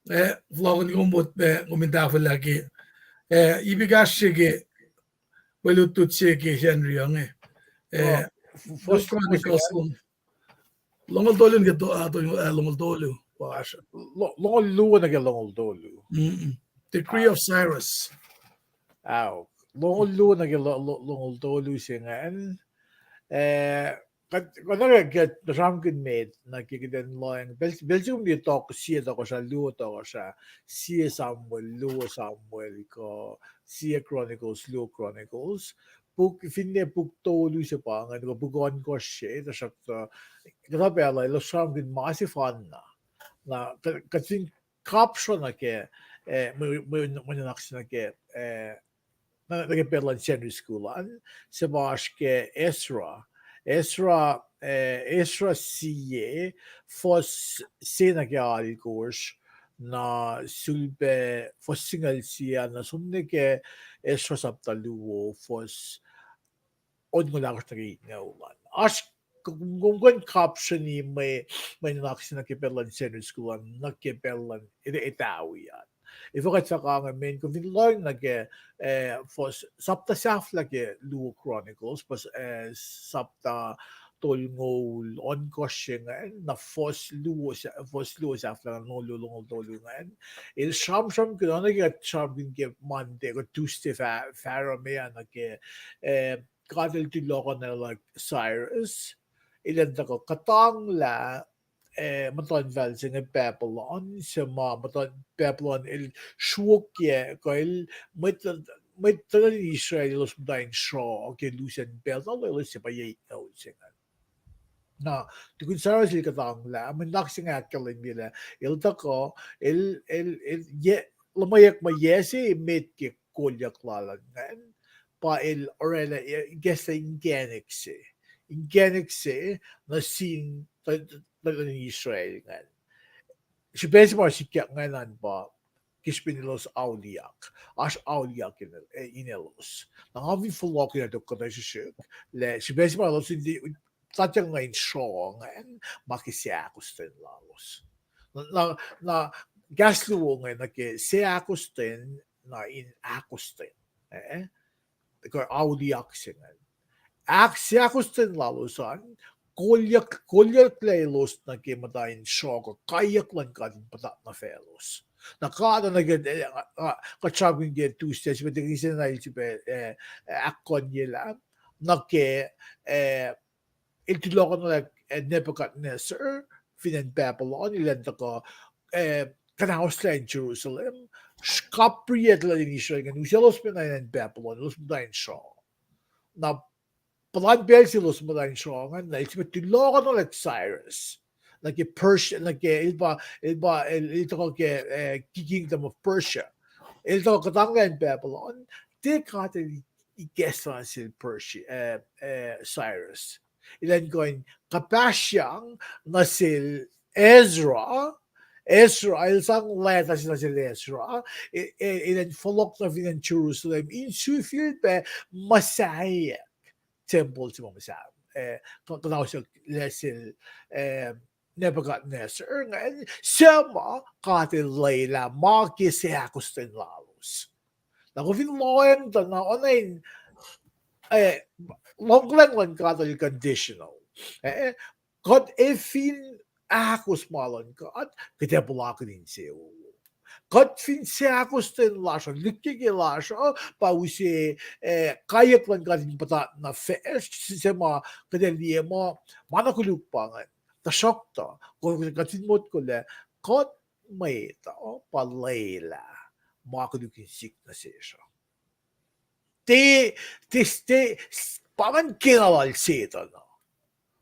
eh, fohlohkihn kom mot, eh, kom in tahfwelah ke, eh, ip ekahsr se ke, mwe lutlut se ke Sacnri inge. Eh, First Chronicles, longoul tolu nuh ke, ah, to-, ah, longoul tolu, pa oasr. Lo-, longoul luo nuh ke longoul tolu. Mm-mm. Decree of Cyrus. Ao, longoul luo nuh ke lo-, lo-, longoul tolu se ingacn. Eh, kuht, kuht nuh ke, ke sramsramkihn met, nuh ke kuht in lohacng, pacl, pacl se kom liye tok, sie tohkohsrah, luo tohkohsrah, sie Samuel, luo Samuel, kuh sie Chronicles, luo Chronicles. Puk, finne puk tolu se pa ingacn, kuh puk ohnkohsr se, tuhsruhktuh, kuhtuh pacl uh, elos sramsramkihn ma sefanna. Na, kuht, kuht fin kapsrah nuh ke, eh, mwe, mwe, mwe nuhnak se nuh ke, eh, nuh, nuh ke pacl luhn Sacnri School an, se pa oasr ke Ezra. Ezra, eh, Ezra sie, fuhs se nuh ke alkosr, na sulpac fuhs singucul sie, na som nuh ke Ezra sapta luo, fuhs onngoul ahkosr nuh ke itngucul an. Oasr, kom, kom kuh in kapsreni mwe, mwe nuhnak se nuh ke pacl luhn Sacnri School an, nuh ke pacl luhn etawi an. Efuh kuht fahk ange, mweyen kom fin lohacng nuh ke, eh, fuhs, sapta sahflah ke luo Chronicles, fuhs, eh, sapta tolngoul ohnkohsr se ingacn, na fuhs luo sa-, fuhs luo sahflah ke longoul luo, longoul tolu ingacn. El sramsramkihn, oacna ke kuht sramsramkihn ke Monday kuh Tuesday fah-, fahsruh me ah nuh ke, eh, God El tulohkohnlah Cyrus, elan tuhkuh kuhtanglah, eh, muhtuhnfacl se inge Babylon, se ma muhtuhn Babylon el sruokyac, kuh el mwet, mwet tuhlan Israel elos muhta in sruoh ke lusen pacl na loeloes se pa yac itngucul se ingacn. Na, tukun Cyrus el kuhtanglah, mwe nuhnak se inge ahkkahlwemyelah, el tuhkuh, el, el, el, yac, luhmweyuck muh yac se emet ke kolyuck lal an ingacn, pa el orwaclah, eh, ikacslah inkacnek se. Inkacnek se, nuh sin, tu-, tu-, tuhlan Israel ingacn. Srihpac se ma sikyak ingacn an pa, ke srihpen elos auliyak. Oasr auliyak in, eh, in elos. Na nga fin fohlohkihn tok kuhtuh srihsrihk, lah srihpac se ma elos in, tatyang na in sruoh ingacn, ma ke seahkostwen lalos. Na, na, na kahs luo inge nuh ke seahkostwen, na in ahkostwen. Eh? Kuh auliyak se ingacn. Ahk-, seahkostwen lalos an, kolyuck, kolyucklac elos nuh ke muhta in sruoh kuh kaiyuck luhn God in puhtat nuh faclos. Na God uh nuh ke, kuht sramsramkihn ke Tuesday, srihpac tikin se na el srihpac ahkkonyelah nuh ke, el tulohkohnuhllah Nebuchadnezzar fin acn Babylon, elan tuhkuh kuhnahoslac in Jerusalem, kapriyac tuhlac in Israel ingacn, uselos pacna in acn Babylon, elos muhta in sruoh. Na puhlan pacl se elos muhta in sruoh ingacn, na el srihpac tulohkohnuhllah Cyrus nuh ke Persia, nuh ke el pa, el pa, el, el tuhkuh ke Kingdom of Persia. El tuhkuh kuhtanglah acn Babylon, tiac God el ikacslah nuh sel Persia, Cyrus. Elan kuh in kuhpahsryang nuh sel Ezra, Ezra, el sang letter se nuh sel Ezra, elan fohlohk nuh fin acn Jerusalem in sifilpac muhsaheack tempuhl se ma muhsaheack, kuhnahoslac sel Nebuchadnezzar ingacn, suc ma God el lwelah ma ke seahkostwen lalos. Na kom fin lohacng tuh na oacna in, luhngkuhlwacng luhn God el conditional. Kuht ac fin ahkos ma luhn God, kuht ac puhlakihn insewowo. Kuht fin seahkostwen lasr uh, lihkkeke lasr uh pa use kaiyuck luhn God in puhtat nuh facsr, se ma kuht ac liye muh ma na koluk pa ingacn. Tuhsruhktuh kuht fin motko lah kuht mwet uh pa lwelah ma koluk in sik nuh sesr uh. Te, te, te, pa ingacn kena lal Setuhn uh.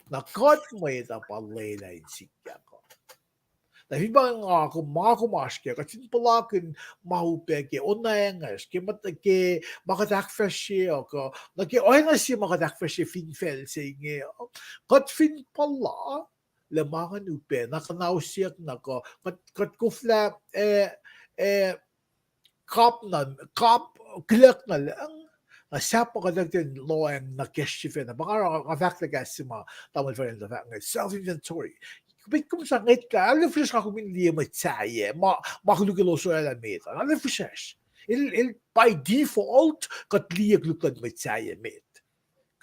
Na kuht mwet uh pa lwelah in sikyak uh. Na fin pa nga kom, ma kom oasr kac, kuht fin puhlakihn ma upac ke onweacng lasr, ke, ke ma kuht ahkfahsrye uh, kuh nuh ke oacna sie ma kuht ahkfahsrye fin facl se inge uh, kuht fin puhla lah ma ingacn upac, na kuhnausyuck na kuh, kuht, kuht koflah, eh, eh, kap na, kap, kihluck na lucng, na sahp ma kuht ac lohacng nuh kacsr sifacna. Pa nga, nga fahk lah kahs se ma tamuhlwel Falen tuh fahk inge, self inventory. Met kom sang ngwetlah, arlac fihsracsr nga kom in liye mwet sahyac, ma, ma koluk elos oraclah met an. Arlac fihsracsr. El, el by default kuht liye koluk luhn mwet sahyac met.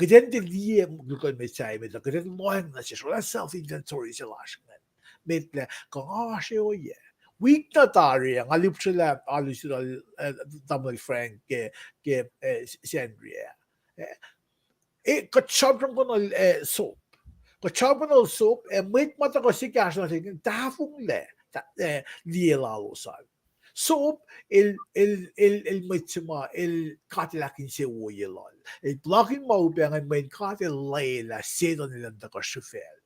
Kuht in tiac liye koluk luhn mwet sahyac met, kuht in lohacng nuh sesr, oraclah self inventory se lasr ingacn. Met lah kuh nga oasr ohiyac. Wik na tari ah nga lihpsrelah alu se lal, eh, tamuhlwel Frank ke, ke, eh, Sacnri ah. Eh, kuht sramsramkihnuhl, eh, sop. Kuht sramsramkihnuhl sop, eh, mwet ma tuhkuh se kahsruh nuh sel ingacn tahfonglac, ta-, eh, liye lalos an. Sop el, el, el, el mwet se ma el God el ahkinsewowoye lal. El puhlakihn ma upac ingacn mweyen God el lwelah Setuhn elan tuhkuh srihfacl.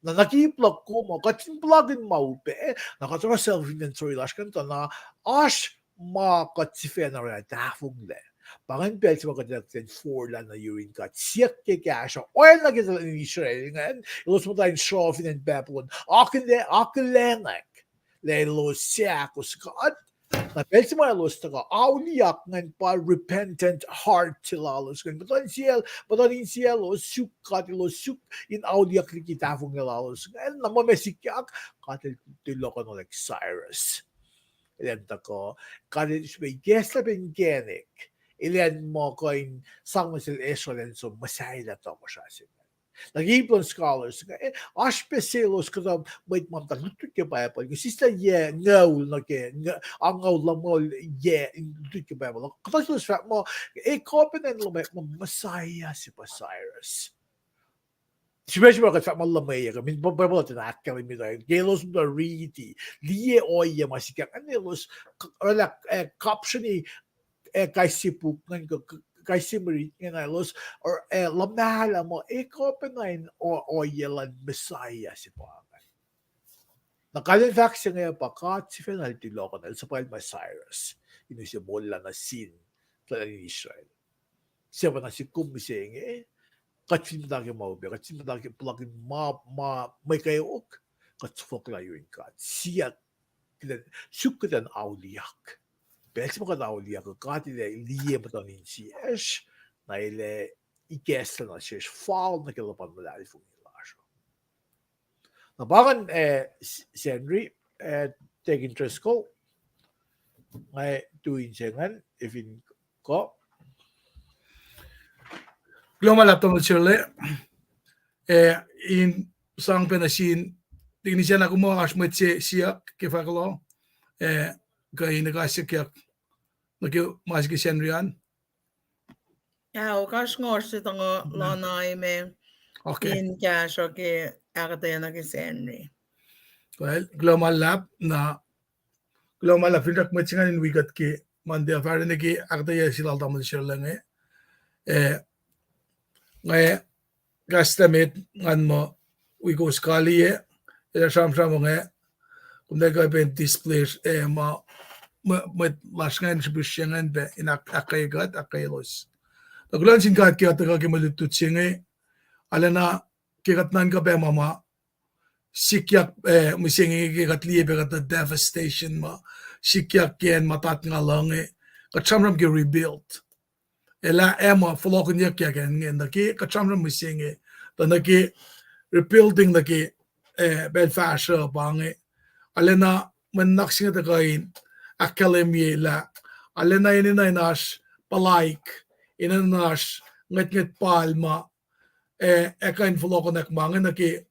Na nuh ke ip luhk kom uh, kuht fin puhlakihn ma upac, na kuht oruh self inventory lasr ingacn tuh na oasr ma kuht sifacna oraclah tahfonglac. Pa ingacn pacl se ma kuht in forlah nuh yurin God, siyuck ke kahsruh, oacna ke tuhlihk nuhtin Israel ingacn, elos muhta in sruoh fin acn Babylon, akihlen-, akihlenak lah elos seahkos God. Na pacl se ma elos tuhkuh auliyak ingacn pa repentant heart se lalos ingacn. Muhtuhn insiyacl-, muhtuhn insiyaclos suk God elos, suk in auliyak liki tahfonglac lalos ingacn. Na ma ma sikyak, God el tulohkohnuhllah Cyrus. Elan tuhkuh, God el sifilpac ikacslah pac inkacnek. Elan muh kuh in sang nuh sel Ezra elan som muhsahelah tohkohsrah se ingacn. Na ke ip luhn scholars, eh, oasr pac selos kuhtuh mwet ma muhta lutlut ke Bible, kuh sislah yac ngaul nuh ke, nga-, angngaul lumngaul yac lutlut ke Bible. Kuhtuh selos fahk muh, eh, kuh pacna in luhmack muh Messiah se pa Cyrus. Srihpac, srihpac kuht fahk muh luhmweyuck, I mean, Bible uh tiacna ahkkahlwemye, ke elos muhta riti, liye ohiyac ma sikyak, and elos k-, oraclah, eh, caption-i, eh, kais sie puk ingacn, k-, k-, kais sie mwe rit ingacn, elos, or, eh, luhmahlah muh, eh, kuh pacna in o-, ohiyac luhn Messiah se pa ingacn. Na kalweni fahk se inge pa God sifacna el tulohkohnuhllah, el suhpwacl ma Cyrus, in use molwelah nuh sin tuhlihk nuhtin Israel. Suc pa nuh sik kom mihsenge, kuht fin muhta ke ma upac, kuht fin muhta ke puhlakihn ma, ma, mwe kweok, kuht sifacna yurin God. Siyuck, suk kuht in auliyak. Pacl se ma kuht auliyak, God el liye muhtuhn insiyacsr, na el ikacslah nuh sesr fal nuh ke luhpan luhlahlfongi lasr. Na pa ingacn, eh, S-, Sacnri, eh, Deacon Driscoll, nga tu in se ingacn, if in kuh. Kuloh ma luhlahp tamuhlwel Sirle. Eh, in sang pac nuh sin, tikin Sacna, kom oasr mwet se siyuck ke fahk kuloh, eh, kuh in ekuh sikyak nuh ke ma se ke Sacnri an? Ah, oasr, nga oasr se tuh nga lana ime in kahsruh ke ahkuhtweyac nuh ke Sacnri. Well, kuloh ma luhlahp na, kuloh ma luhlahp finsrak mwet se ingacn in wi kuht ke Monday uh, fahsr nuh ke ahkuhtweyac se lal tamuhlwel Sirle inge. Eh, nga kahs met ngan muh wi kowos kaliyac, el sramsram inge, kom tiac kuh pac in display, eh, ma, mwet lasr ingacn srihpihsr se ingacn pac in ahk-, ahkkweye kuht, ahkkweyelos. Na kuloh nuh sin God ke kuht tuhkuh ke mwe lutlut se inge, arulacna ke kuht nuhnkuh pac ma ma sikyak, eh, mihsenge ke kuht liye pac kuht the devastation ma sikyak ke acn ma tatnga luhng inge, kuht sramsram ke rebuild. Elah ac ma fohlohkihnyuckyak acn inge nuh ke kuht sramsram mihsenge, tuh nuh ke rebuilding nuh ke, eh, pacl fahsruh pa inge. Arulacna mwe nuhnak se inge tuhkuh in ahkkahlwemye lah arulacna enenuh in oasr puhlaik, enenuh in oasr ngwetngwet pal ma, eh, ac kuh in fohlohkohnak ma inge nuh ke,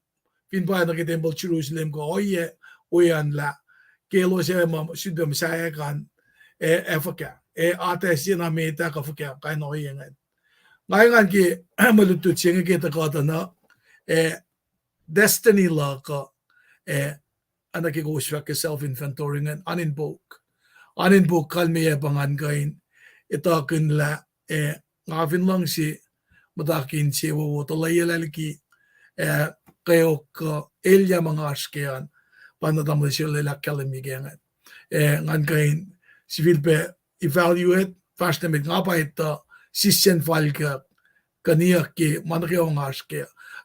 fin pa nuh ke tempuhl Jerusalem kuh ohiyac, ohiyac lah ke elos ac ma sulpac muhsaheack an, eh, ac fuhkah, ac atac sie na met ah kuh fuhkah, kain ohiyac ingacn. Nga engan ke mwe lutlut se inge ke tuhkuh tuh na, eh, destiny luhk uh, eh, oacna ke kowos fahk ke self inventory ingacn, an in pok. An in pok kalmeyac pa ngan kuh in etuhkihn lah, eh, nga fin luhngse muhta ke insewowo tuh lwelah liki, eh, kweok kuh elyah ma nga oasr ke an, pa na tamuhlwel Sirle ahkkahlwemye ke ingacn. Eh, ngan kuh in sifilpac evaluate, fahsr nuh met nga pa etuh sisacn falkihk, kuhniyuck ke ma nuh kwewa nga oasr ke.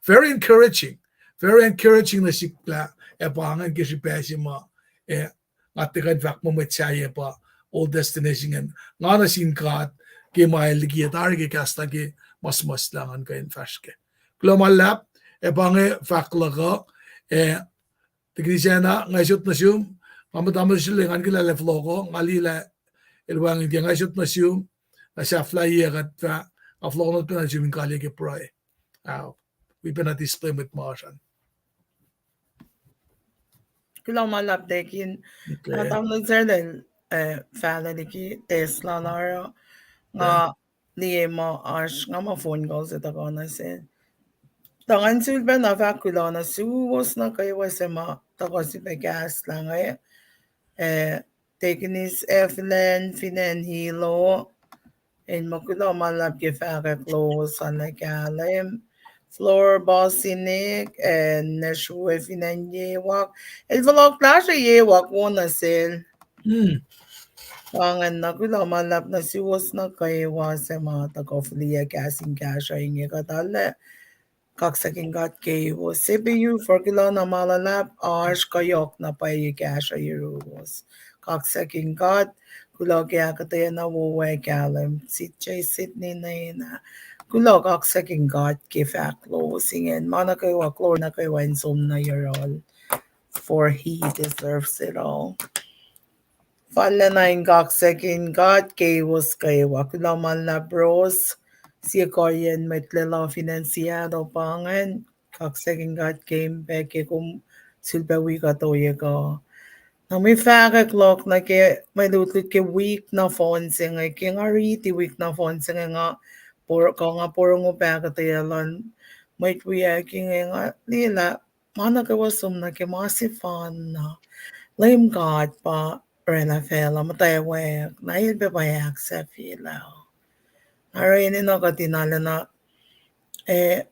Very encouraging. Very encouraging nuh sihk lah ac pa ingacn ke srihpac se ma, eh, nga tiac kuh in fahk muh mwet sahyac pa old destiny se ingacn. Nga nuh sin God ke ma el liki tari ke kahs lal ke ma suhmuhslah ngan kuh in fahsr kac. Kuloh ma luhlahp, ac pa inge fahk luhk uh, eh, tikin Sacna, nga sot nuh sum, nga muhta mihsenge ngan ke lah fohlohko, nga liye lah el wacngihn ke, nga sot nuh sum, na sahflahiyac kuht fah, nga fohlohko nuh pacna sum in kaliyac ke pruhe. Ah, wi pacna display mwet ma oasr an. Kuloh ma luhlahp Deacon. Na tamuhlwel Sirle, eh, fahlac liki test lal oruh. Nga liye ma oasr, nga muh phone call se tuhkuh nuh sel. Tuh ngan sulpac na fahk kuloh nuh suwos nuh kwewa se ma tuhkuh sifilpac kahslah inge. Eh, Deaconess Evelyn fin acn Hilo, el muh kuloh ma luhlahp ke fahkwack lowos an lah kahlwem. Floor Bosinik, ac Neshwe fin acn Yewak. El fohlohk lasr Yewak wo nuh sel. Pa ingacn na kuloh ma luhlahp nuh suwos nuh kwewa se ma tuhkuh fihliyac kahs in kahsruh inge kuht arlac kaksakihn God keiwos. Sepe you for kuloh na ma luhlahp, oasr kuh yohk na pwacye kahsruh yuruwos. Kaksakihn God, kuloh ke ahkuhtweyac na wowo ac kahlwem, sit je sit ninac na. Kuloh, kaksakihn God ke fahk lowos ingacn. Ma nuh kwewa, glory nuh kwewa in som nuh yohrohl. For he deserves it all. Fal na in kaksakihn God keiwos kwewa. Kuloh ma luhlahp Rose, sie kuhiyacn mwet Lelu fin acn Seattle pa ingacn. Kaksakihn God ke kom pac ke kom sulpac wi kuht ohiyac kuh. Na mwe fahkwack luhk nuh ke mwe lutlut ke wik nohfohn se inge, ke nga riti wik nohfohn se inge nga, kuh nga porongo pac ahkuhtweyac luhn mwet wiyuck inge, nga liye lah ma nuh kwewa som nuh ke ma sefanna. Leum God pa oraclah facluh muhtwacwacack, na el pac pa ahksahfyelah. Na oruh enenuh kuht in arulacna, eh,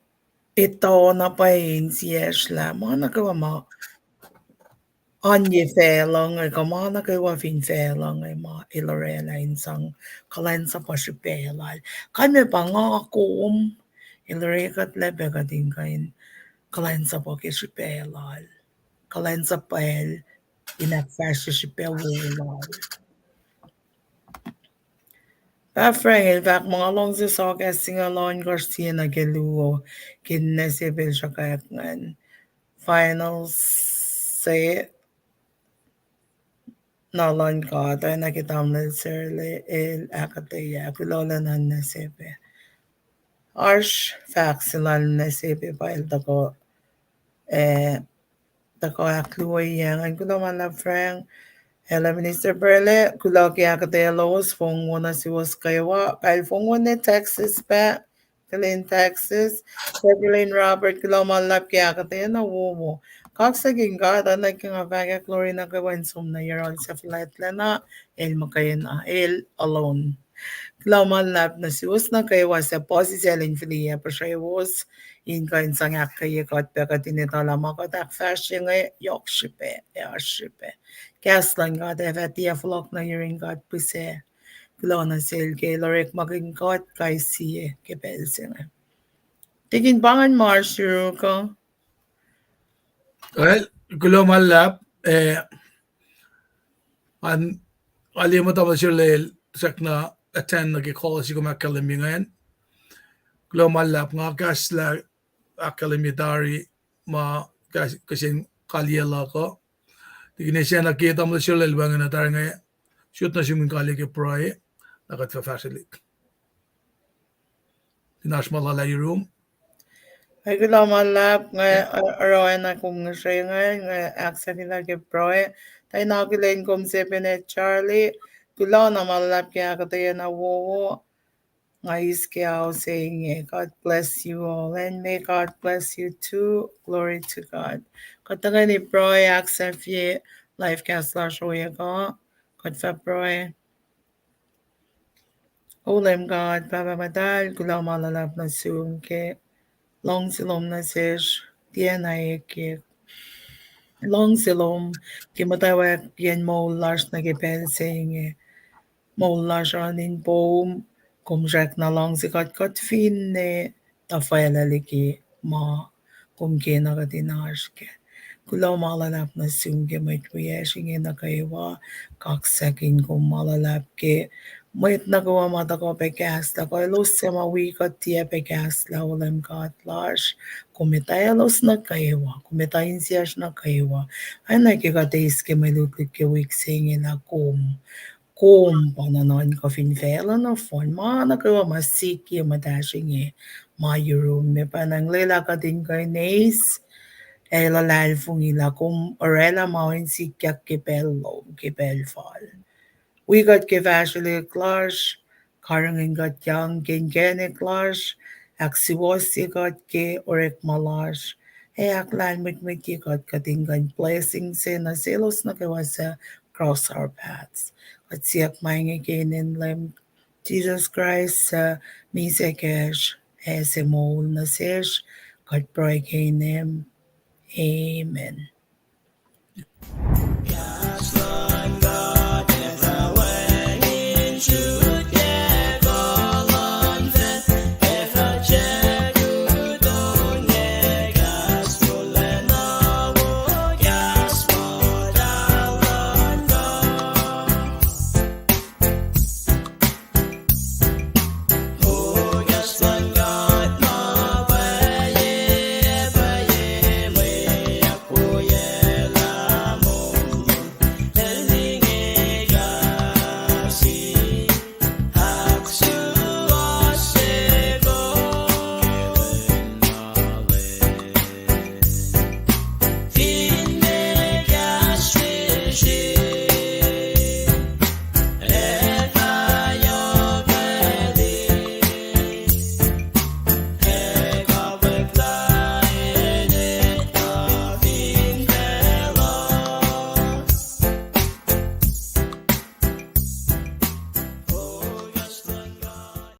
etuh na pwacye insiyacsr lah ma nuh kwewa ma oan ye facluh inge, kuh ma nuh kwewa fin facluh inge ma el oraclah in sang kuhlwacnsapuh srihpac lal. Kalmac pa nga kom, el oruh kuht lah pac kuht in kuh in kuhlwacnsapuh ke srihpac lal. Kuhlwacnsapwacl in ahkfahsrye srihpac wo lal. Pa Frank el fahk muh nga luhngse sokwack singucul ohnkohsr sie nuh ke luo, ke ninac se pacl sruhkwack ingacn. Final se na luhn God, oacna ke tamuhlwel Sirle el ahkuhtweyac, kuloh na nuh sel pac. Oasr fahk se lal nuh se pac pacl tuhkuh, eh, tuhkuh ahkluoyang an. Kuloh ma luhlahp Frank, el ac Minister Burley, kuloh ke ahkuhtweyac lowos, fong wo nuh suwos kwewa. Pacl fong wo ne Texas pac, Killeen, Texas. Ke Killeen Robert, kuloh ma luhlahp ke ahkuhtweyac na wowo. Kaksakihn God, oacna ke nga fahkwack, glory nuh kwewa in som nuh yohrohl suc fuhlwactlacna, el muhkwena, el alone. Kuloh ma luhlahp nuh suwos nuh kwewa suc puhsisacl in fihliyac puhsrewos, in kuh in sang ahkkweye kuht pac kuht in etuh lah ma kuht ahkfahsrye inge yohk srihpac, ac oasr srihpac. Kahs luhn God ac fah tiac fohlohk nuh yurin God pihsac. Kuloh nuh sel ke el orekmakihn kuht kais sie ke pacl se inge. Tikin pa ngan ma oasr yuruk uh. Well, kuloh ma luhlahp, eh, an, alu muhta ma sulel srackna attend nuh ke call se kom ahkkahlwemye ingacn. Kuloh ma luhlahp, nga kahslah ahkkahlwemye tari ma kihsen kaliyac luhk uh. Tikin Esena, ke tamuhlwel sulel wacngihn tari inge, sot nuh sum in kaliyac ke pruhe, na kuht fah fahsrwelihk. Fin oasr ma lal ah yurum. Ac kuloh ma luhlahp, nga oruh oacna kom ngihsre ingacn, nga ahksahfyelah ke pruhe. Tuh in akihlen kom sefanna Charlie, kuloh na ma luhlahp ke ahkuhtweyac na wowo. Nga eis ke ao se inge. God bless you all, and may God bless you too. Glory to God. Kuht tuhkweni pruhe, ahksahfye live cast lasr ohiyac uh. Kuht fah pruhe. O Leum God, Pahpah Muhtahl, kuloh ma luhlahp nuh sum ke luhngse lom nuh sesr, tiacna ekyek. Luhngse lom ke muhtwacwacackiyacn moul lasr nuh ke pacl se inge. Moul lasr oan in poum, kom srackna luhngse kuht, kuht finne tuhfahlah liki ma kom kena kuht in oasr kac. Kuloh ma luhlahp nuh sum ke mwet wiyacsr inge nuh kwewa, kaksakihn kom ma luhlahp ke mwet nuh kwewa ma tuhkuh pac kahslah, kuh elos suc ma wi kuht tiac pac kahslah, O Leum God lasr, kom etuh elos nuh kwewa, kom etuh insiyacsr nuh kwewa. Oacna ke kuht eis ke mwe lutlut ke wik se inge lah kom, kom pa nuhnuhnkuh fin facluh nohfohn, ma nuh kwewa ma sikyak muhtahsr inge, ma yurum, ma pacnacng lwelah kuht in kuh in eis ac luhlahlfongi lah kom orwaclah ma in sikyak ke pacl lom, ke pacl fal. Wi kuht ke fahsrwelihk lasr, karihngihn kuht yang ke inkacnek lasr, ahksuwohsye kuht ke orekma lasr, ac ahklahlmwetmwetye kuht, kuht in kuh in blessing se nuh selos nuh kwewa suc cross our paths. Kuht siyuck ma inge ke inen Leum Jisus Kraist suc misac kacsr ac se moul nuh sesr, kuht pruhe ke inem. Amen.